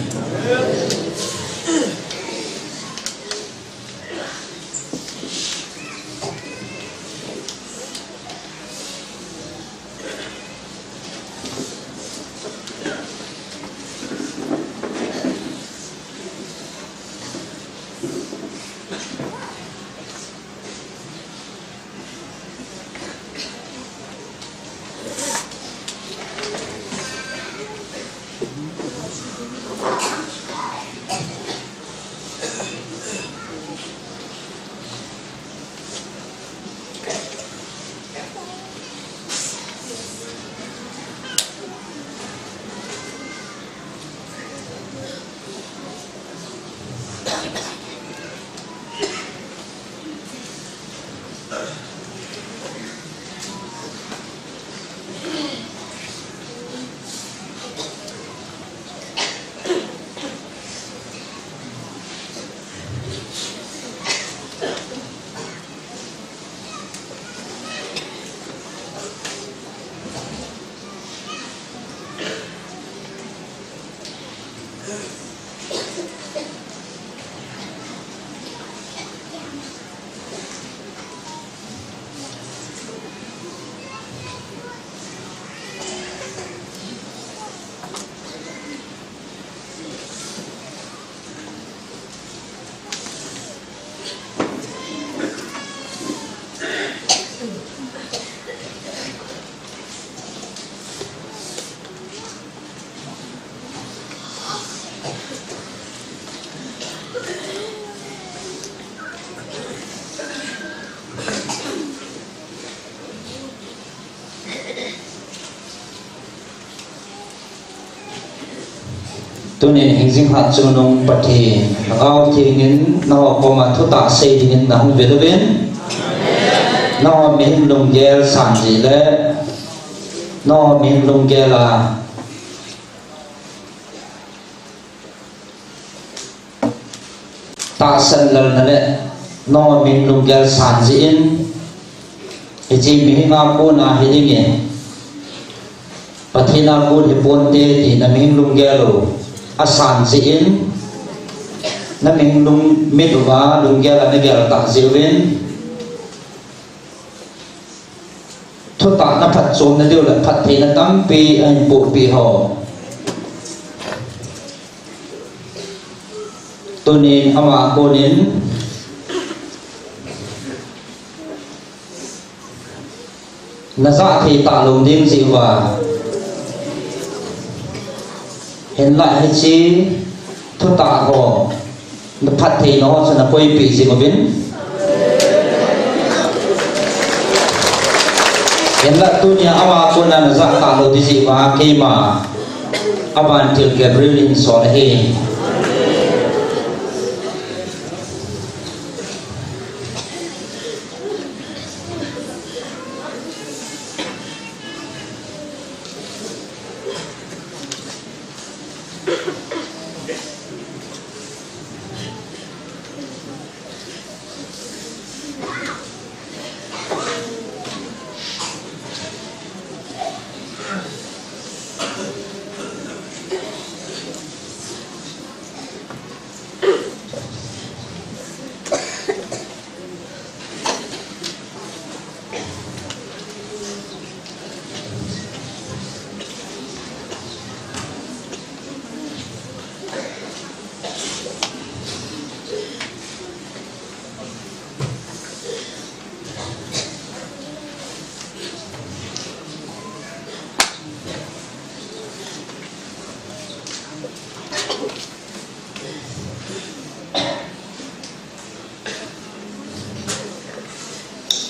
Tunin hingjing hat chungnung Pathen, Lhagao Theng in nangho koma thutah sei dingin nahung vet uvin. Nangho mihem lunggel san jeh le, nangho mihem lunggel a tahsan lalna le nangho mihem lunggel san jeh in, hiche mihem a kona hi dingin, Pathen a kon hi ponte ti na mihing lunggel u asan jeh in, na mihing lung mit uva lunggel a na gel tah jeh uvin, thutah na phatchomna diu le phattheina tampi ahin pohpeh ho. Tunin ama konin na jah thei talou ding jeh uva. Hinlah hiche thutah ho, na phattheina ho chu na koipeh jing uvin. Hinlah tunia ama kona na jah talou ding jeh uva keima Avantil Gabriel in sol ahi.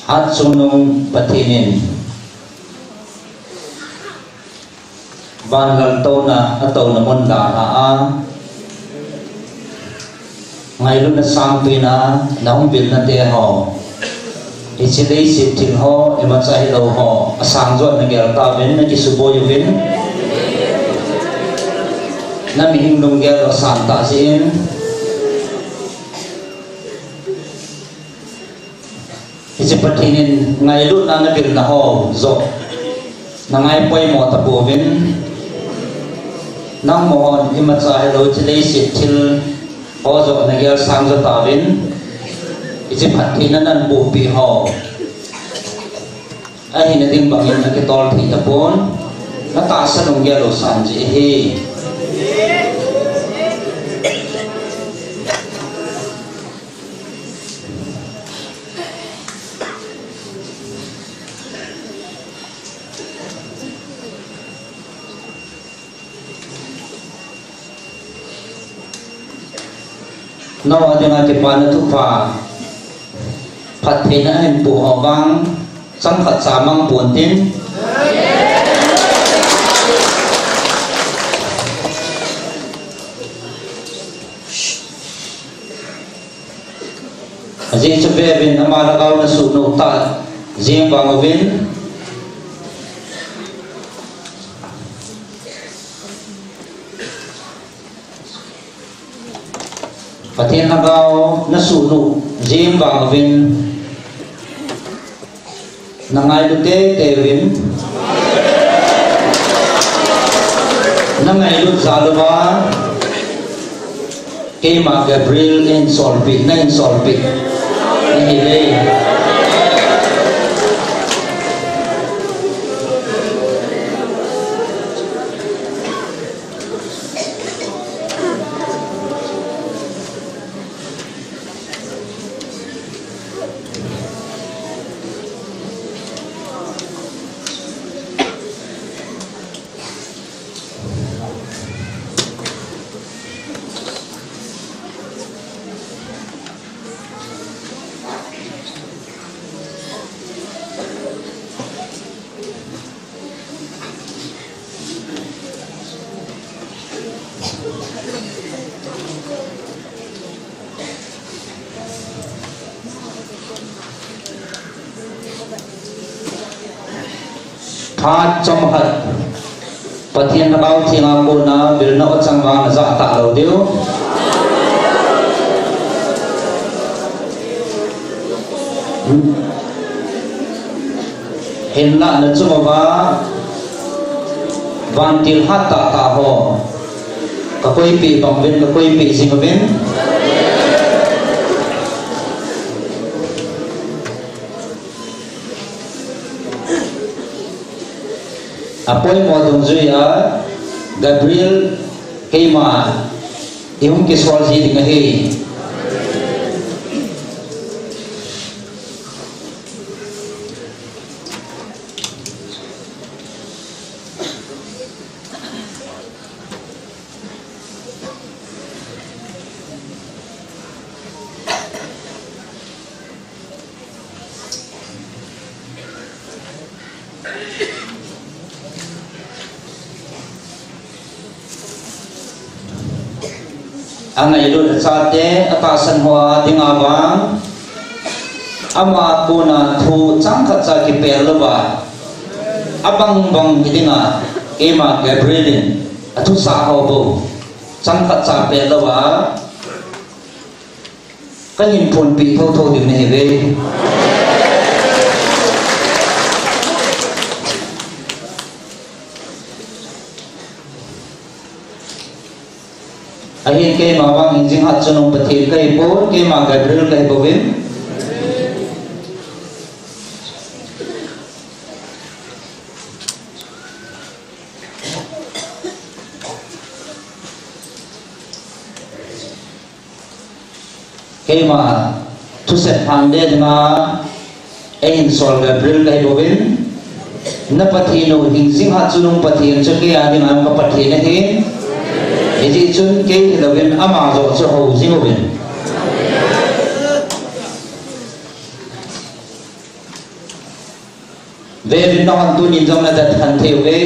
Hatchungnung Pathen in van gal touna, atouna mun dalha a, ngailutna sangpen a na hung vilna te ho, hiche leiset thil ho, imacha hilou ho, asang joh na gel tauvin, na kisuboi uvin, na mihing lunggel u asan tah jeh in, hiche Pathen in ngailutna na vilna ho joh na ngai poimo tapouvin, nangma hon imacha hilou hiche leiset thil ho joh na gel sang joh tauvin, hiche phattheina na pohpeh ho ahina ding bangin akitol thei tapon, na tahsa lunggel u asan jeh ahi. Nangho dinga kipana thupha, phattheina ahin po ho vang, chang khat cha mang pontin. Ajeh chu veuvin, ama lhagao na suhnoh tah jeng vang uvin, Pathen lhagao na suhnoh jeng vang uvin, na ngailu teitei uvin, na ngailut jal uva, keima Gabriel in solpeh, na in solpeh nahi e. Phat chomkhat Pathen lhagao thenga kona vilna o chang vang na jah talou diu. Hinlah na chung uva Vantil hat tah tah ho. Ka koipeh bang uvin, ka koipeh jing uvin. Apoimo dungjui a Gabriel keima i hung kisol ji ding ahi. Angailut achate, atahsan ho a dinga vang, ama kona thu changkhat cha kipel louva, abang bang hi dinga, keima Gabriel in athusah ho bou changkhat cha pel louva, kahin phonpeh thotho diu nahiuve. Ahin keima vang hingjing hatchungnung Pathen kahipon, keima Gabriel kahibouvin. Keima thusep phat le dinga eihin sol Gabriel kahibouvin. Na Pathen u hingjing hatchungnung Pathen chu kei a dinga ka Pathen ahi. Hijeh chun kei hilouvin ama joh chu hou jing uvin. Vevin, nahon tunin jong nadat khen thei uve.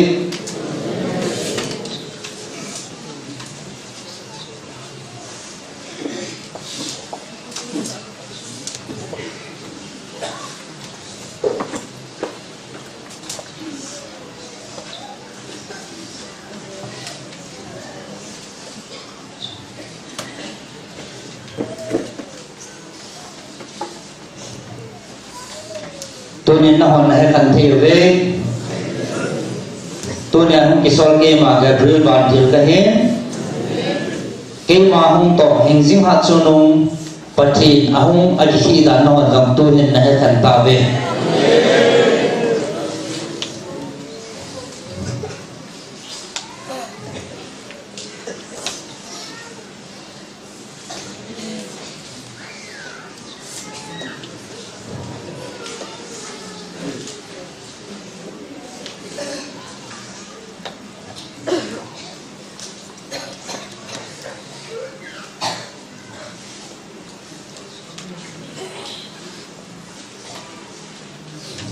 Tunin nahon nahe khen thei uve. Tunia hung kisol keima Gabriel Vantil kahin. Keima hung toh hingjing hatchungnung Pathen ahung akikhih dan nahon jong tuhin nahe khen tauve.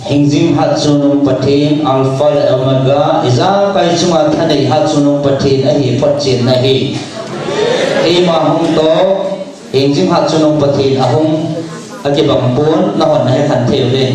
Hingjing hatchungnung Pathen, Alpha le Omega, ijakai chunga thanei hatchungnung Pathen ahi photchen nahi. Keima hung toh hingjing hatchungnung Pathen ahung akibang pon nahon nahe khen thei uve.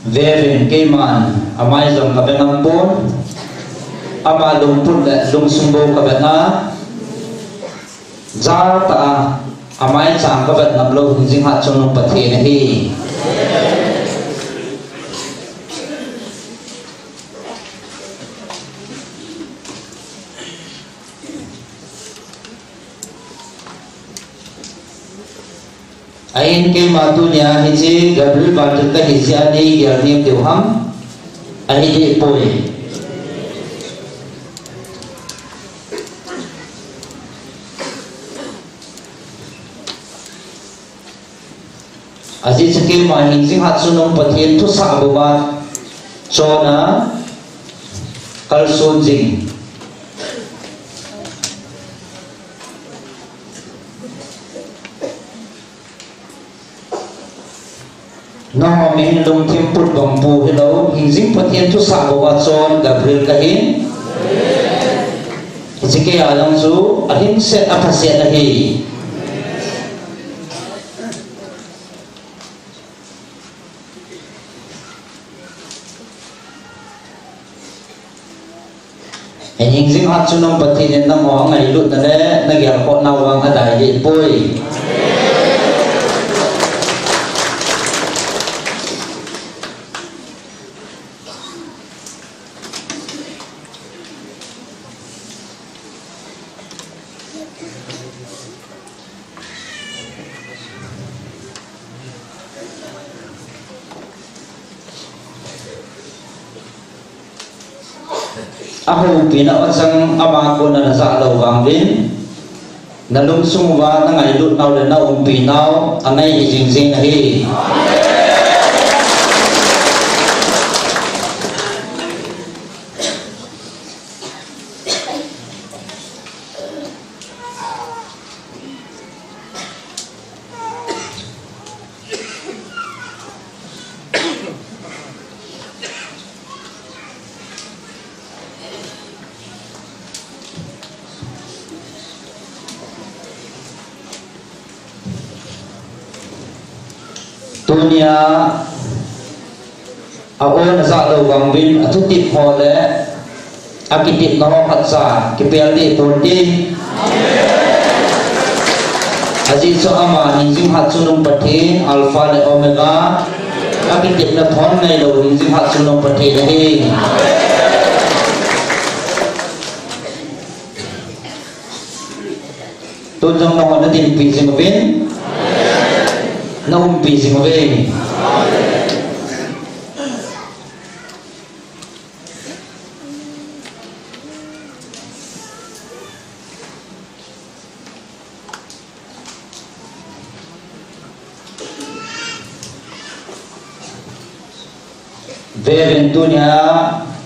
Vevin, keiman amai jong kabe ngam pon, ama lungput le lungsung bou kabe nga, jatah a amai chang kabe ngam lou, hingjing hatchungnung Pathen ahi. Ahin keima tunia hiche Gabriel Vantil kahi jeh a nei gel nem diu ham? Ahi deh poi. Ajeh chu keima hingjing hatchungnung Pathen thusah bou a chonna kalson jing. Nangho mihem lungthim Put bang pu hilou, hingjing Pathen thusah bou a chon Gabriel kahi. Hiche kei a jong chu alhingset, aphaset ahi. Hingjing Hatchungnung Pathen in nangho angailutna le nagelkhoh nau vang adei deh poi. Ahoupi nau achang ama kona najah lou vang uvin, nalungsung uva nangailut nau le naumpinau angai hijing jing ahi. Tunia a-o najah lou vang uvin athutep ho le akitepna ho khatcha kipel deh ponte. Ajeh chu ama hingjing Hatchungnung Pathen, Alpha le Omega, akitepna thon ngailou hingjing Hatchungnung Pathen ahi. Tun jong nangho nadinpi jing uvin, naumpi jing uvin. Veuvin tunia,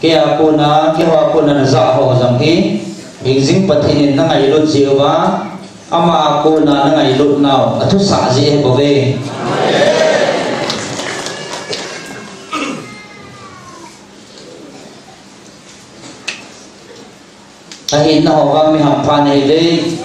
kei a kona, keiho a kona najah ho jong hi, hingjing Pathen in nangailut jeh uva, ama a kona nangailut nau, athusah jeh ahi bouve. Ahin nangho vang mi hampha nahiuve.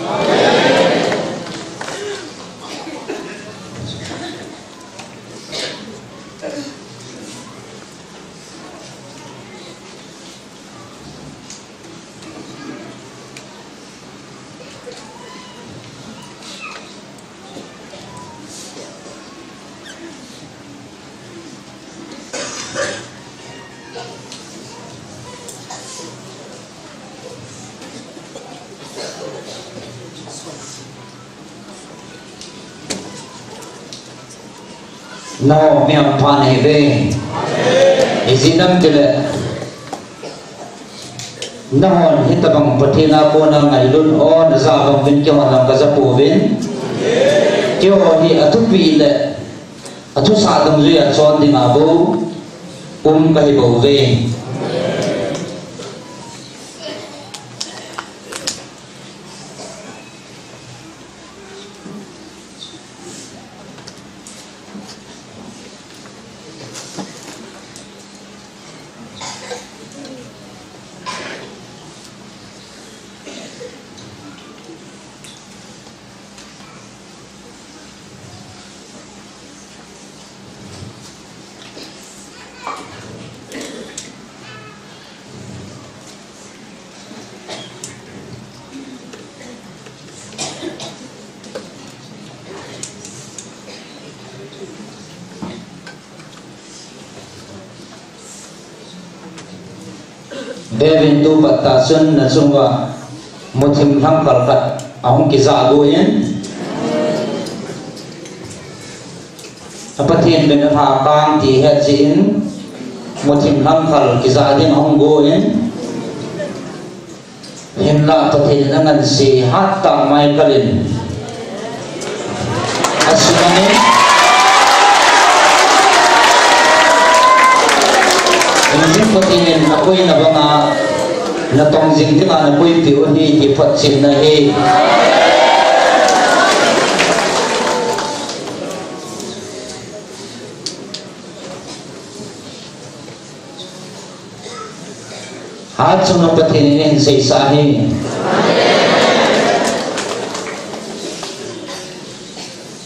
Nangho mi hampha nahiuve. Ijeh inem itile, nanghon hitobang Pathen a kona ngailut o najah bang uvin keihon jong kajah pouvin. Keiho hi athupi le athusah dungjuia chon dinga bou um kahi bouve. Veuvin tu pat tah chun nachung uva muthim lhamphal khat ahung kijah got in, a Pathen min alhakang ti het jeh in, muthim lhamphal kijah ding ahung got in, hinlah Pathen in angansei hat tah Michael in asumang in, hingjing Pathen in akoina banga natong jing dinga nakoipeh u ahi ti photchenna ahi. Hatchungnung Pathen in eihin seisah ahi.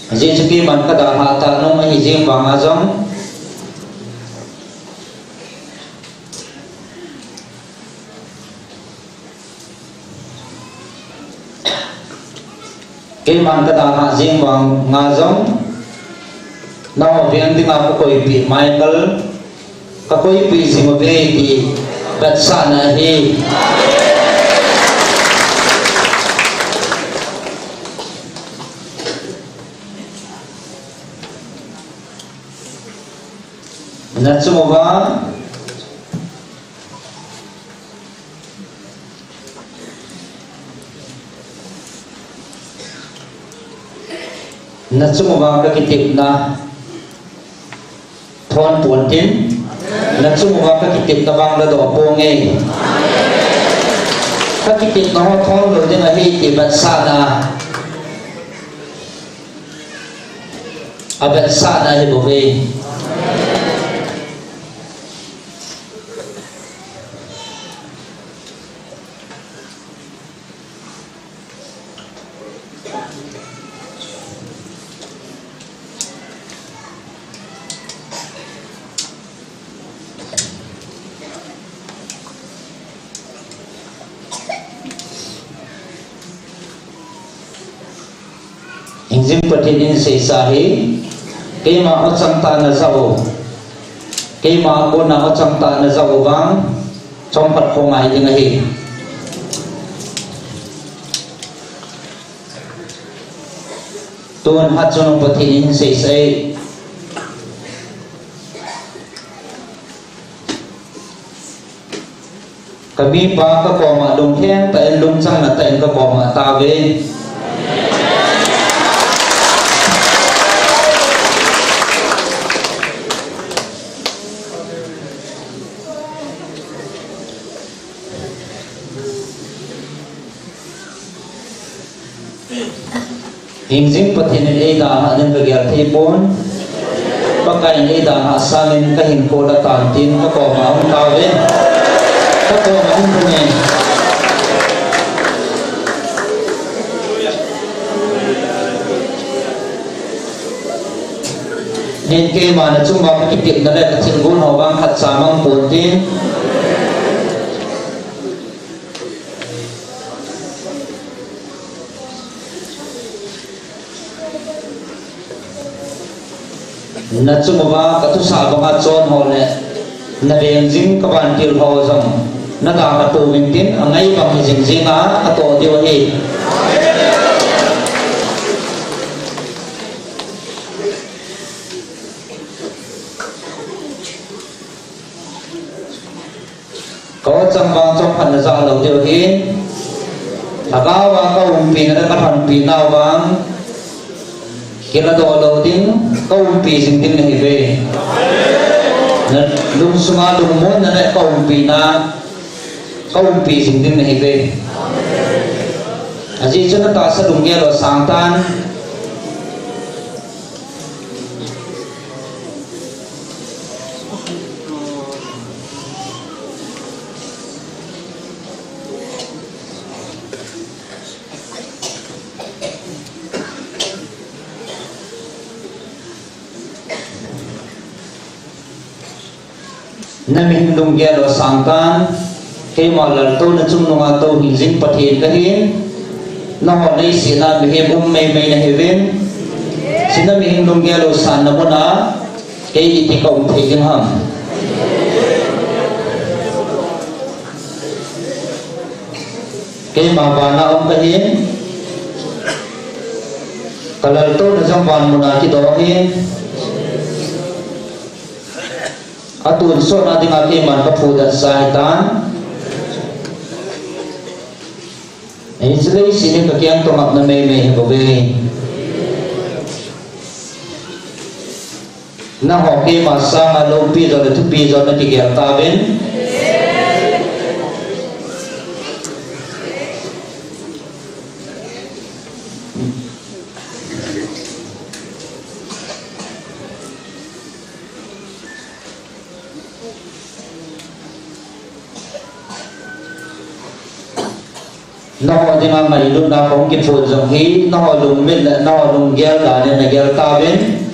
Ajeh chu keiman ka dalhah tah nom ahi jing vanga jong, keiman ka dalhah jing vanga jong, nangho veng dinga ka koipeh Michael, ka koipeh jing uve ti vetsahna ahi. Nachung uva, nachung uva ka kitepna thon pontin, nachung uva ka kitepna vang ladoh ponge. Ka kitepna ho thon lou ding ahi ti vetsahna, avetsahna ahibouve. Hingjing Pathen in seisah ahi, keima ochang tah najah u, keima kona ochang tah najah u vang, chomkhat kho ngai ding ahi. Tun Hatchungnung Pathen in seisah e. Ka mipa ka koma lungtheng tah in, lungchang na tah in ka koma tauve. Hingjing Pathen in eidalhah ding ka gel thei pon. Pakai in eidalhah sangin ka hinkho la tan tin ka koma hung tauve. Ka koma hung tauve. Nin keima nachung uva ka kitepna le ka thilgon ho vang khatcha mang pontin. Nachung uva ka thusah banga chon ho le, na veng jing ka vantil ho jong, na dalha tou vin tin, angai bang hi jing jing a, ka toh diu ahi. Ka ochang vang chomkhat najah lou diu ahi. Lhagao a ka umpina le ka lhonpina vang kiladoh lou ding, ka umpi jing ding nahiuve. Na lungsunga lungmonna le ka umpina, ka umpi jing ding nahiuve. Ajeh chu na tahsa lunggel u asang tan. Na mihem lunggel u asang tan, keima laltouna chungnunga tou hingjing Pathen kahin, nangho leiset a mihem um meimei nahiuvin, hiche na mihem lunggel u sanna muna, kei iti ka um thei ding ham. Keima vana um kahin, ka laltouna jong van muna kidoh ahin, atonsotna dinga keiman ka phudet sa ahitan. Hiche leiset hi ka keng toh ngapna meimei ahibouve. Nangho keima sanga loupi jo le thupi jo na kigel tauvin. Nangho dinga ngailutna kahung kiphut jong hi, nangho lungmit le nangho lunggel dan in nagel tauvin.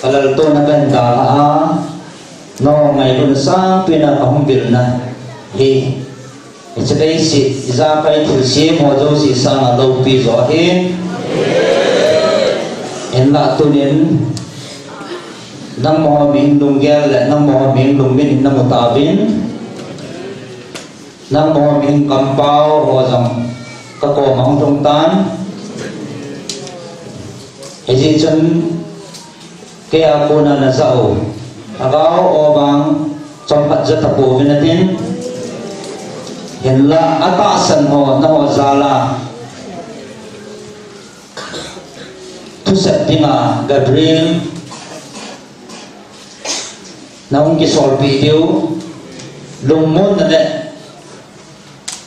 Ka laltohna kahin dalha a, nangho ngailutna sangpen a kahung vilna hi, hiche leiset ijakai thilsem ho jouse sanga loupi jo ahi. Hinla tunin nangma ho mihem lunggel le nangma ho mihem lungmit in namu tauvin. Nangma ho mihem kampau ho jong kakoma hung lhung tan. Hijeh chun keia kona najah u lhagao ho vang chomkhat ja tapouvin atin. Hinla atahsan ho nangho jal a thusep dinga Gabriel nahung kisolpeh diu, lungmonna le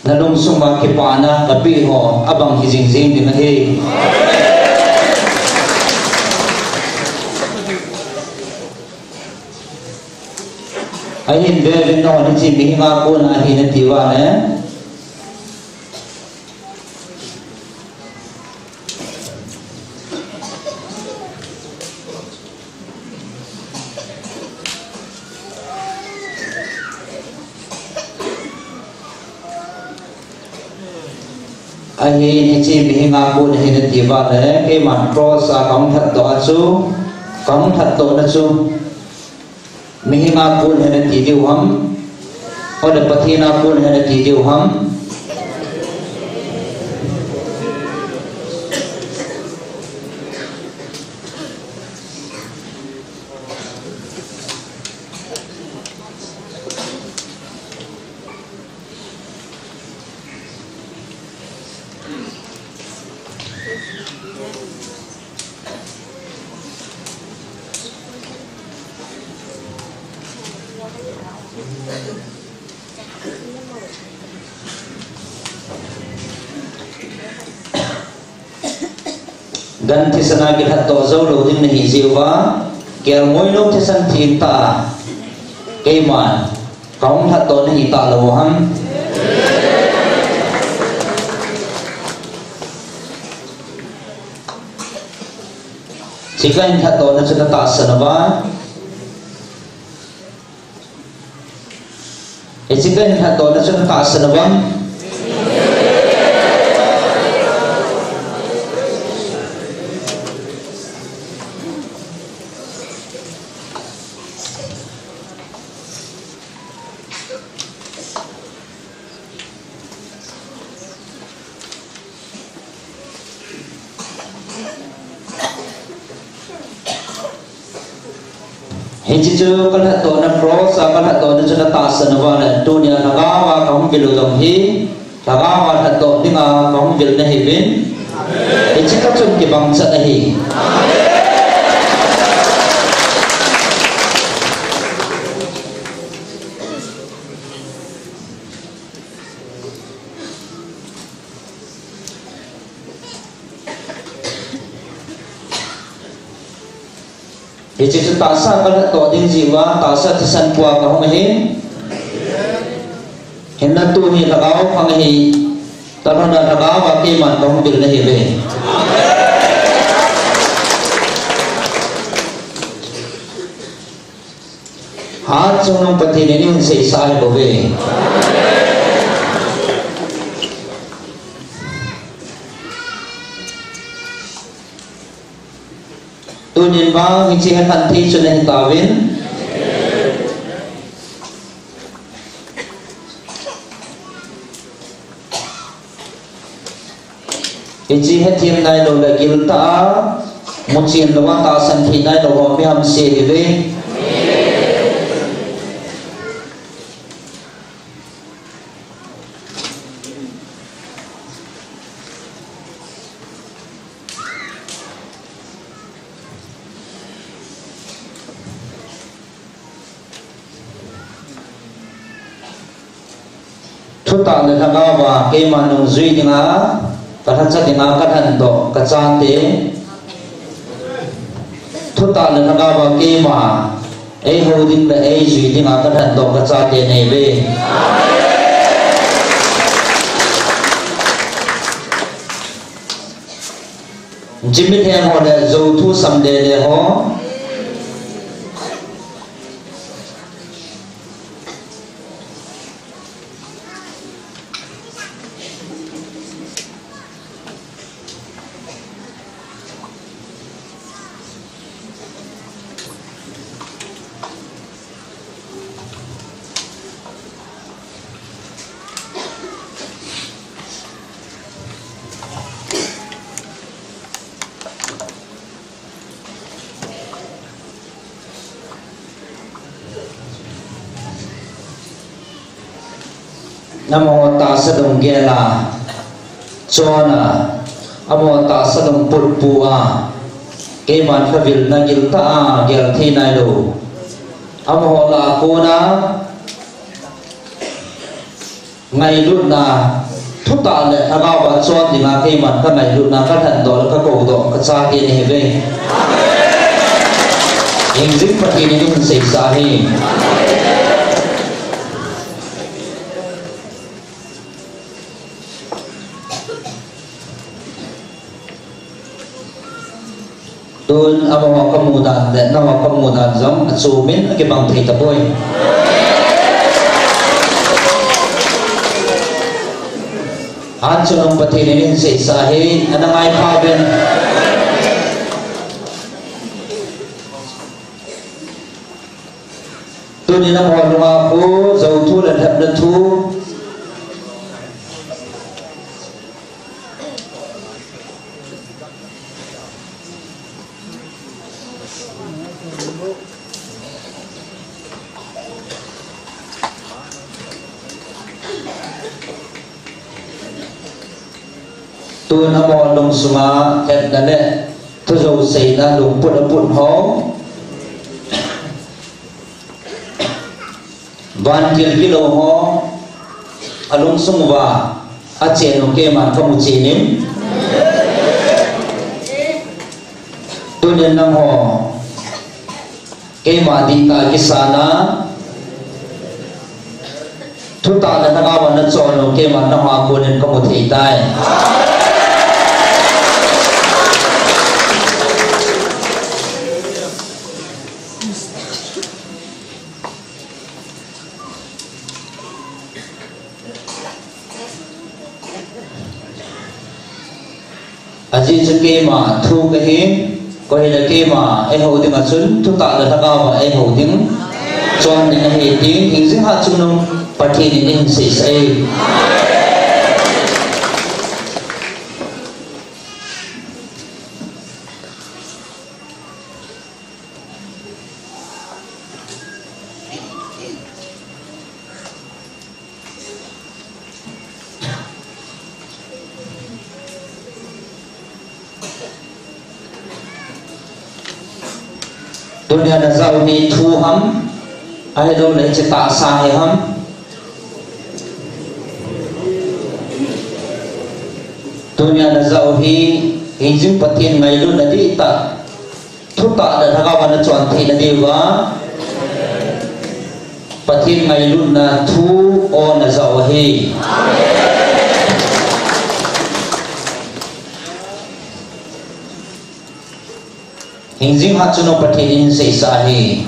nalungsung uva kipana kapeh ho abang hi jingjing ding ahi. Ahin veuvin, nangho hiche mihem a kona ahi nati uva le. Ahin hiche mihem a kon ahi nati uva le, keiman cross a kahung lhatdoh a chu, kahung lhatdohna chu mihem a kon ahi nati diu ham, ole Pathen a kon ahi nati diu ham? Gan thisan a kilhatdoh jou lou ding nahi jeh uva, kelngoi lou thisan thim tah a keiman kahung lhatdoh nahi talou ham? Hiche kahin lhatdohna chu natahsan uvam? Hiche kahin lhatdohna chu natahsan uvam? Hiche chu kalhatdohna, cross a kalhatdohna chu natahsan uva le, tunia lhagao a kahung vil u jong hi lhagao a lhatdoh dinga kahung vil nahiuvin, hiche kachun kibang chat ahi. Hiche chu tahsa kalhatdoh ding jeh uva, tahsa thisan pua kahung ahi. Hinla tuni lhagao khang ahi talou na, lhagao a keiman kahung vil nahiuve. Hatchungnung Pathen in eihin seisah ahi bouve. Tunin vang hiche hi khanthei chu nahi tauvin. Hiche hethem nailou le giltah a muchen louva tahsan thei nailou ho mi hamse hiuve. Thutah le lhagaova keima nungjui dinga, kalhacha dinga kalhendoh kachate. Thutah le lhagaova keima eihou ding le eijui dinga kalhendoh kachate nahiuve. Jimmy Theng ho le Jouthu Samlele ho. Amaho tahsa lunggel a chon a, amaho tahsa lungput pu a, keiman kavilna giltah a gel thei nailou. Amaho lah a kona ngailutna, thutah le lhagaova chon dinga keiman kangailutna, kalhendoh le kakoudoh kachate nahiuve. Hingjing Pathen in eihin seisah ahi. Tun amaho kamu dan le nangho kamu dan jong achumin akibang thei tapoi. Hatchungnung Pathen in eihin seisah ahi, ana ngai pha uvin. Tunin amaho lunga khu, Jouthu le lhepna thu. Tun amaho lungsunga lhepna le thujou seina lungput aput ho. Vantil kilou ho, alungsung uva achen u keiman kamu chenin. Tunin nangho keima dihtah kisan a, thutah le lhagaova nachon u keiman nangho a konin kamu thei tai. Ajeh chu keima thu kahi, koi hile keima eihou dinga chun thutah le lhagaova eihou ding. Chon ding ahi ti, hingjing Hatchungnung Pathen in eihin seisah e. Tunia najah u hi thu ham, ahilouleh hiche tahsa hi ham. Tunia najah u hi, hingjing Pathen ngailutna dihtah, thutah le lhagaova nachon theina diuva, Pathen ngailutna thu o najah u ahi. Hingjing Hatchungnung Pathen in seisah ahi.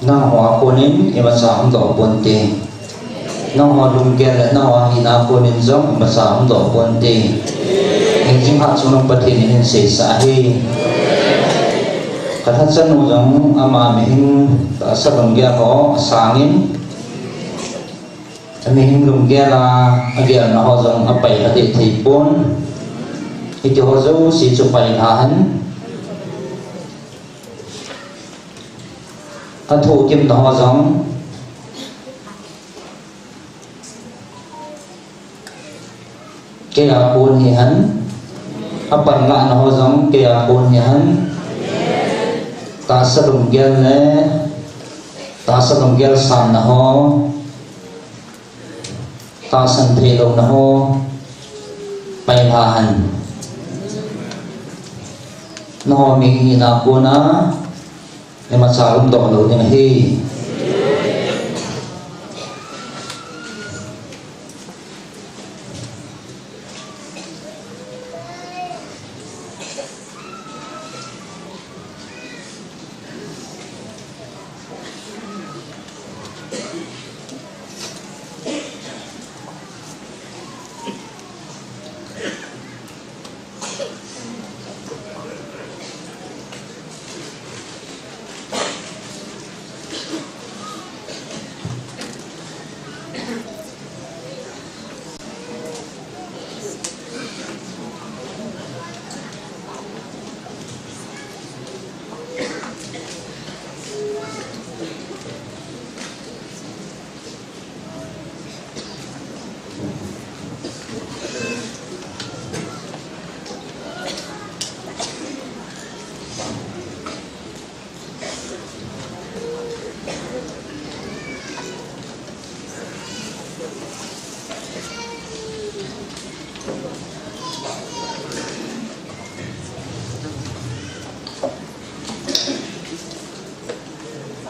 Nangho a konin imacha umdoh ponte. Nangho lunggel le nangho hina konin jong imacha umdoh ponte. Hingjing hatchungnung Pathen in eiseisah ahi. Kalhachanu jong ama mihem tahsa lunggel ho asangin, mihem lunggel a agelna ho jong apailha deh thei pon. Hitiho jouse chu pailha hen. Athohgimna ho jong keia kon hihen. Apanlahna ho jong keia kon hihen. Tahsa lunggel le tahsa lunggel sanna ho, tahsan theilouna ho, pailha hen. Nangho mihem hina kona imacha umdoh lou ding ahi.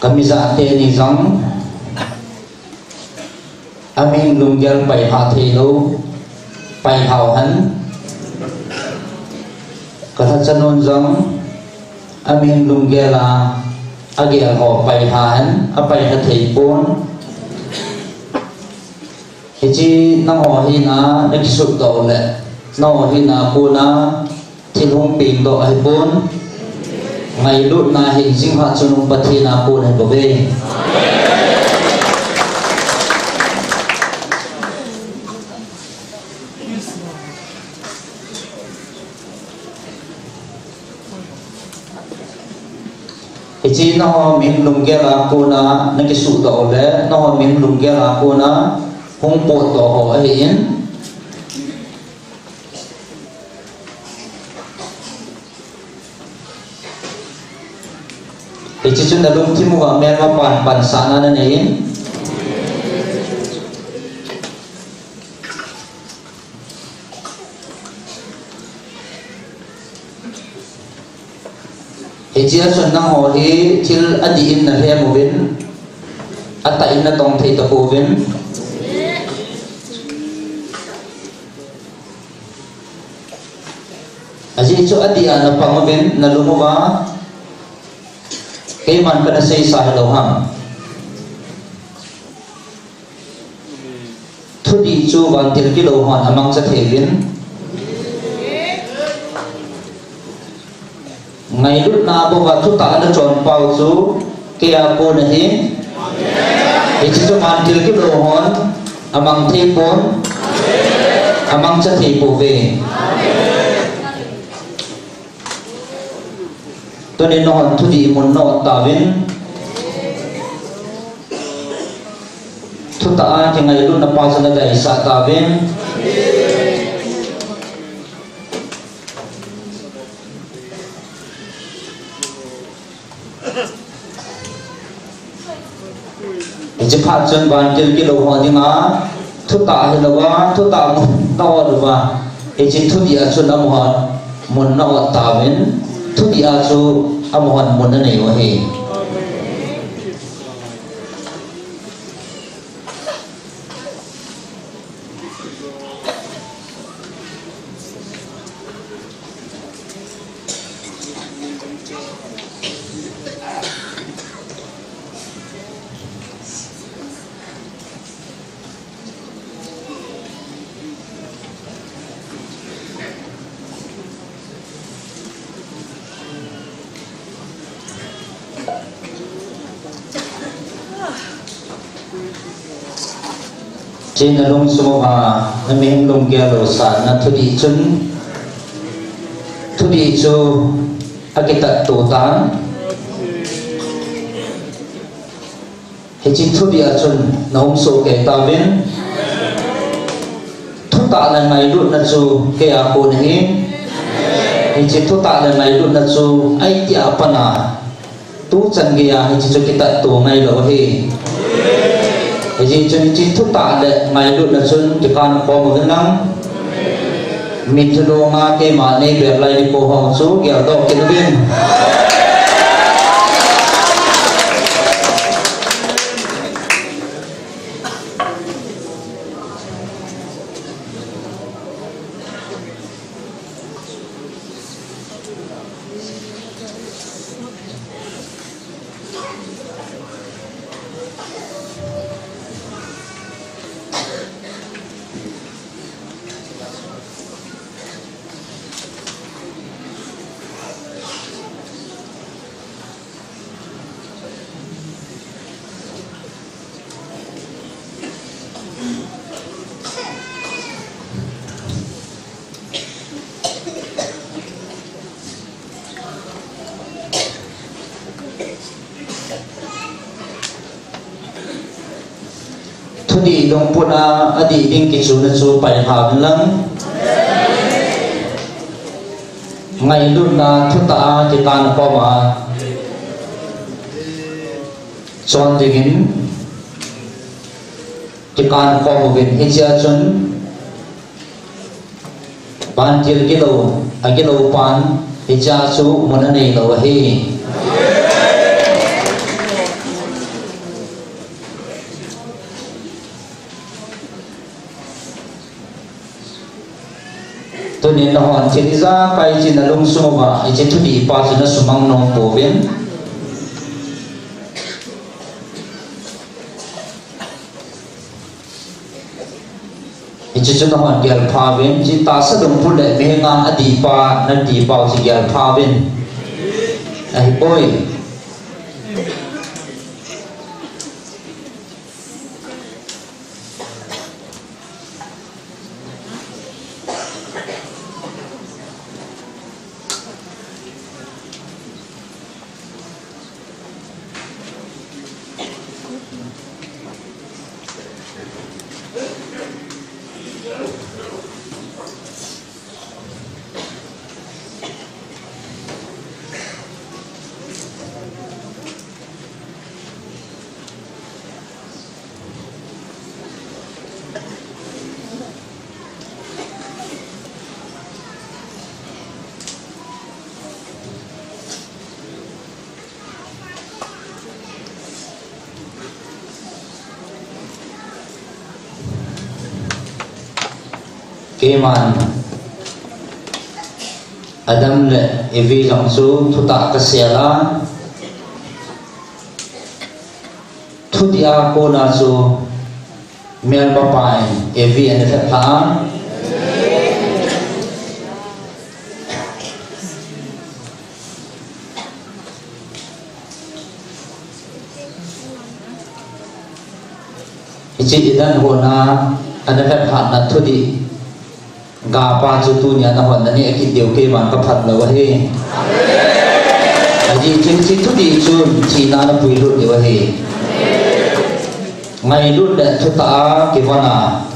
Kamijah teni jong amihem lunggel pailha theilou, pailhau hen. Kalhachanun jong amihem lunggel a agel ho pailha hen, apailha thei pon. Hiche nangho hina nakisutdoh le nangho hina kona thil hung pengdoh ahipon, ngailutna hingjing hatchungnung Pathen a kon ahibouve. Hiche nangho mihem lunggel a kona nakisutdoh le nangho mihem lunggel a kona hung potdoh ho ahin. Hiche chu nalungthim uva melma pan pansahna nanei in. Hichea chun nangho hi thil adih in nalhem uvin, atah in natong thei tapouvin. Ajeh chu adih a napang uvin, nalung uva, keiman kana seisa hilou ham. Thudih chu vantil kilou hon amangcha thei uvin. Ngailutna bouva thutah a nachonpau chu keia kon ahi. Hiche chu vantil kilou hon amang thei pon, amangcha thei pouve. Tunin nahon thudih mun na-ot tauvin. Thutah a kingailutna pa chu nagaisah tauvin. Hiche phat chun vantil kilou ho dinga thutah hilouva, thutah mun na-ot uva, hiche thudih a chun amahon mun na-ot tauvin, thudih a chu amahon mun anei u ahi. Hiche nalungsung uva, namihem lunggel lousahna thudih chun, thudih chu akitatto tan. Hiche thudih a chun naumsoh kei tauvin. Thutah le ngailutna chu keia kon ahi. Hiche thutah le ngailutna chu aiti a pat a, tuchan geiya hiche chu kitatto ngailou ahi. Hijeh chun hiche thutah le ngailutna chun kikan khom uvin lang. Mitlhi longa keima neibel lai nikho ho chu geldoh kit uvin. Thudih lungput a adih ding kichuna chu pailha uvin lang. Ngailutna thutah a kikan khom a chon dingin kikan khom uvin, hichea chun vantil gilou, agilou pan hichea chu mun aneilou ahi. Tunin nahon thil ijakai hiche nalungsung uva hiche thudih pa chu nasumang nom pouvin. Hiche chu nahon gelpha uvin, hiche tahsa lungput le mihenga adihpa, nadihpau chu gelpha uvin. Ahipoi. Keiman Adam le Evi jong chu thutah kasel a, thudih a kona chu melmapan Evi ana lheplha a. Hiche Eden hon a ana lheplhahna thudih gapa chu tunia nahon naneh kit diu keiman kaphat lou ahi. Ajeh chu hiche thudih chun thina napuilut diu ahi. Ngailut le thutah a kivon a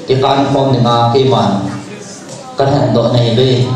kikan khom dinga keiman kalhendoh nahiuve.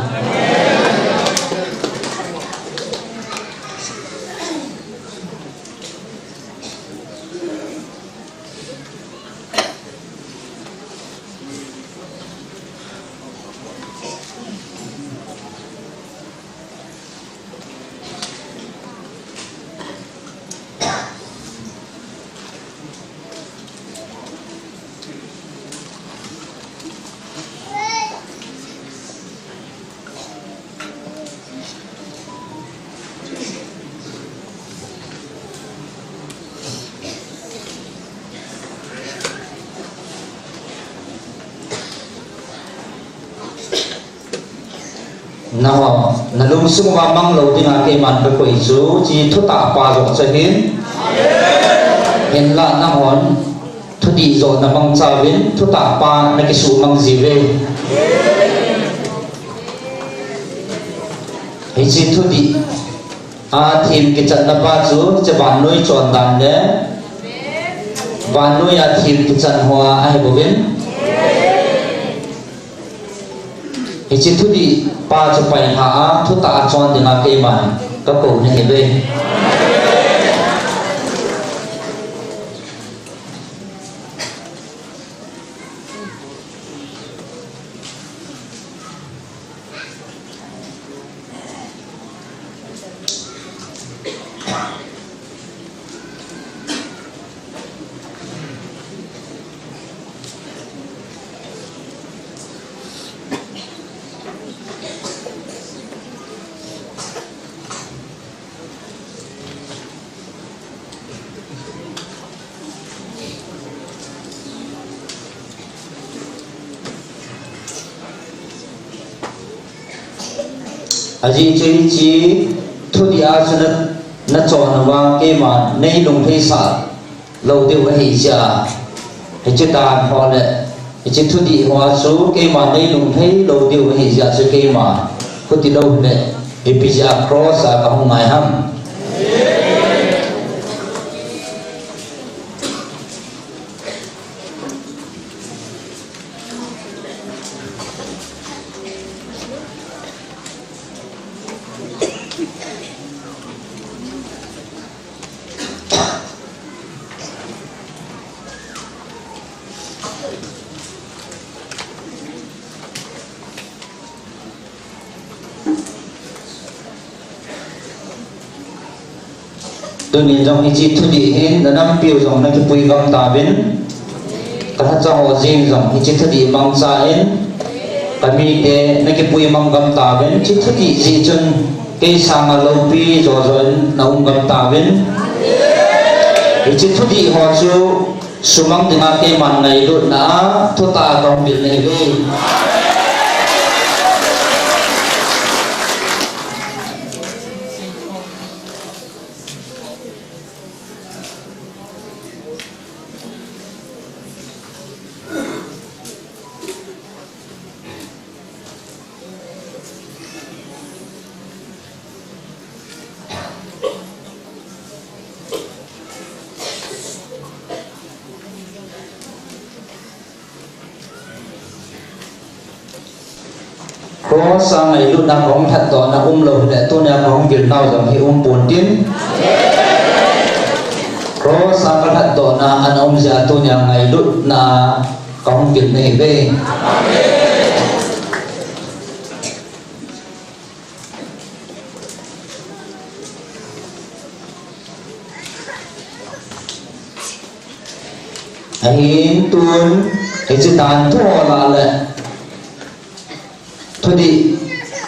Nangho, nalungsung uva manglou dinga keiman kakoi chu, hiche thutah pa jong chu ahin. Hinla nahon Thudih johna mangcha uvin, thutah pa na kisuhmang jiuve. Hiche thudih a thim kichanna pa chu, hiche vannoi chondan le vannoi a thim kichan ho ahi bouvin. Hiche thudih pa chu pailha a, thutah a chon dinga keiman kakou nahiuve. Ajeh chu hiche thudih a chu na, nachon uva keiman neilungtheisah lou diu ahi jeh a, hiche dan ho le hiche thudih ho a chu keiman neilungthei lou diu ahi jeh a chu keima khuti lou le ipi jeh a cross a kahung ngai ham? Tunin jong hiche thudih hin nanampiu jong nakipui gam tauvin, kalhacha ho jeng jong hiche thudih mangchan kamite nakipui mang gam tauvin, hiche thudih jeh chun kei sanga loupi jojo in naum gam tauvin. Hiche thudih ho chu sumang dinga keiman ngailutna a thutah a kahung bil nahiuve. Cross a ngailutna kahung lhatdohna umlou hile tunia kahung vilnau jong hi umpon tin. Cross a kalhatdohna ana um jeh a tunia ngailutna kahung vil nahiuve. Ahin tun, hiche danthu ho lah le thudih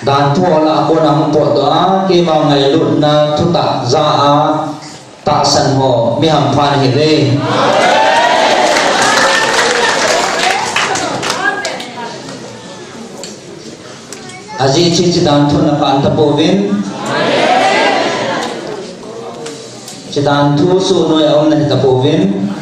danthu ho lah a kona hung potdoh a, keima ngailutna thutah ja a tahsan ho mi hampha nahiuve. Ajeh chu hiche danthu nakhan tapouvin. Hiche danthu soh noiya um nahi tapouvin.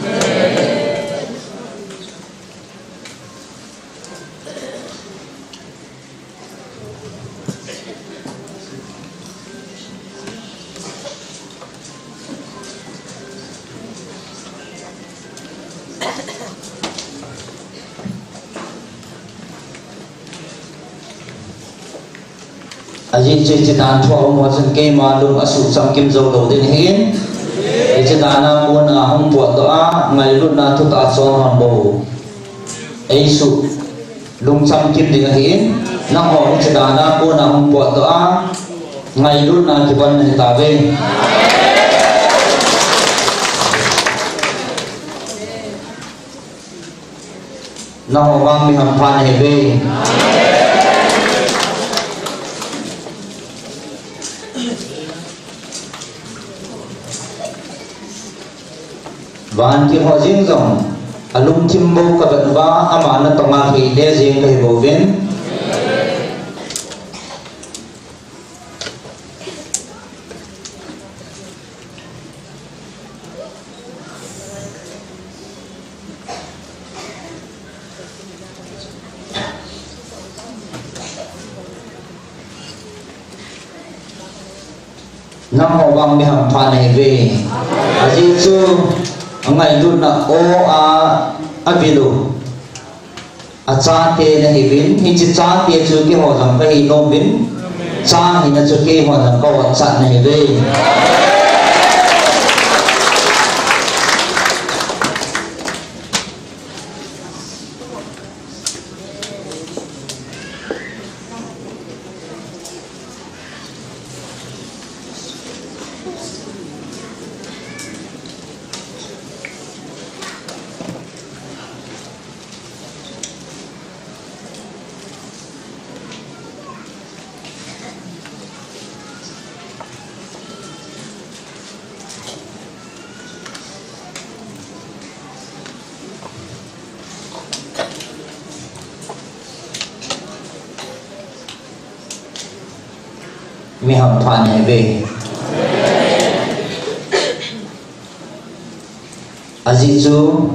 Ajeh chu hiche danthu a um ho chun keima lung asuhcham kim jou lou ding ahin. Hiche dan a kona hung potdoh a, ngailutna thutah a chon hon bou eisuh lungcham kim ding ahin, nangho hiche dan a kona hung potdoh a, ngailutna kibang nahitauve. Nangho vang mi hampha nahiuve. Vantil ho jeng jong alungthim bou kavet uva, ama natong a lheh le jeng kahi bouvin. Nangho vang mi hampha nahiuve. Ajeh chu angailutna aw a, avil u achate nahiuvin, hiche chate chu keiho jong kahi nom uvin, cha hina chu keiho jong ka ot chat nahiuve. Mi hampha nahiuve. Ajeh chu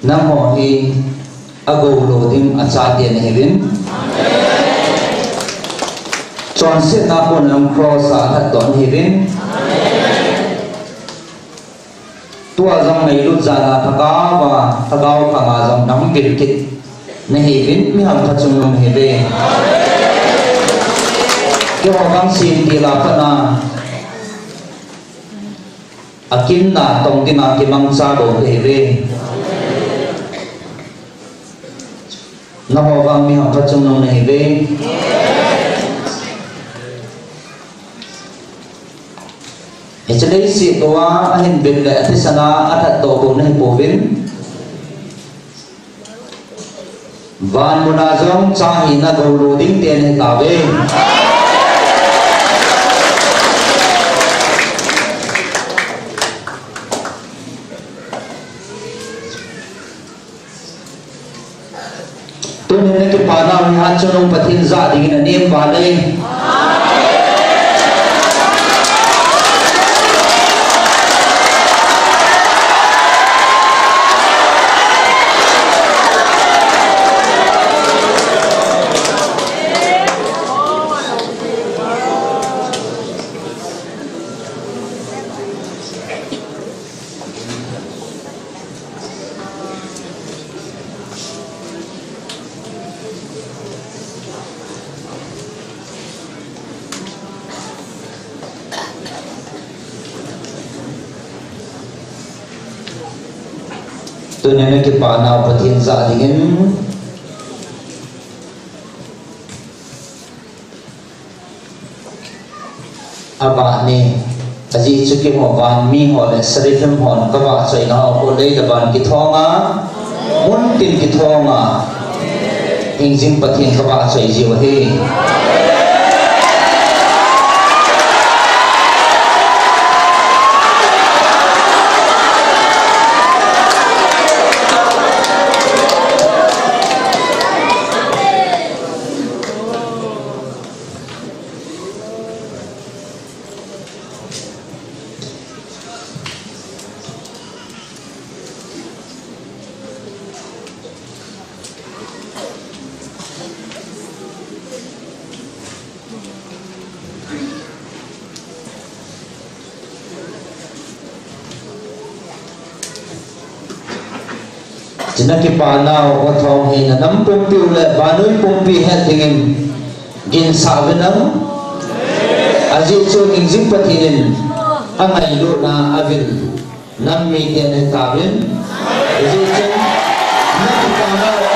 nangho hi agou lou ding achate nahiuvin, chonsetna a kon lam cross a alhatdoh nahiuvin, tua jong ngailut jal a lhagao a, lhagao khang a jong nahung vil kit nahiuvin, mi hampha chungnung nahiuve. Keiho vang semtil a pat a akinna tong ding a kimangcha bou kahiuve. Nangho vang mi hampha chungnung nahiuve. Hiche leiset uva ahin vet le athisan a alhatdoh bou nahipouvin, van mun a jong cha hina gou lou ding te nahitauve. Tunin nakipa nau hi hatchungnung Pathen jah dingin anem val e. Tunin nakipa nau Pathen jah dingin abah e. Ajeh chu keiho van mi ho le seraphim hon kavahchoina ho khu lei le van kithong a, muntin kithong a, hingjing Pathen kavahchoi jiu ahi. Chuna kipa nau, o thong hi na nam pumpi u le vannoi pumpi het dingin ginsah uvin lang. Ajeh chu hingjing Pathen in angailutna avil nam mite nahitauvin. Ajeh chu na kipa nau, o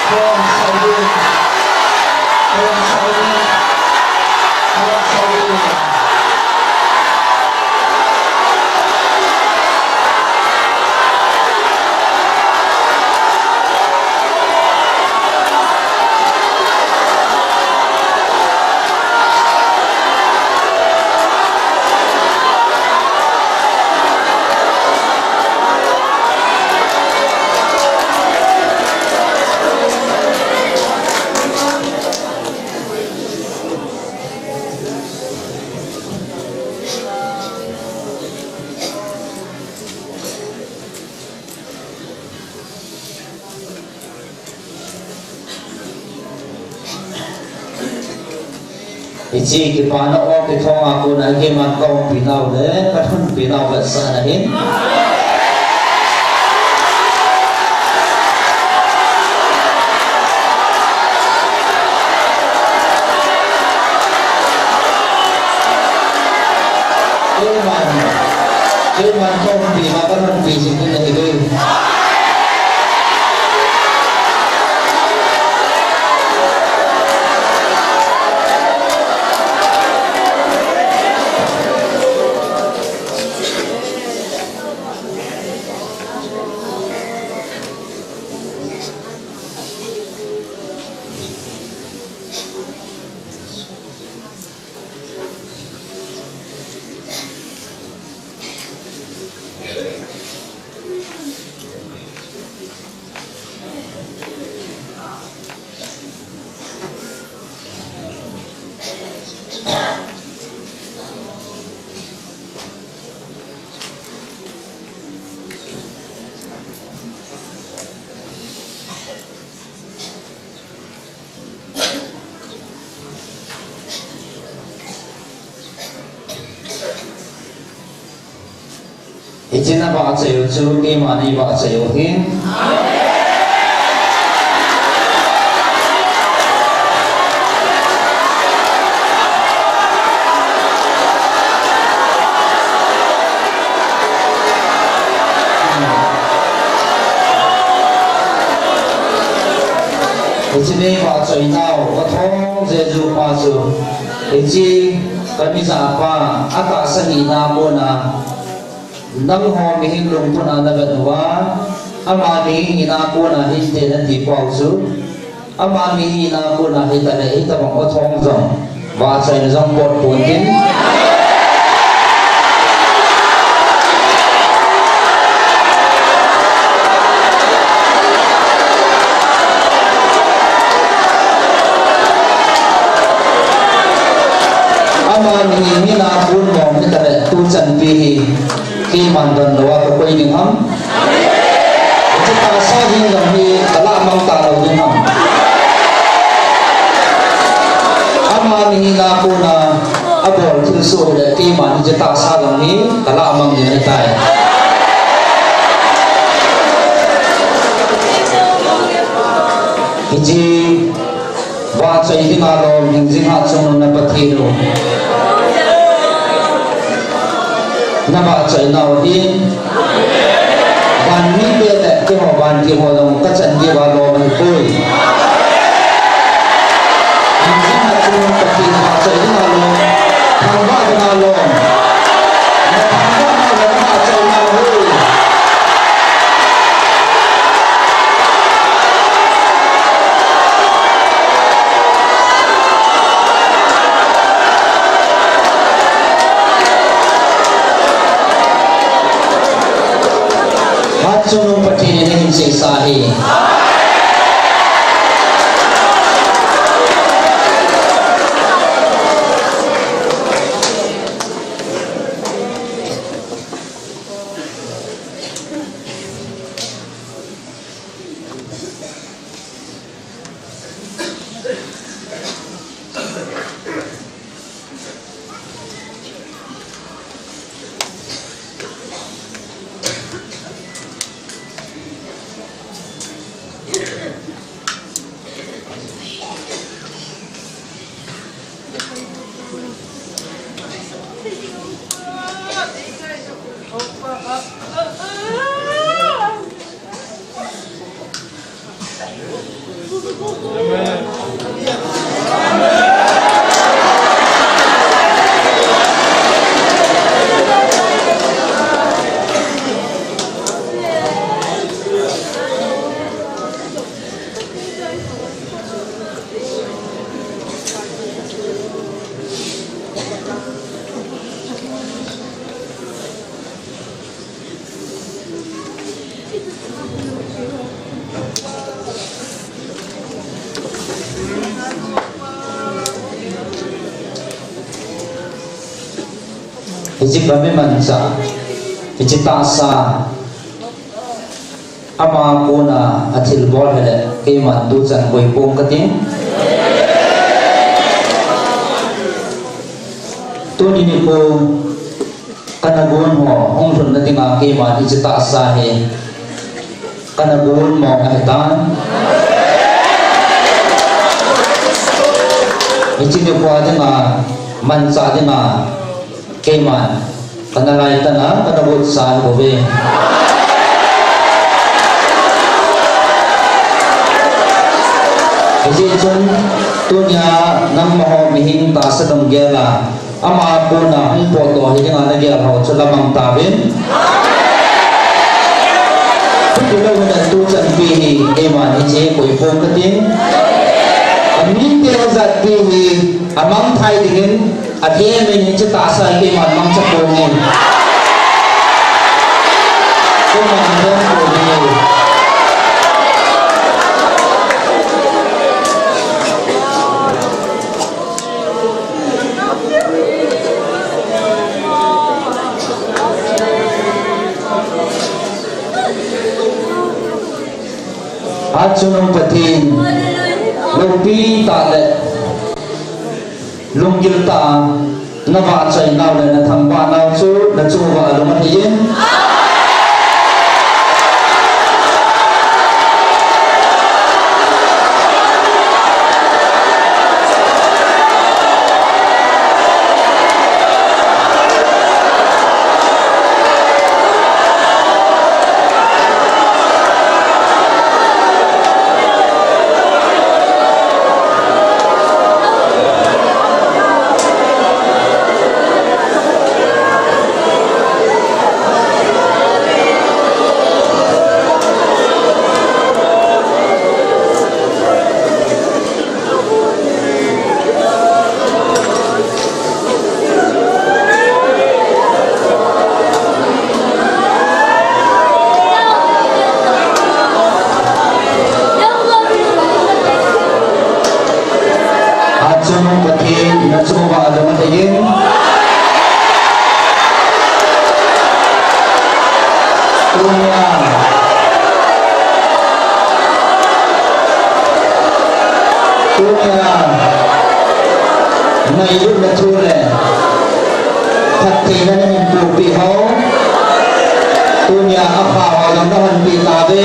thong sa uvin. Hiche kipana o kithong a kona keiman kaumpi nau le kathunpi nau vetsahna hin. Keiman, keiman kaumpi ma kathunpi jing ding ahi. Hiche na vahchoi u chu keima nei vahchoi u hin. Hiche nei vahchoi nau, kathong Jesu pa chu. Hiche kamija pa, atahsa hina kona. Nangho mihem lungput a navet uva, ama mihem hina kona hinte nati pau chu, ama mihem hina kona hitale hitabang o thong jong, vahchoina jong pot pon tin. Ama mihem hina kon mong hitale tuchan pi hi. Keiman donlou a kakoi ding ham? Hiche tahsa ding jong hi kalah mang talou ding ham? Ama mihem hina kona abol thilsoh hile keiman hiche tahsa jong hi kalah mang ding ahitai. Hiche Vahchoi dinga lom hingjing hatchungnung na Pathen u. Na vahchoi nau hin. Van mite le keiho vantil ho jong kachan diuva lom ahipoi. Hingjing hatchungnung Pathen vahchoi dinga lom. Thangvah dinga lom. Na thangvah nau le na vahchoi nau hi. Hatchungnung Pathen in ahin seisa ahi. Hiche pa mi mancha, hiche tahsa, ama kona athilbol hile, keiman tuchan koi pong kating. Tuni nikho kana gon ho hung lhunna dinga keiman hiche tahsa hi kana gon mong ahitan. Hiche nikho dinga, manchah dinga keiman kana laitana kana votsan bouve. Hijeh chun tunia nangma ho mihem tahsa lunggel a ama kona hung potdoh hi dinga nagel ho chu lamang tauvin. Chuti louhel in tuchanpi hi keiman hiche koi phong kating. Amite ajatpi hi amangthai dingin, athemin hiche tahsa hi keiman mangcha ponge. Keiman mangcha ponge. Hatchungnung Pathen, loupi tah le lunggil tah a navahchoi nau le nathangvah nau chu nachung uva alung athei in. Hatchungnung Pathen, nachung uva alung athei in. Tunia, tunia, ngailutna thu le phattheina nahin pohpeh ho, tunia akha ho jong nahonpeh tauve.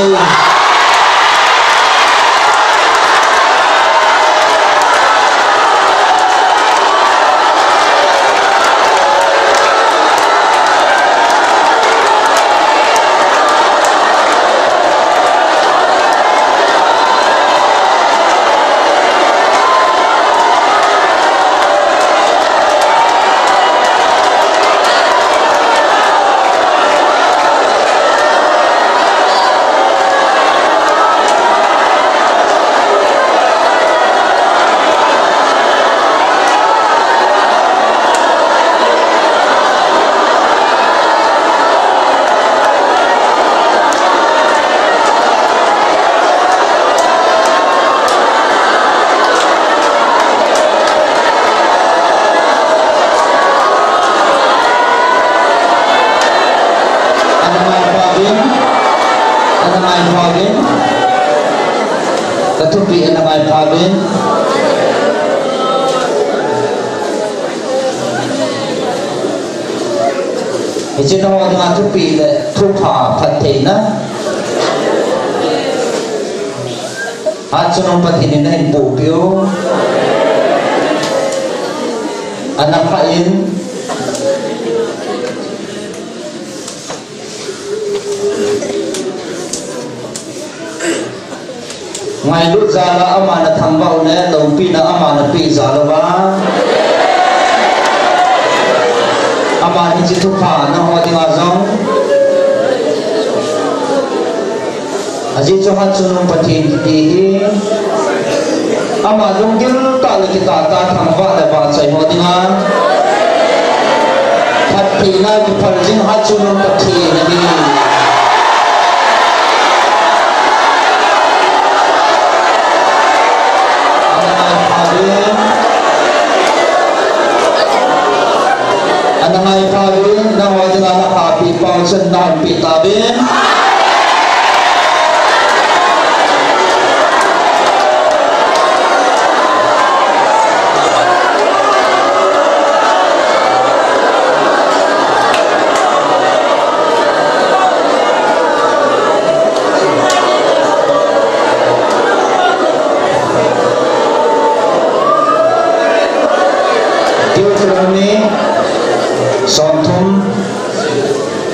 Ana ngai pha uvin, ana ngai pha uvin. Ka thupeh ana ngai pha uvin. Hiche nangho dinga thupeh le thupha phattheina. Hatchungnung Pathen in nahin pohpeh u. Ana pha in. Ngailut jal a ama nathangvah u le loupina ama napeh jal uva, ama hiche thupha nangho dinga jong. Ajeh chu Hatchungnung Pathen kiti hi ama lunggil tah le kitah tah a thangvah le vahchoi ho dinga phattheina kiphal jing Hatchungnung Pathen ahi. Ana ngai pha uvin, ana ngai pha uvin, nangho dinga nakhapi pao chan nahonpeh tauvin.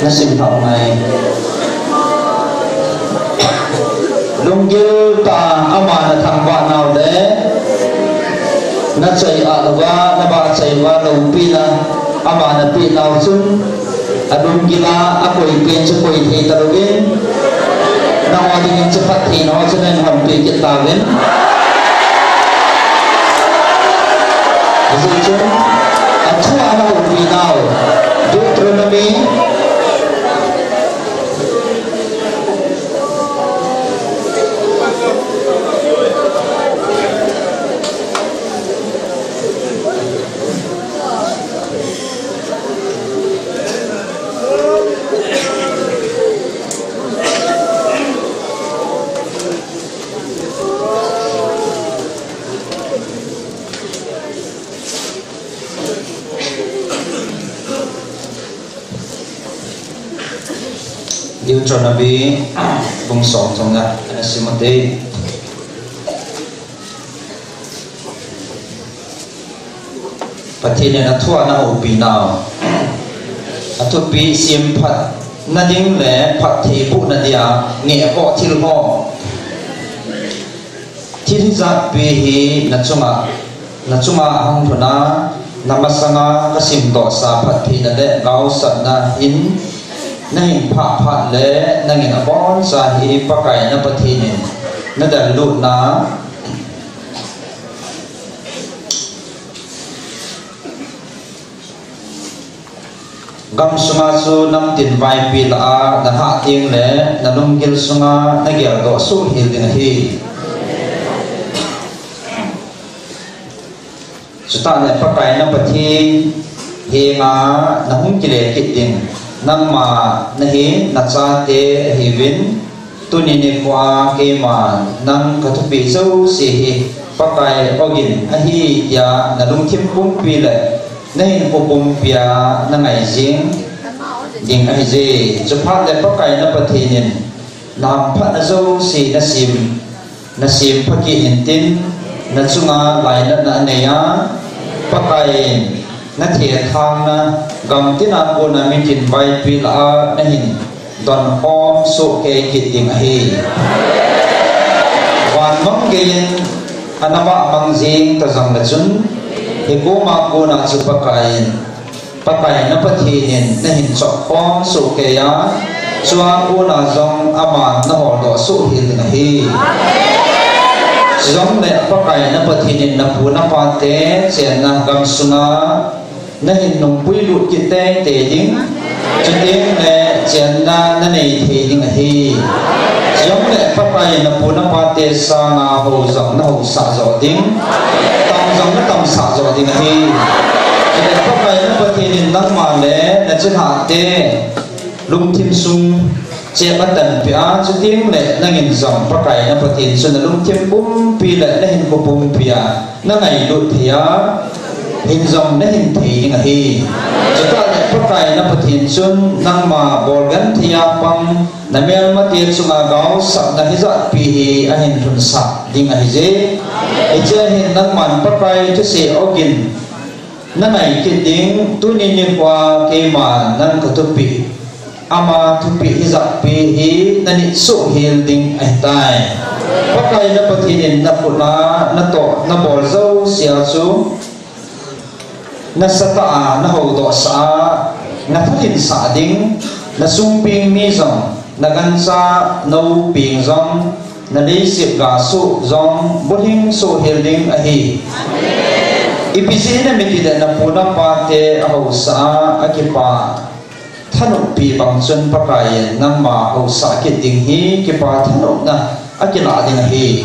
Nasim thah ngai. Lunggil tah a ama nathangvah nau le, nachai a louva, navahchoi uva loupina ama napeh nau chun, alunggil a akoipen chu koi thei talouvin, nangho dingin chu phattheina ho chu nahin honpeh kit tauvin. Hijeh chun, athua nahoupi nau, Deuteronomy, Deuteronomy bung som chunga ana sim u hite. Pathen in athua nahoupi nau, athupi semphatna ding le phattheibohna dia ngehkhoh thil ho. Thil hijat pi hi nachunga, nachunga ahung lhun a, namasanga kasimdohsa phattheina le gaosapna hin nahin phah phat le, nangin aboncha hi Pakai na Pathen in nadel lutna gam sunga chu namtin vaipi lah a nalhah teng le, nalunggil sunga nageldoh soh hel ding ahi. Chuteng le Pakai na Pathen henga nahung kile kit ding, nangma nahin nachate ahiuvin, tuni nikhoa keiman nang kathupeh jouse hi Pakai ogin ahi tia nalungthim pumpi le nahinkho pumpia nangai jing ding ahije. Chuphat le Pakai na Pathen in nahamphatna jouse nasem, nasem pha kit intin, nachunga lainatna anei a, Pakai in nathethangna gamtina kona mitin vaipi lah a nahin donkhom soh kei kit ding ahi. Van mang geiyin ana vah mang jing ta jongle chun, hikoma kona chu Pakai in, Pakai na Pathen in nahin chopkhom soh kei a, chua kona jong aman naholdoh soh hel ding ahi. Chujongle Pakai na Pathen in napu napate chenna gamsunga nahin nungpui lut kit teitei ding, chuteng le chenna nanei thei ding ahi. Chujongle Pakai in napu napate sanga hou jong nahousah joh ding, tam jong natamsah joh ding ahi. Chule Pakai na Pathen in nangma le nachilhahte lungthim sung chep atanpeh a, chuteng le nangin jong Pakai na Pathen chu nalungthim pumpi le nahinkho pumpia nangailut thei a, hin jong nahin thei ding ahi. Chuteng le Pakai na Pathen chun nangma bolgenthei a pang namelmate chunga gaosapna hijat pi hi ahin lhunsah ding ahije. Hichea hin nangman Pakai thusei ogin nangai kit ding, tuni nikhoa keiman nang kathupeh, ama thupeh hijat pi hi nanit soh hel ding ahitai. Pakai na Pathen in nakhut a natoh nabol jousea chu nasatah a nahoudohsah a, nathahinsah ding, nasungpeng mi jong, nagancha naupeng jong, naleiset gasoh jong bulhing soh hel ding ahi. Ipi jeh inem itile napu napate ahousah a, akipa thanoppi bang chun Pakai in nangma housah kit ding hi kipa thanopna akilah ding ahi.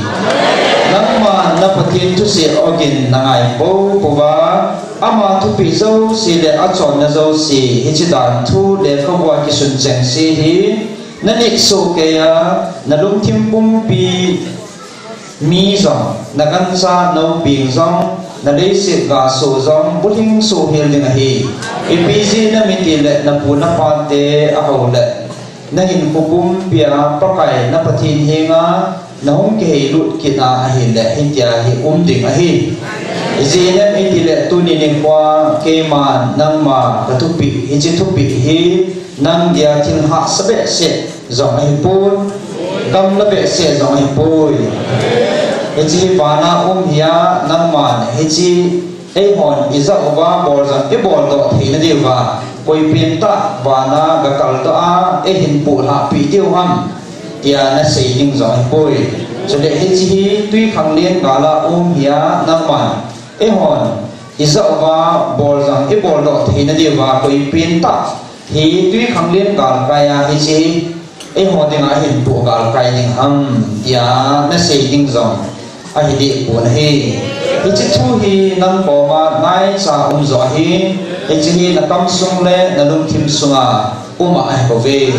Nangma na Pathen thusei ogin nangai poupouva, ama thupeh jouse le achonna jouse hiche danthu lekhabua kisun chengse hi nanit soh kei a, nalungthim pumpi mi jong, nagancha naupeng jong, naleiset gasoh jong bulhing soh hel ding ahi. Ipi jeh inem itile napu napate ahou le nahinkho pumpia Pakai na Pathen henga nahung kiheilut kit a ahile hitia hi um ding ahi. Ijeh inem itile tuni nikhoa keiman nangma kathupeh, hiche thupeh hi Nang dia thil hahsa behseh jong ahipoi, gamla behseh jong ahipoi. Hiche hi vana um hi a, nangman hiche eihon ijah uva boljang ibol doh theina diuva, koipen tah vana gakal doh a, eihin puh lhahpeh diu ham, tia nasei ding jong ahipoi. Chule hiche hi twikhanglen gal a um hi a, nangman eihon ijah uva boljang ibol doh theina diuva, koipen tah hi twikhanglen galkai a hiche eiho dinga ahin puh galkai ding ham, tia nasei ding jong ahi dehpon ahi. Hiche thu hi nang koma naicha um joh ahi. Hiche hi nakam sung le nalungthim sunga um a ahibouve.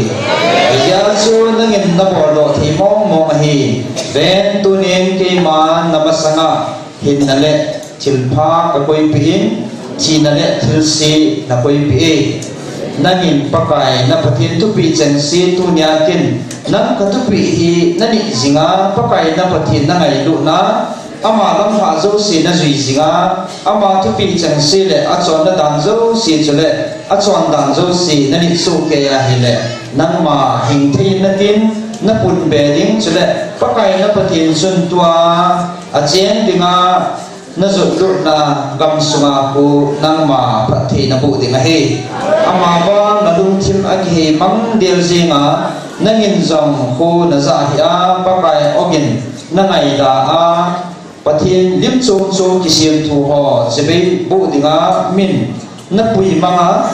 Hijeh chun nangin nabol doh thei mong mong ahi. Ven, tunin keiman namasanga hinna le thilpha kakoipeh in, thina le thilse nakoipeh e. Nangin Pakai na Pathen thupeh chengse tunia kin nang kathupeh hi nanit jinga, Pakai na Pathen nangailutna, ama lamlhah jouse najui jinga, ama thupeh chengse le achonna dan jouse chule achon dan jouse nanit sohkei ahile, nangma hing thei natin, napunbe ding chule Pakai na Pathen chun tua acheng dinga najot lutna gamsunga khu nangma phatthei naboh ding ahi. Amavang nalungthim akihei mang del jenga, nangin jong khu najah hih a, Pakai ogin nangaida a, Pathen lim chom chom kisem thu ho chibai boh dinga min napui manga,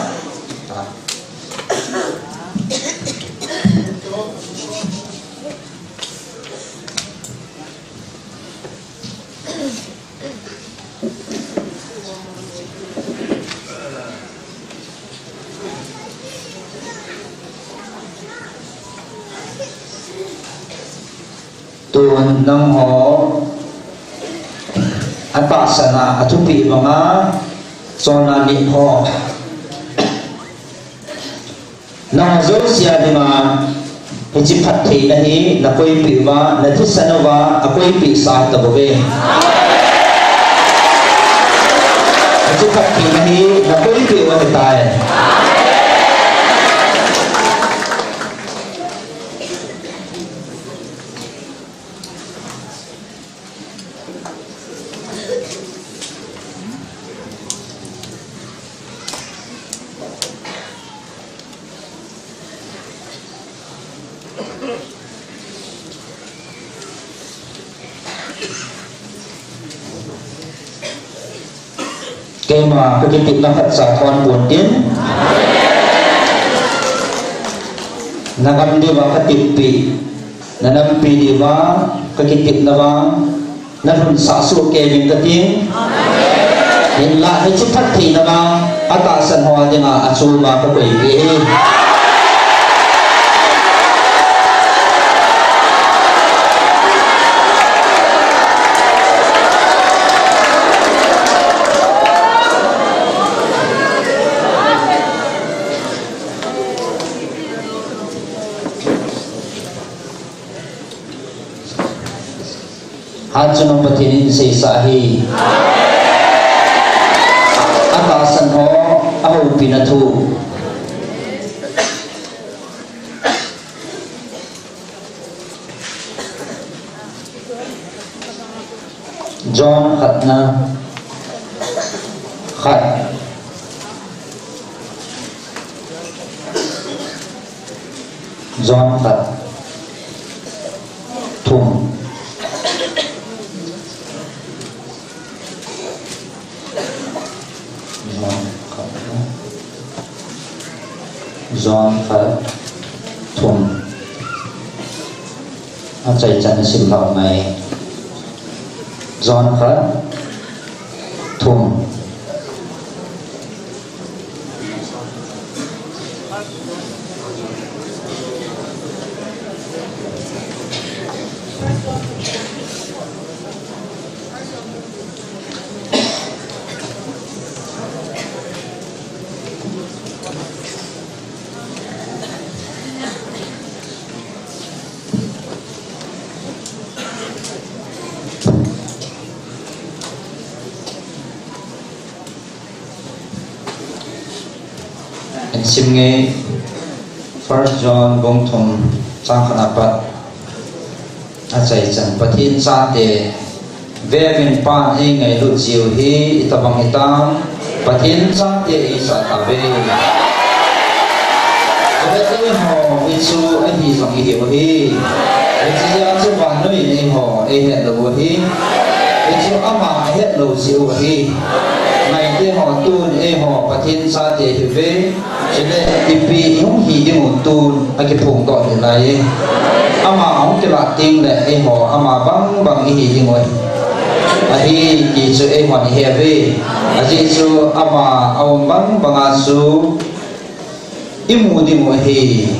tun nangho atahsan a athupeh banga chonna nit ho, nangho jouse a dinga hiche phattheina hi nakoipeh uva, nathisan uva akoipeh sa tabouve. Hiche phattheina hi nakoipeh u ahitai. Keima kakitepna khatcha thon pontin, nagam diuva kateppi, nanampi diuva kakitepna vang nalhunsah soh kei uvin kating. Hinla hiche phattheina vang atahsan ho dinga achom a kakoipeh e. Hatchungnung Pathen in seisah ahi. Atahsan ho ahoupina thu. John khatna, khat. John khat, thum. John khat, John khat, thum. Achaichan nasim lhah ngai. John khat, thum. Insim nge. First John bung thum chang khat apat. Achaichan Pathen chate, veuvin, Pan eingailut jiu hi itobang hitam, Pathen chate eijat tauve. Chule eiho hi chu ahi jong ihiu ahi. Hiche jeh a chu vannoi in eiho eihet lou u ahi. Hichu ama ahet lou jeh u ahi. Ngaite ho, tun eiho Pathen chate ihiuve. Chule ipi ihung hi dingu tun akiphongdoh hih lai e. Ama ahung kilah tengle eiho ama bangbang ihi dingu ahi. Ahi ti chu eihon ihe uve. Ajeh chu ama aum bangbanga chu imu dingu ahi.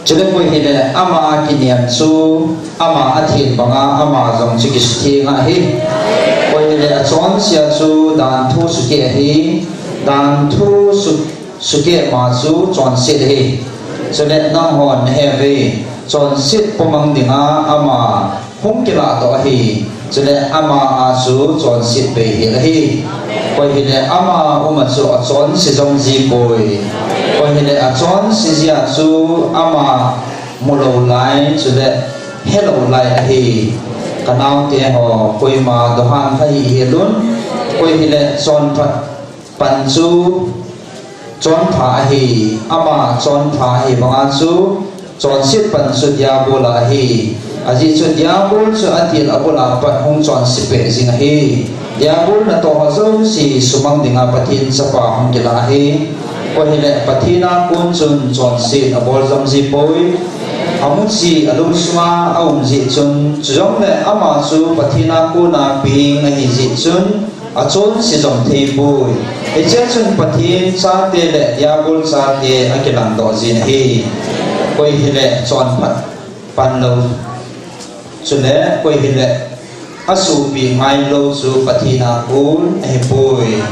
Chule koi hile ama kinem chu, ama athen banga ama jong chu kisutheng ahi. Koi hile achonse a chu danthu sukeh ahi. Danthu su, sukeh ma chu chonset ahi. Chule nanghon nahe uve, chonset pomang dinga ama hung kilahdoh ahi. Chule ama a chu chonset bei hel ahi. Koi hile ama uma chu achonse jom jipoi. Koi hile achonse jeh a chu ama mulou lai, chule helou lai ahi. Kanaote ho, koima dohan kha hih helun. Koi hile chonphat pan chu chonpha ahi, ama chonpha ahi banga chu chonset pan chu Diabol ahi. Ajeh chu Diabol chu atil abul a pat hung chonse peh jing ahi. Diabol natoh ho jouse sumang dinga Pathen chapa hung kilah ahi. Koi hile Pathen a kon chun chonset abol jom jipoi. Amuchi alungsunga aum jeh chun, chujongle ama chu Pathen a kona peng ahi jeh chun, achonse jom theipoi. Hichea chun Pathen chate le Diabol chate akilangdoh jin ahi. Koi hile chonphat pan lou, chule koi hile asopi ngailou chu Pathen a kon ahipoi.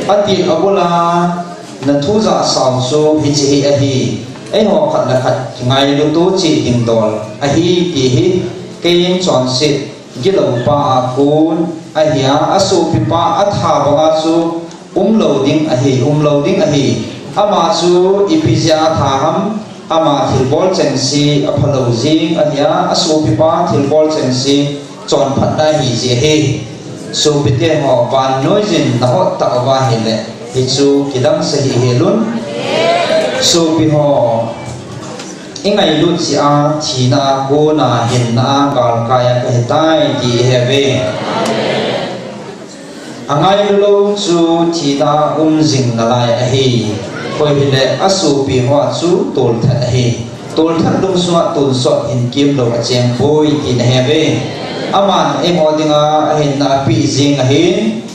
Atil abul a nathu jahsau chu hiche hi ahi. Eiho khat le khat kingailut u cheh dingdol ahi ti hi, keiin chonset gilou pa a kon ahia, asopipa atha banga chu umlou ding ahi, umlou ding ahi. Ama chu ipi jeh a atha ham, ama thilbol chengse aphalou jeng ahia, asopipa thilbol chengse chonphatna ahi jeh ahi. Sopite ho, vannoiyin nahot tauva ahile, hichu kidang sah hih helun. Sopi ho, ingailut jeh a thina a kona hinna a galkai a kahitai ti ihe uve. Angailu lou chu thina a um jing nalai ahi. Koi hile asopi hoa chu tolthat ahi. Tolthat lungsunga tonsot hinkemlou achengpoi ti nahe uve. Aman eiho dinga ahinna apeh jeng ahin.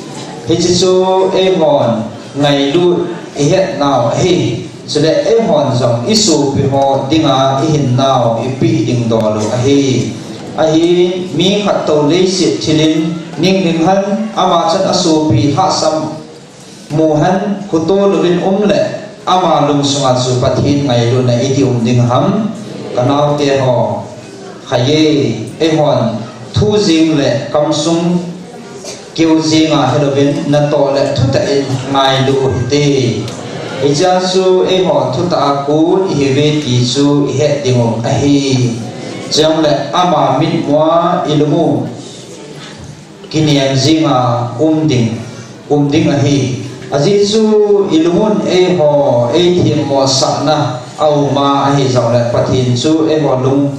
Hiche chu eihon ngailut ihetnau ahi. Chule eihon jong isopi ho dinga ihinnau ipeh dingdol u ahi. Ahin mi khat tou leiset thilin ning ding hen, ama chun asopi lhahsam mu hen, khuto louvin um le ama lungsunga chu Pathen ngailutna iti um ding ham? Kanaote ho, khaye, eihon thu jeng le kamsung keu jenga hilouvin natoh le thutah in ngailu u hite. Hichea chu eiho thutah a kon ihiuve ti chu ihet dingu ahi. Chujongle ama mitmua ilungu kinem jenga um ding, um ding ahi. Ajeh chu ilungun eiho eithemmo sahna auma ahijongle Pathen chu eiho lung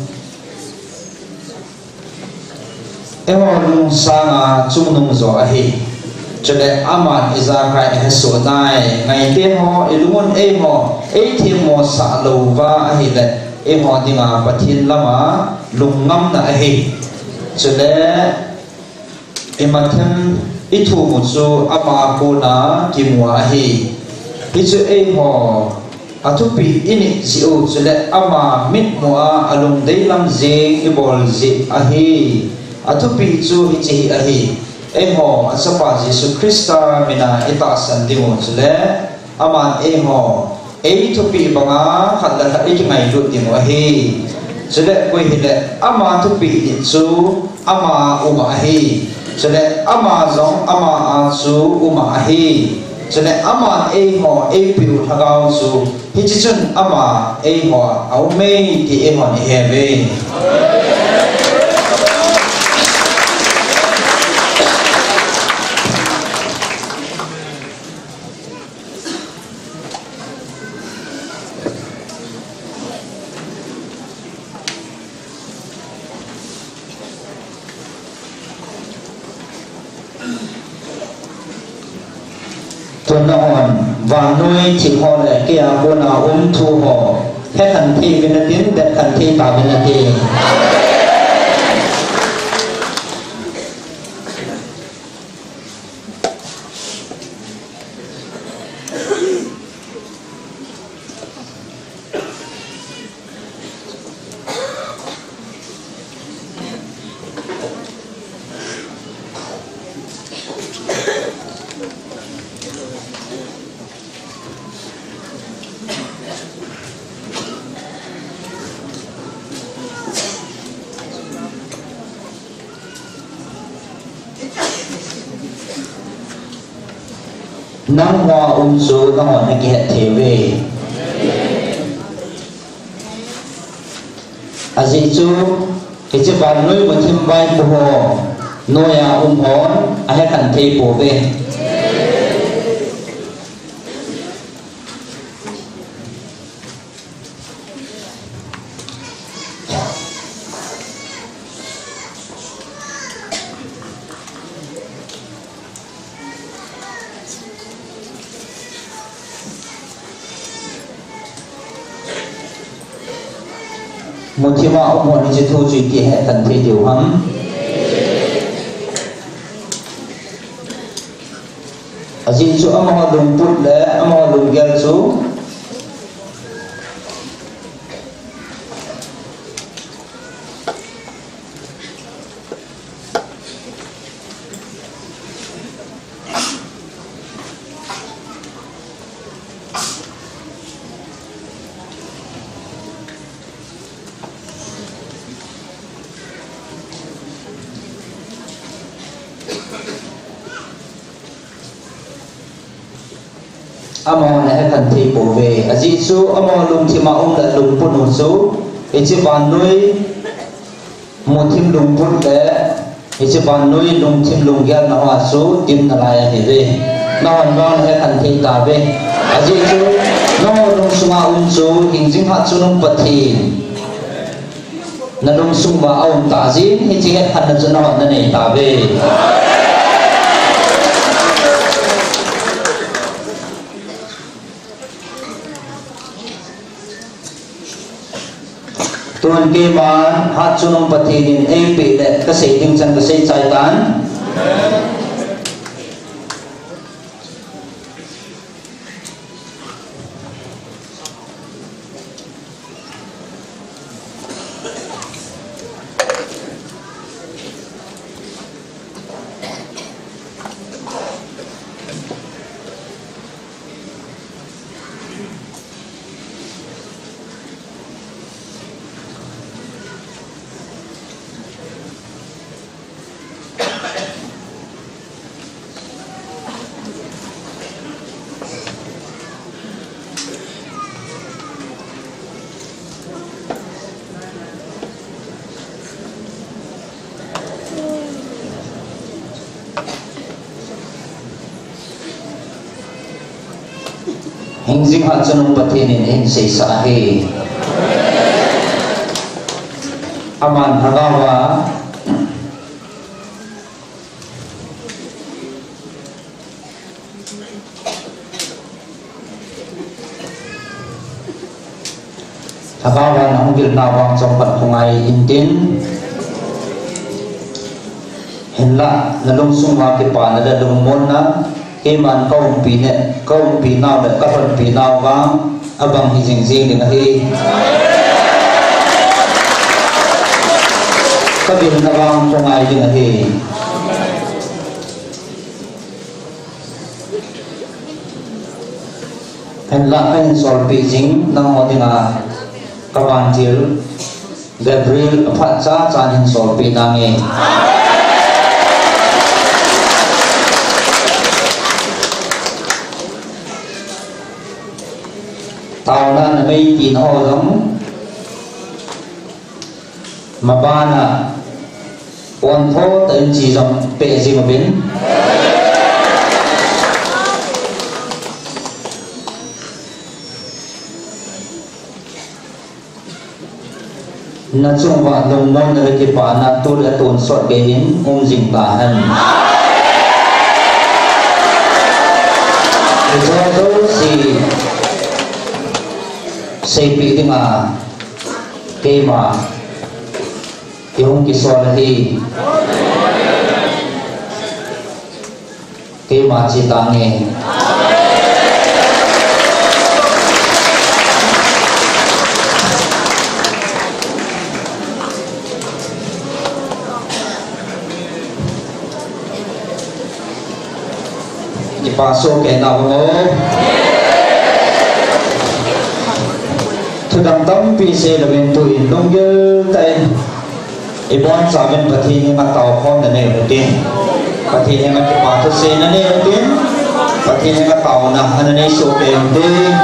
eiho lungsanga chungnung jo ahi. Chule aman ijakai ahesoh nai. Ngaite ho, ilungun eiho eithemmo sah louva ahile, eiho dinga Pathen lama lungngamna ahi. Chule imathem ithum u chu ama a kona kimu ahi. Hichu eiho athupeh init jeh u chule ama mitmua alungdei lam jeng ibol jeh ahi. Athupeh chu hiche hi ahi. Eiho achapa Jesu Christa mina itahsan dingu chule aman eiho eithupeh banga khat le khat ikingailut dingu ahi. Chule koi hile ama thupeh init chu ama a um ahi. Chule ama jong ama a chu um ahi. Chule aman eiho eipeu lhagao chu, hiche chun ama eiho a um e ti eihon ihe uve. Tun nahon vannoi thilha ho le keiya kona um thu ho hekhen thei uvin natin, bepkhen thei tauvin natin. Nangho a um chu nahon nakihet thei uve. Ajeh chu, hiche vannoi muthim vaipo ho noiya um hon ahekhen thei pouve. Muthim a um hon hiche thu chu iti hekhen thei diu ham? Ajeh chu amaho lungput le amaho lunggel chu Amahon ahekhen thei pouve. Ajeh chu amaho lungthim a um le lungput u chu, hiche vannoi muthim lungput le hiche vannoi lungthim lunggel naho a chu dim nalai ahiuve. Nahon vang nahekhen thei tauve. Ajeh chu nangho lungsunga um chu hingjing Hatchungnung Pathen nalungsung uva aum tah jeh in hiche hetkhenna chu nahon nanei tauve. Tun keiman Hatchungnung Pathen in eipeh le kasei ding chan kasei chai tan. Hingjing Hatchungnung Pathen in eihin seisah ahi. Aman lhagao a Lhagao a nahung gilna vang chomkhat khongai intin. Hinla, nalungsung uva kipana le lungmonna, keiman kaumpi ne, kaumpi nau le kalhonpi nau vang, abang hijing jing ding ahi. Kagilna vang khongai ding ahi. Hinla kahin solpeh jing, nangho dinga kavantil Gabriel aphat chacha in hin solpeh nange. Taona na mei tina ho jong, mabana, on tho ta in chi jong pe ji ma bin. Na chung uva lungmonna le kipana tul a tonsot gei in um jing ta hen. Hiche jouse seipeh dinga keima kihung kisol ahi. Keima che tange. Kipa soh kei na ho. Thudang tampi sei louvin tuin lunggil tah in. Ibonchauvin Pathen henga taokhomna nei uvin tin. Pathen henga kipa thuseina nei uvin tin. Pathen henga taona ana nei soh kei uvin tin.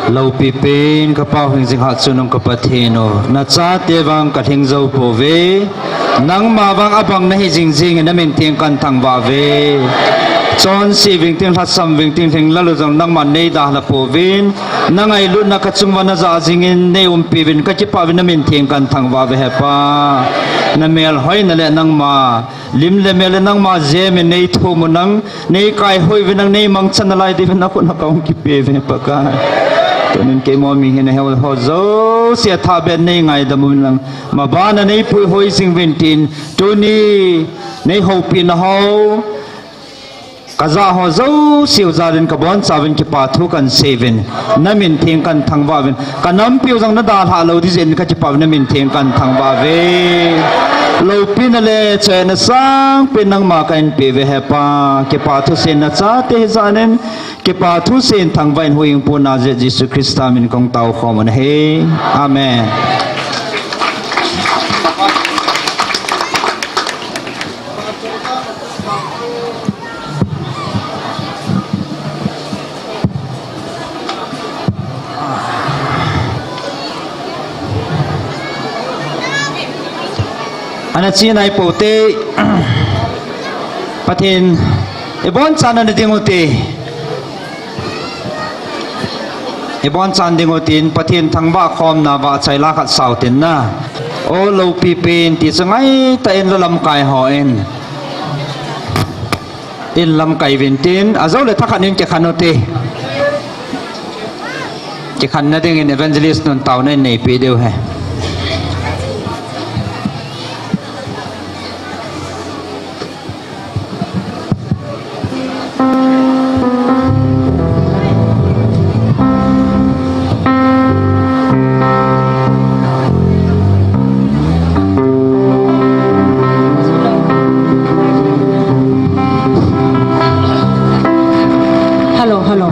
Loupi pen ka Pa hing jing ha chu nung ka Pathen u, na chate vang ka hing jou pouve. Nangma vang abang na hi jing jing in na min theng kan thangvah uve. Chonse ving ting, lhasam ving ting, lhinglel u jong nangman nei dalha pouvin, na ngailutna ka chung uva na ja jing in nei umpi uvin ka kipah uvin, na min theng kan thangvah uve he Pa. Na melhoina le nangma lim le mel le nangma jem in nei thum u nang, nei kaihoi uve nang, nei mangchan nalai diuvin na khut a ka hung kipe uve Pakai. Tunin keima min hin na hou ho jouse a thabeh nei ngaidam uvin lang, ma bana nei puihoi jing uvin tin, tuni nei houpina ho ka ja ho jouse u jal in ka boncha uvin kipa thu kan sei uvin, na min theng kan thangvah uvin, ka nampi u jong na dalha lou ding jeh in ka kipah uvin, na min theng kan thangvah uve. Loupina le chena sangpen nangma ka hin pe uve he Pa. Kipa thu sei na chate hi jan in, kipa thu sei in thangvah in huhhingpu Nazareth Jesu Christa min kong tao khom u ahi. Amen. Ana chi nai pou te, Pathen, i bonchan na ding u te. I bonchan ding u tin, Pathen thangvah khomna vahchoi la khat sao tin na. O loupi pen ti chu ngaitah in la lamkai ho in. In lamkai uvin tin, ajou le thakhat in kikhen u te. Kikhenna ding in evangelist nun taona in neipi diu ahi. Hello, hello.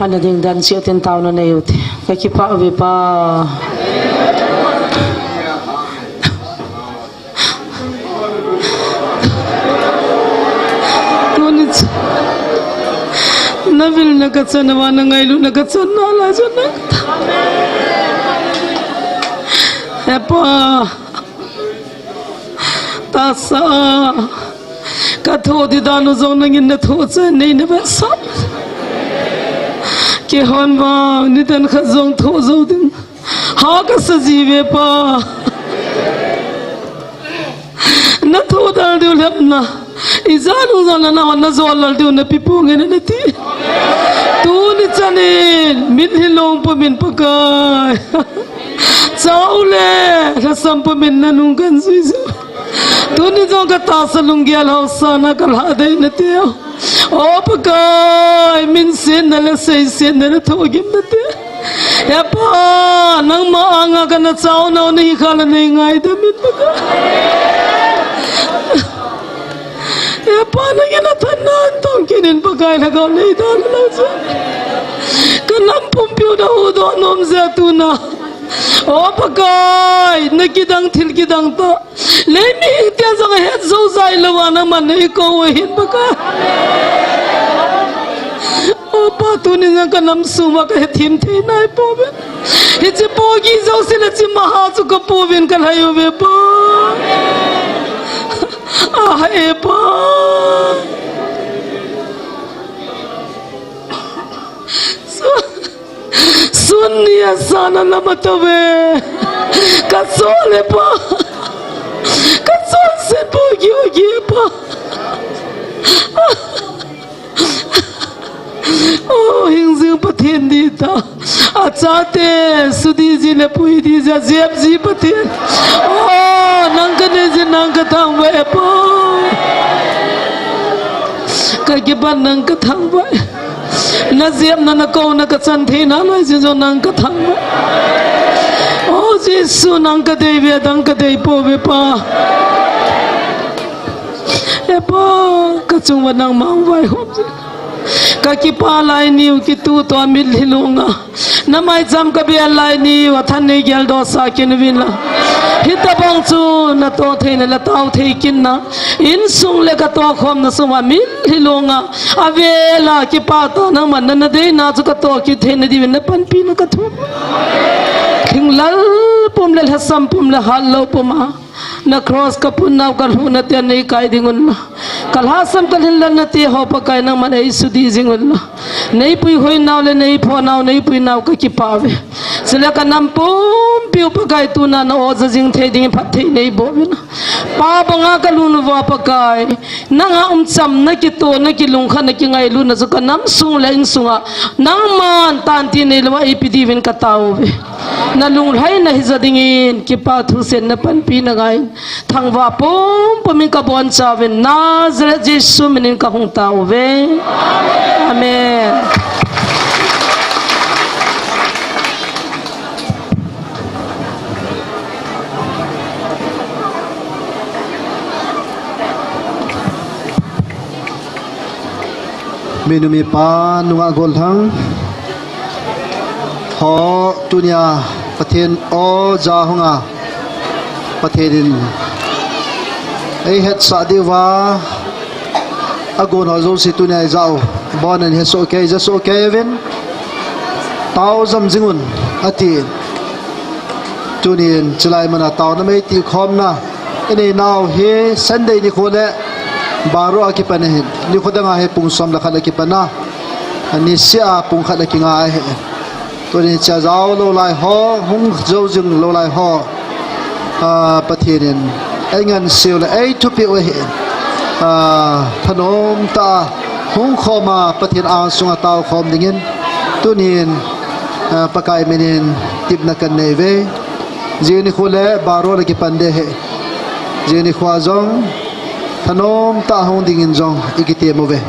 Ana ding dan sia tin tauna nei u te. Ka kipah uve Pa. Tuni chu na vilna ka chan uva, na ngailutna ka chan nalai chu na. He Pa. Tahsa, ka thoh ding dan u jong nangin na thoh chan nei na vetsah. Keihon vang nidan khat jong thoh jou ding ha ka sa ji ve Pa. Na thoh dal diu lhep na. Ijat nung jong na nahon na jol lal diu na pi ponge na ti. Tuni chan in mitlhi long pumin Pakai. Chao le lhasam pumin na nung kan jui jui. Tuni jong ka tahsa lunggel haosa na ka lha dei na ti. O Pakai, min sietna le sei sietna le thohgim na ti. He Pa, nangma anga ka na chao nau na hi kha le nei ngaidam in Pakai. He Pa, nangin na thanna tong kinin Pakai na ka nei dan lo chu. Ka nam pumpiu na huhdoh nom jeh a tuna. O Pakai, na kidang thil kidang tah. Lei mihing ten jong ahet jou jai lou a nangman nei kou u ahin Pakai. O Pa, tuni jong ka nam sung uva ka hethem thei nai pouve. Hiche pogi jouse le hiche maha chu ka pouvin ka lhai uve Pa. Ah, e Pa. Su- Sun ni a sana lama tave. Ka chol e Pa. Ka chol sen po gio gie Pa. Oh, hing jing Pathen di ta. Achate, sudi ji le pui di ja, jep ji Pathen. Oh, nang ka nei ji, nang ka thangvah e Pa. Ka kipan nang ka thangvah e. Na jepna, na kouna ka chan theina lai jeh jong nang ka thangvah. O Jesu, nang ka dei ve, nang ka dei pouve Pa. E Pa, ka chung uva nangma hung vaihom jing. Ka kipah lai niu, kituh tua mitlhi long a. Na maicham ka bel lai niu, athan nei geldoh sah kit uvin lang. Hitabang chu na toh theina le tao thei kitna. Insung le ka tohkhomna sung uva mitlhi long a. Avel a kipah tah nangman na, na deina chu ka toh kit theina diuvin na panpina ka thum. Lhinglel pum le lhasam pum le hatlou pum a. Na cross ka pun nau ka lhuhna te nei kai ding un lang. Ka lhasam ka lhinlelna te ho Pakai nangman ei sudi jing un lang. Nei puihoi nau le nei pho nau, nei pui nau ka kipah uve. Chule ka nam pumpiu Pakai tuna na oja jing thei dingin phatthei nei boh uvin lang. Pa banga ka lhun uva Pakai. Nanga umchamna, kitohna, kilungkhatna, kingailutna chu ka nam sung le insung a nangman tanti neilou a eipe diuvin ka tao uve. Na lunglhaina hija dingin kipa thusen na panpina ngai. Thangvah pumpumin ka boncha uvin Nazareth Jesu minin ka hung tao uve. Amen. Minu mipa nungah gollhang ho, tunia Pathen oja hunga Pathen in eihetsah diuva agon ho jouse tunia ijah u, bon in hesoh kei, jasoh kei uvin, tao jom jing un, ati. Tunin chulai muna taona mei tilkhomna inei nau hi Sunday nikho le baro a kipan ahin, nikho danga hi pung som le khat a kipan a, niseh a pung khat a kingai ahi. Tunin cha jao lou lai ho, hung jou jing lou lai ho, a, Pathen in eingansei u le eithupeh u ahi. A, thanom tah a hung khom a Pathen angsunga taokhom dingin tunin, a, Pakai minin tipna kanei uve. Jing nikho le baro le kipan ding ahi. Jing nikho a jong thanom tah a hung dingin jong ikitem uve.